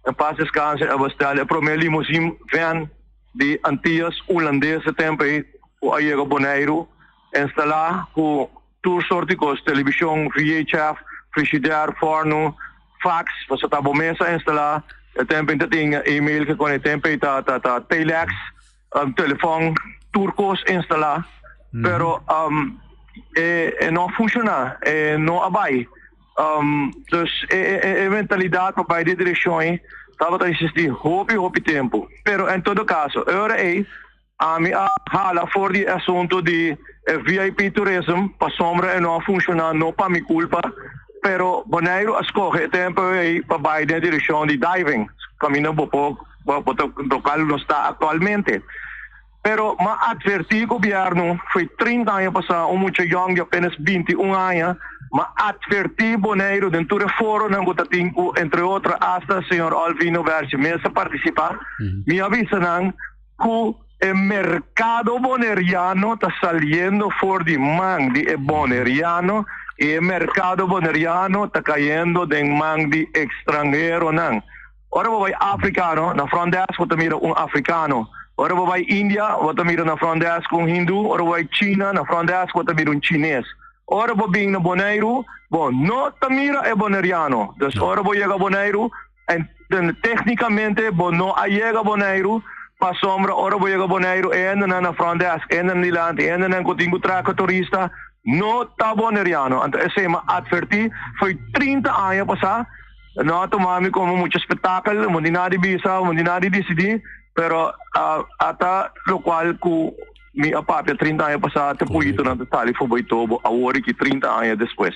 en paz descanse, a bestel e promé limousine van di Antillas Hulandes e tempu ei ku a yega Boneiru, instalá ku Tur sort di kos, televishon, VHF, frishider, fòrnu, fax, pasobra ta bo mes a instalá. E tempu ei ta tin email ke kone, e tempu ei ta ta ta telex, telefòn, tur kos instalá. Pero e e no a funshoná, e no a bai. Dus e e e mentalidat pa bai den direkshon ei tabata eksistí hopi hopi tempu. Pero en todo kaso, e ora ei Ami a hala for di e asunto di e VIP tourism pasobra e no a funciona no pa mi culpa, pero Boneiru a scoge e tempo ei pa bay den e direccion di diving, caminda bo por bo ta local nos ta actualmente. Pero m'a adverti gobierno, foi 30 aña pasa, un mucha yong di apenas 21 aña, m'a adverti Boneiru den tur e foronan cu ta tin cu entre otro hasta señor Olvino Bertje mes a participa, mi a bisa nan, ku e merkado boneriano ta saliendo for di man di e boneriano i e merkado boneriano ta kayendo den man di ekstranheronan. Ora bo bai Afrika no, na front desk bo ta mira un afrikano. Ora bo bai India bo ta mira na front desk un hindu. Ora bo bai China na front desk bo ta mira un chines. Ora bo bin na Boneiru bo no ta mira e boneriano. Dus ora bo yega Boneiru En téknikamente bo no a yega Boneiru pasobra ora bo yega Boneiru e hendenan na front desk, e hendenan dilanti, e hendenan ku tin ku traka turista no ta boneriano. Anto esei mi a atvertí fo'i 30 aña pasá. No a tuma mi komo mucha spetakel, bo no tin nada di bisa, bo no tin nada di disidí, pero ata lokual ku mi a papia 30 aña pasá te puyitonan ta sali for bo i tobo awor aki 30 aña despues.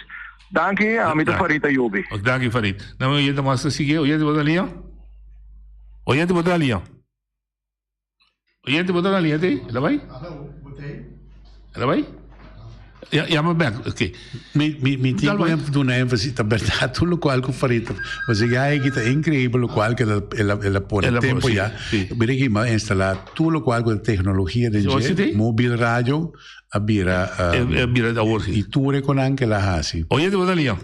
Danki, ami ta Farid Ayubi. Ok, danki Farid. Nan mi oyente mas ta sigui. Oyente bo ta na liña? Oyente bo ta na liña? Oyente bo ta na liña te? El a bai? El a bai? Ya, yama back, ok. Mi, mi, mi tin ku duna énfasis, ta bèrdat tur lokual ku Farid ta Pasobra ya aki ta inkreibel lokual ku el a, el a pone tempu ya. Mira aki mi a instalá tur lokual ku ta teknologia den dje, mobil radio. A bira E bira awor si. I tur e konan ke el a hasi. Oyente bo ta liña.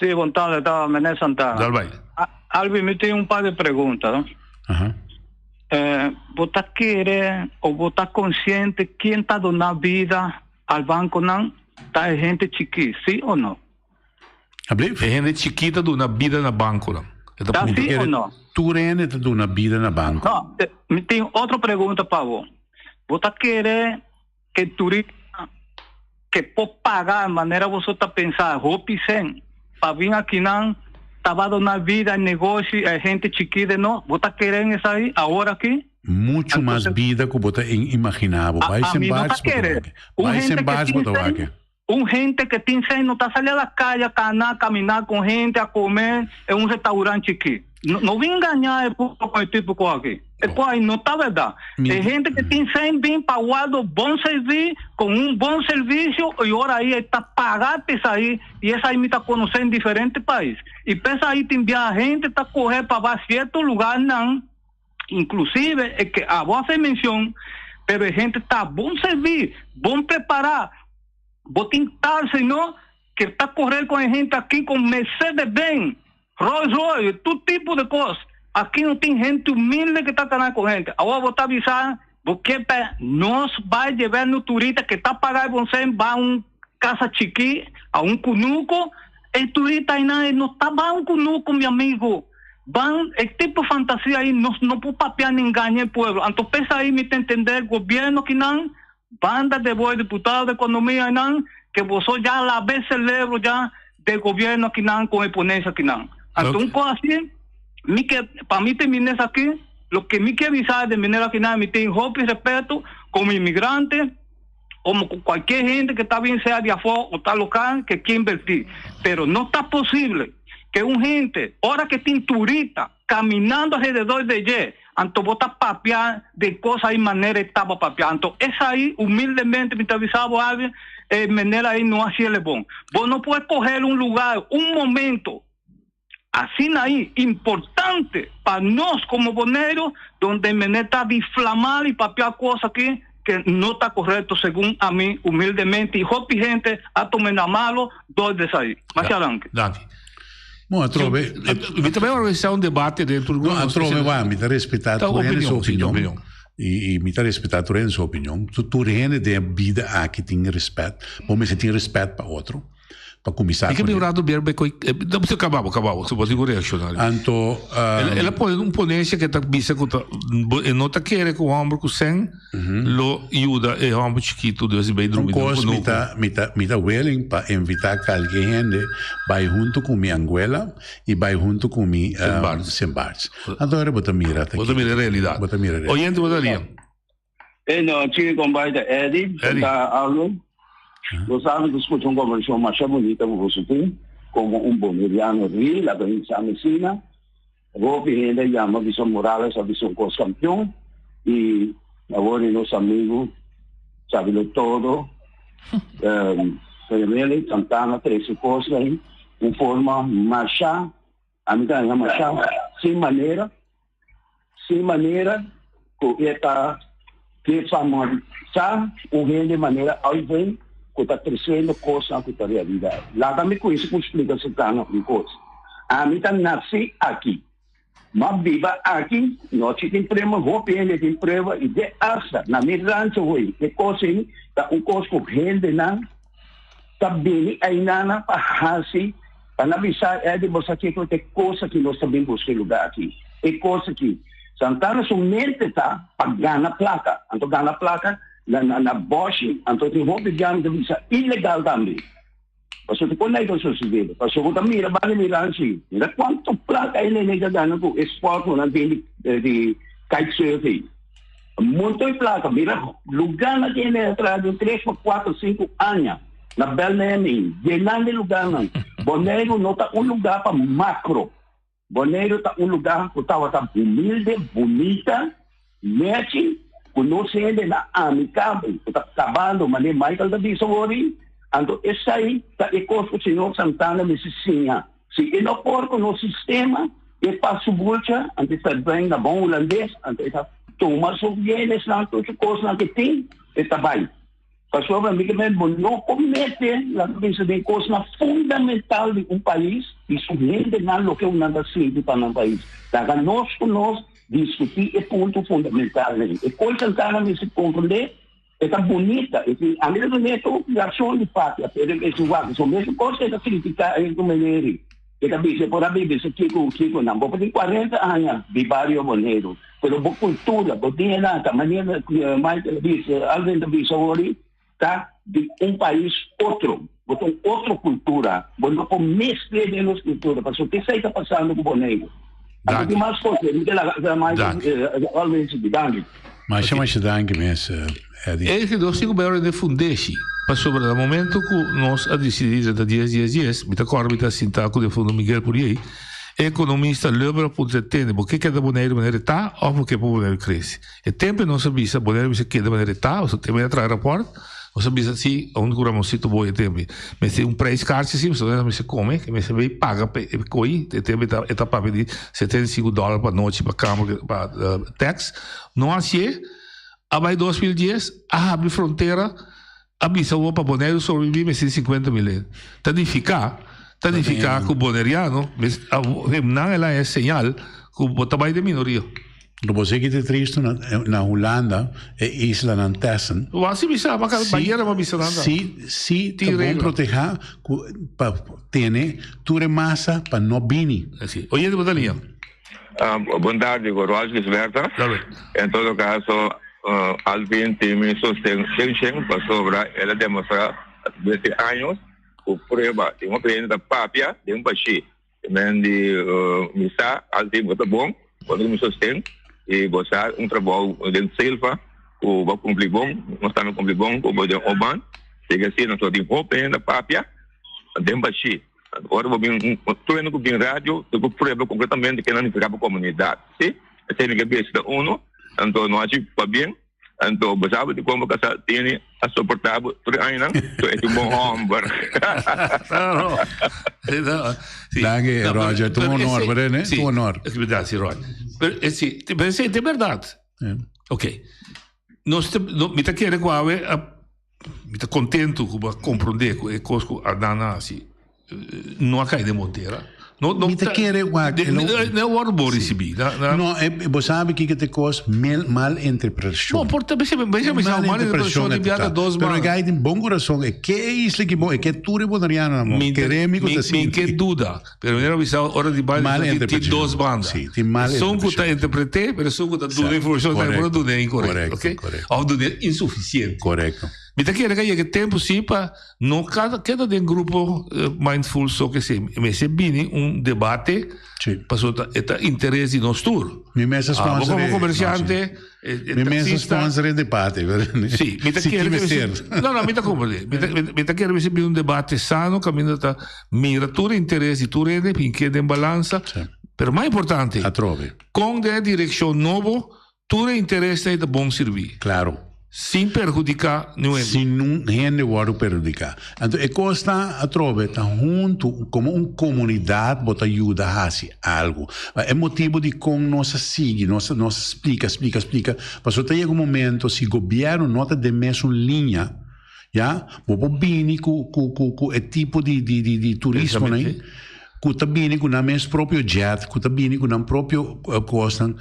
Sí, bon tarde, ta Mené Santana. Dal bai. Alvin, mi tin un par di pregunta, no? Aha. Eh, bo ta kere o bo ta konsiente ken ta duna bida al bankonan? Ta e hende chikí, sí o no? Ablief? E hende chikí ta duna bida na bankonan. E ta Ta puntra. sí o no? Tur hende ta duna bida na banko. No, mi tin otro pregunta pa bo. Bo ta kere ke turista ke por paga manera boso ta pensa hopi sen pa bin akinan ta ba duna bida e negoshi e hende chikí de no? Bo ta kere en esai awor aki? Muchu mas bida ku bo ta imaginá bo. Bai A sen mi no ta bars bo ta kere. wak. Un Bai hende sen ke bars bo tin ta sen wak. Un hente ke tin sen no ta sali a la kaya kana, kaminá kon hente, a kome en un restaurant chikí. No, no bin engañá e pueblo kon e tipo kos aki. E kos ai no ta bèrdat. E hente ke tin sen bin pa wòrdu bon serví, kon un bon servisio i ora ai e ta paga pa esei i esei mi ta konosé en diferente pais. I p'esei tin biaha hente ta kohe pa bai sierto lugarnan, inclusive e ke abo a hasi mencion, pero e hente ta bon serví, bon prepará. Bo tin tal señor ke ta correr con e hente aki con Mercedes Benz, Rolls Royce, tur tipo de cos. Aki no tin hente humilde ke ta cana con hente. Awor bo ta bisa bo ke pa nos bay lleva no turista ke ta paga e bon cen ba un casa chiki, a un cunuco. E turista aynan e no ta ba un cunuco mi amigo. Ban e tipo fantasia ayi nos no por papia ni engaña e pueblo. Anto p'esei mi ta entende gobierno kinan, banda de bo e diputado de economia ayinan, ke boso ya labe celebro ya de gobierno kinan con e ponencia kinan. Anto un cosa asi, mi ke, pa mi termina esaki, loke mi ke bisa de manera kinan, mi tin hopi respeto como inmigrante, como cu cualkier hende ke ta bin sea di afo o ta local ke kier inverti. Pero no ta posible ke un hende ora ke tin turista caminando alrededor de dje, anto bo ta papia den cos ayi manera e taba papia. Anto esai humildemente mi ta bisa bo Alvin, e manera ayi no haciele bon. Bo no por coger un lugar, un momento. Asina ahí importante pa nos como Boneiru, donde mene ta diflamar y papia cos aki que no ta correcto segun ami humildemente y hopi hende a tuma na malo door di esai. Masha danki. Danki. Bon, atrobe. Mi ta bai organisa un debate dentro No, atrobe wak, mi ta respeta Ta tur hende su opinion, sí, ta opinion. opinion. I mi ta respeta tur hende su opinion. Tur hende den e bida aki tin respet. Bo mester tin respet pa otro. Pa kuminsá Mi ke kuné. bin un rato bier be koi, no, si kaba bo, kaba bo, si bo tin ku reakshoná. Anto, El a pone un ponencia ke ta bisa ku ta, bo, e no ta kere ku un hòmber ku sèn lo yuda e hòmber chikitu dus di bai Un drumi den kos mi kunuku. ta, mi ta, mi ta willing pa invitá kalke hende bai huntu ku mi Anguilla i bai huntu ku mi Sint Barts. Sint Barts. Anto ora bo ta mira ta Bo ta kiko. mira e realidat. Bo ta mira e realidat. Oyente bo ta lia. E nochi kombai ta Eddie, Eddie. ta Aldo. Bo sabi ku skucha un konversashon masha bunita ku boso tin, komo un boneriano real, a bin sa mesina. Hopi hende a yama bisa Morales a bisa un kos kampion i awor di nos amigu Sabilo Todo, Really Santana trese kosnan un forma masha Ami ta haña masha sin manera, sin manera ku e ta defamorisá un hende manera Alvin ku ta tresiendo kosnan ku ta realidat. Laga mi kuinsa ku splika Santana un kos. Ami ta nasi aki. M'a biba aki, nochi tin prueba, hopi hende tin prueba i de asta na mi rancho hoy e kos ei ta un kos ku hendenan ta bini ainana pa hasi pa na bisa Eddie bo sa kiko ta e kos aki nos ta bin buska e lugar aki e kos aki Santana su mente ta pa gana plaka anto gana plaka na na na boshi anto tin hopi biaha mi ta bisa ilegal tambe pasobra kon ta sosode pasobra bo ta mira banda mi ranchi mira kuantu plaka e nene ta gana ku e sport ku nan tin di di kite surfing Monton plaka, mira lugarnan ke hende a traha den tres pa kuater sinku aña na Belmemi, yenan di lugarnan. Boneiru no ta un lugar pa makro. Boneiru ta un lugar ku tabata humilde, bunita, nechi, ku nos hendenan amikabel, ku ta kabando, manera Michael ta bisa wori. Anto esei ta e kos ku señor Santana mester siña. Si e no por ku nos sistema, e pas su bulcha, anto e ta bring na bon hulandes, anto e ta tuma su bienesnan, tur su kosnan ku e tin, e ta bai. Pasobra mi ke men bo no por mete, laga bisa, den kosnan fundamental di un pais i su hendenan loke nan ta sinti pa nan pais. Laga nos ku nos diskutí e punto fundamental ei. E kos Santana mester komprendé. E ta bunita, e tin ami ta dun'é tur rason di papia, pero e su wak, so mesun kos ke ta kritika e ku Meleri, e ta bisa e por a biba esaki kiko kiko nan, bo por tin kuarenta aña di bario Boneiru, pero bo kultura, bo DNA ta manera ku Michael a bisa, Alvin ta bisa awor, ta di un pais otro, bo ta un otro kultura, bo no por mezcl'é den nos kultura, pasobra esei ta pasando ku Boneiru. Anto tin mas kos, mi ta laga Michael, Alvin sigui, danki. Masha masha danki mes Eddy. E ke nos tin ku bai ora den fundeshi, pasobra na momento ku nos a disidí drenta dies dies dies, mi ta kòrda mi ta sintá ku defunto Miguel Puriey, e ekonomista Lubber a puntra e tende, bo ke keda Boneiru manera e ta òf bo ke pa Boneiru krese? E tempu nos a bisa Boneiru mester keda manera e ta, pasobra tempu e a traha rapòrt, nos a bisa si, unda ku Ramonsito Boy e tempu mester un prijskaartje si, pasobra nos mester kome, ke mester bay paga pa e koi, e tempu e ta papia di 75 dòler pa nochi pa kamer pa tax. No hasié, a bai 2010, a habri frontera, a bisa awor pa Boneiru sobreviví mester di 50 mil hende. Ta nifiká, ta nifiká ku boneriano nan el a haña señal ku bo ta bai den minoria. Lo bo seki ta tristu na na Hulanda e islanan Tessen. Wak si bisa, ma ka bayera ma bisa nan ta. Si, si ta Tin bon regla. protehá ku pa tene tur e masa pa no bini. Así. Oyente bo ta liña. Bon tardi ku Roald Gisberta. En todo caso Alvin tin mi sosten shen shen pasobra el a demostra atraves di años ku prueba tin hopi hende ta papia den bashi men di mi sa Alvin bo ta bon bo ta ku mi sosten i bo sa un trabou den selva ku bo a kumpli bon nos tambe a kumpli bon ku bo den Oban sigui asina nos tin hopi hende ta papia den bashi. Ora bo bin tur hende ku bin radio ta ku prueba konkretamente ke nan nifiká pa komunidat. Si, esei mi ke bisa ta uno, anto no haci pabien. Anto bo sabi di kon bo kasá Tini a soportá bo tur e añanan? So e tin un bon hòmber. Danki Roger, ta un honor pa den, ta un honor. Es berdad, si Roger. Pero si, pero esei ta berdad. Ok. Nos ta, mi ta kere ku awe a, mi ta kontentu ku bo a komprondé ku e kos ku Adnan a hasi no a kai den bon tera. No, no Mi ta kere wak, de, e lo- no a wòrdu bon risibí. Na, na, No, e, bo sabi kiko ta e kos? Mel, mal interpretashon. No, por ta, bese, bese, bese, mal interpretashon di biaha dos Pero e banda. gai tin bon kurason, e ke e isla ki bon, e ke tur e bonerianonan bon. Mi, Kere mi ku mi, ta mi sinti. ke duda. Pero manera bisa ora di baile Mal tin interpretacion. dos banda. Sí, tin mal Esun ku ta interpreté, pero esun ku ta duna informacion ta por duna incorrecto, Correcto, ok? correcto. Of duna insuficiente. Correcto. Mi ta kere ka yega tempo sí pa no kada keda den grupo mindful so ke si mester bini un debate pasobra ta e ta interes di nos tur. Mi mes a Ah, bo sponsor como e- comerciante, no, sí. e, e Mi mes a taxista. sponsor e debate. Sí, mi ta Si kere tin que mester. No, no, mi ta comprende. Mi ta, mi ta kere mester bin un debate sano caminda ta mira tur interes di tur hende, bin keda den balansa. Pero mas importante, Atrobe. con den e direccion nobo tur e interesnan ta bon sirbi. Claro. Sin perhudica niun hende. Sin nun hende wordo perhudica. Anto e cos ta atrobe ta hunto como un comunidad bo ta yuda haci algo. E motibo di con nos a sigui, nos a nos a splica, splica, splica, pasobra ta yega un momento si gobierno no ta den mesun liña, ya, bo por bini cu cu cu cu e tipo di di di di turismo nan cu ta bini cu nan mes propio jet, cu ta bini cu nan propio cosnan.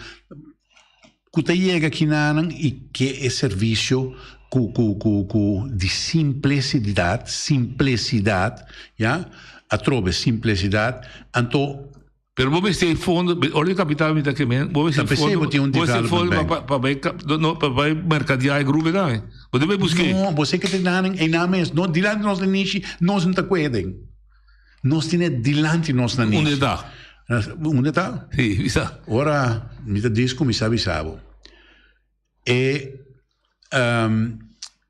Ku ta yega kinanan i ke e servisio ku ku ku ku di simplesidat, simplesidat, ya, atrobe simplesidat, anto. Pero bo mester e fondo, ora di kapital mi ta ke men, bo mester Ta p'esei fondo, bo tin un bo mester development fondo pa bank. pa bai no pa bai merkadeá e gruponan. Bo debe busk'é. No, bo se ke te nan e nan mes, no dilanti nos nanishi, nos no ta kueden. Nos tene dilanti nos nanishi. Unda e ta? Unda e ta? Sí, bisa. Ora mi ta dis kuminsá bisa bo, e um,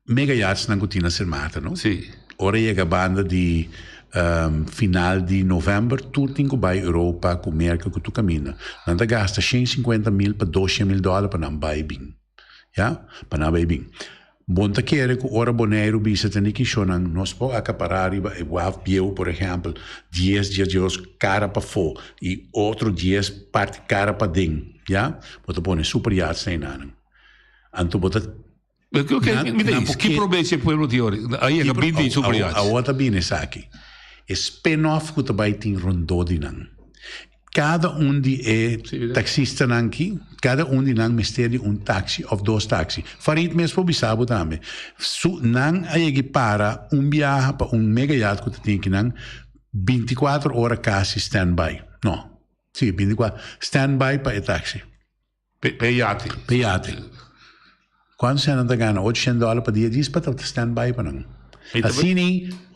mega yachts-nan ku tin na Sint Maarten, no? Sí. Ora yega banda di um, final di novèmber, tur tin ku bai Europa, ku Merka, ku tur kaminda. Nan ta gasta 150 mil pa 200 mil dòler pa nan bai bin. Ya, pa nan bai bin. Bon ta kere ku ora Boneiru bisa tende kishonan nos por akapará riba e waf bieu, por ehèmpel, dies dia dios kara pafó i otro dies parti kara paden, ya, bo ta pone super yachts na enanan. Anto bo ta Oké, mi ta is, ki probecho e pueblo tin ora? A yega binti super yachts. Awor ta bini esaki. E spin-off ku ta bai tin rondó di nan. Kada un di e taxistanan aki, kada un di nan mester di un taxi of dos taxi. Farid mes por bisa bo tambe. Su, nan a yega i para un biaha pa un mega yacht ku ta tin akinan bintikuater ora kasi standby. No, si, bintikuater, standby pa e taxi. Pa e yate. Pa e yate. Kuantu sèn nan ta gana? Ocho sèn dòler pa dia djis pa ta stand by pa nan. Asina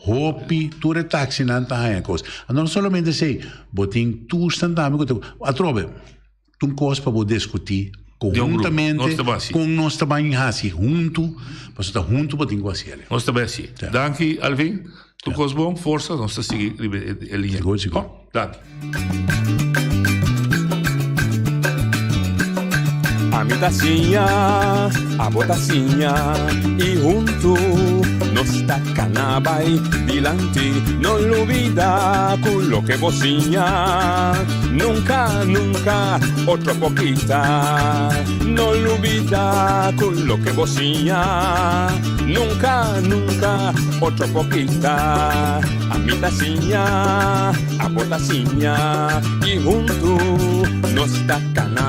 hopi tur e taxinan ta haña kos. Anto no solamente esei, bo tin toestand tambe ku ta atrobe ta un kos pa bo diskutí konhuntamente kon nos ta ban hasi huntu, pasobra ta huntu bo tin ku hasi el. Nos ta bai hasi. Danki Alvin. Tur kos bon, forsa, nos ta sigui riba e liña. Sigur, sigur. Danki. Ami ta siña, abo ta siña i huntu nos ta kana bai dilanti. No lubida ku loke bo siña nunka, nunka otro por kita. No lubida ku loke bo siña nunka, nunka otro por kita. Ami ta siña, abo ta siña i huntu nos ta kana.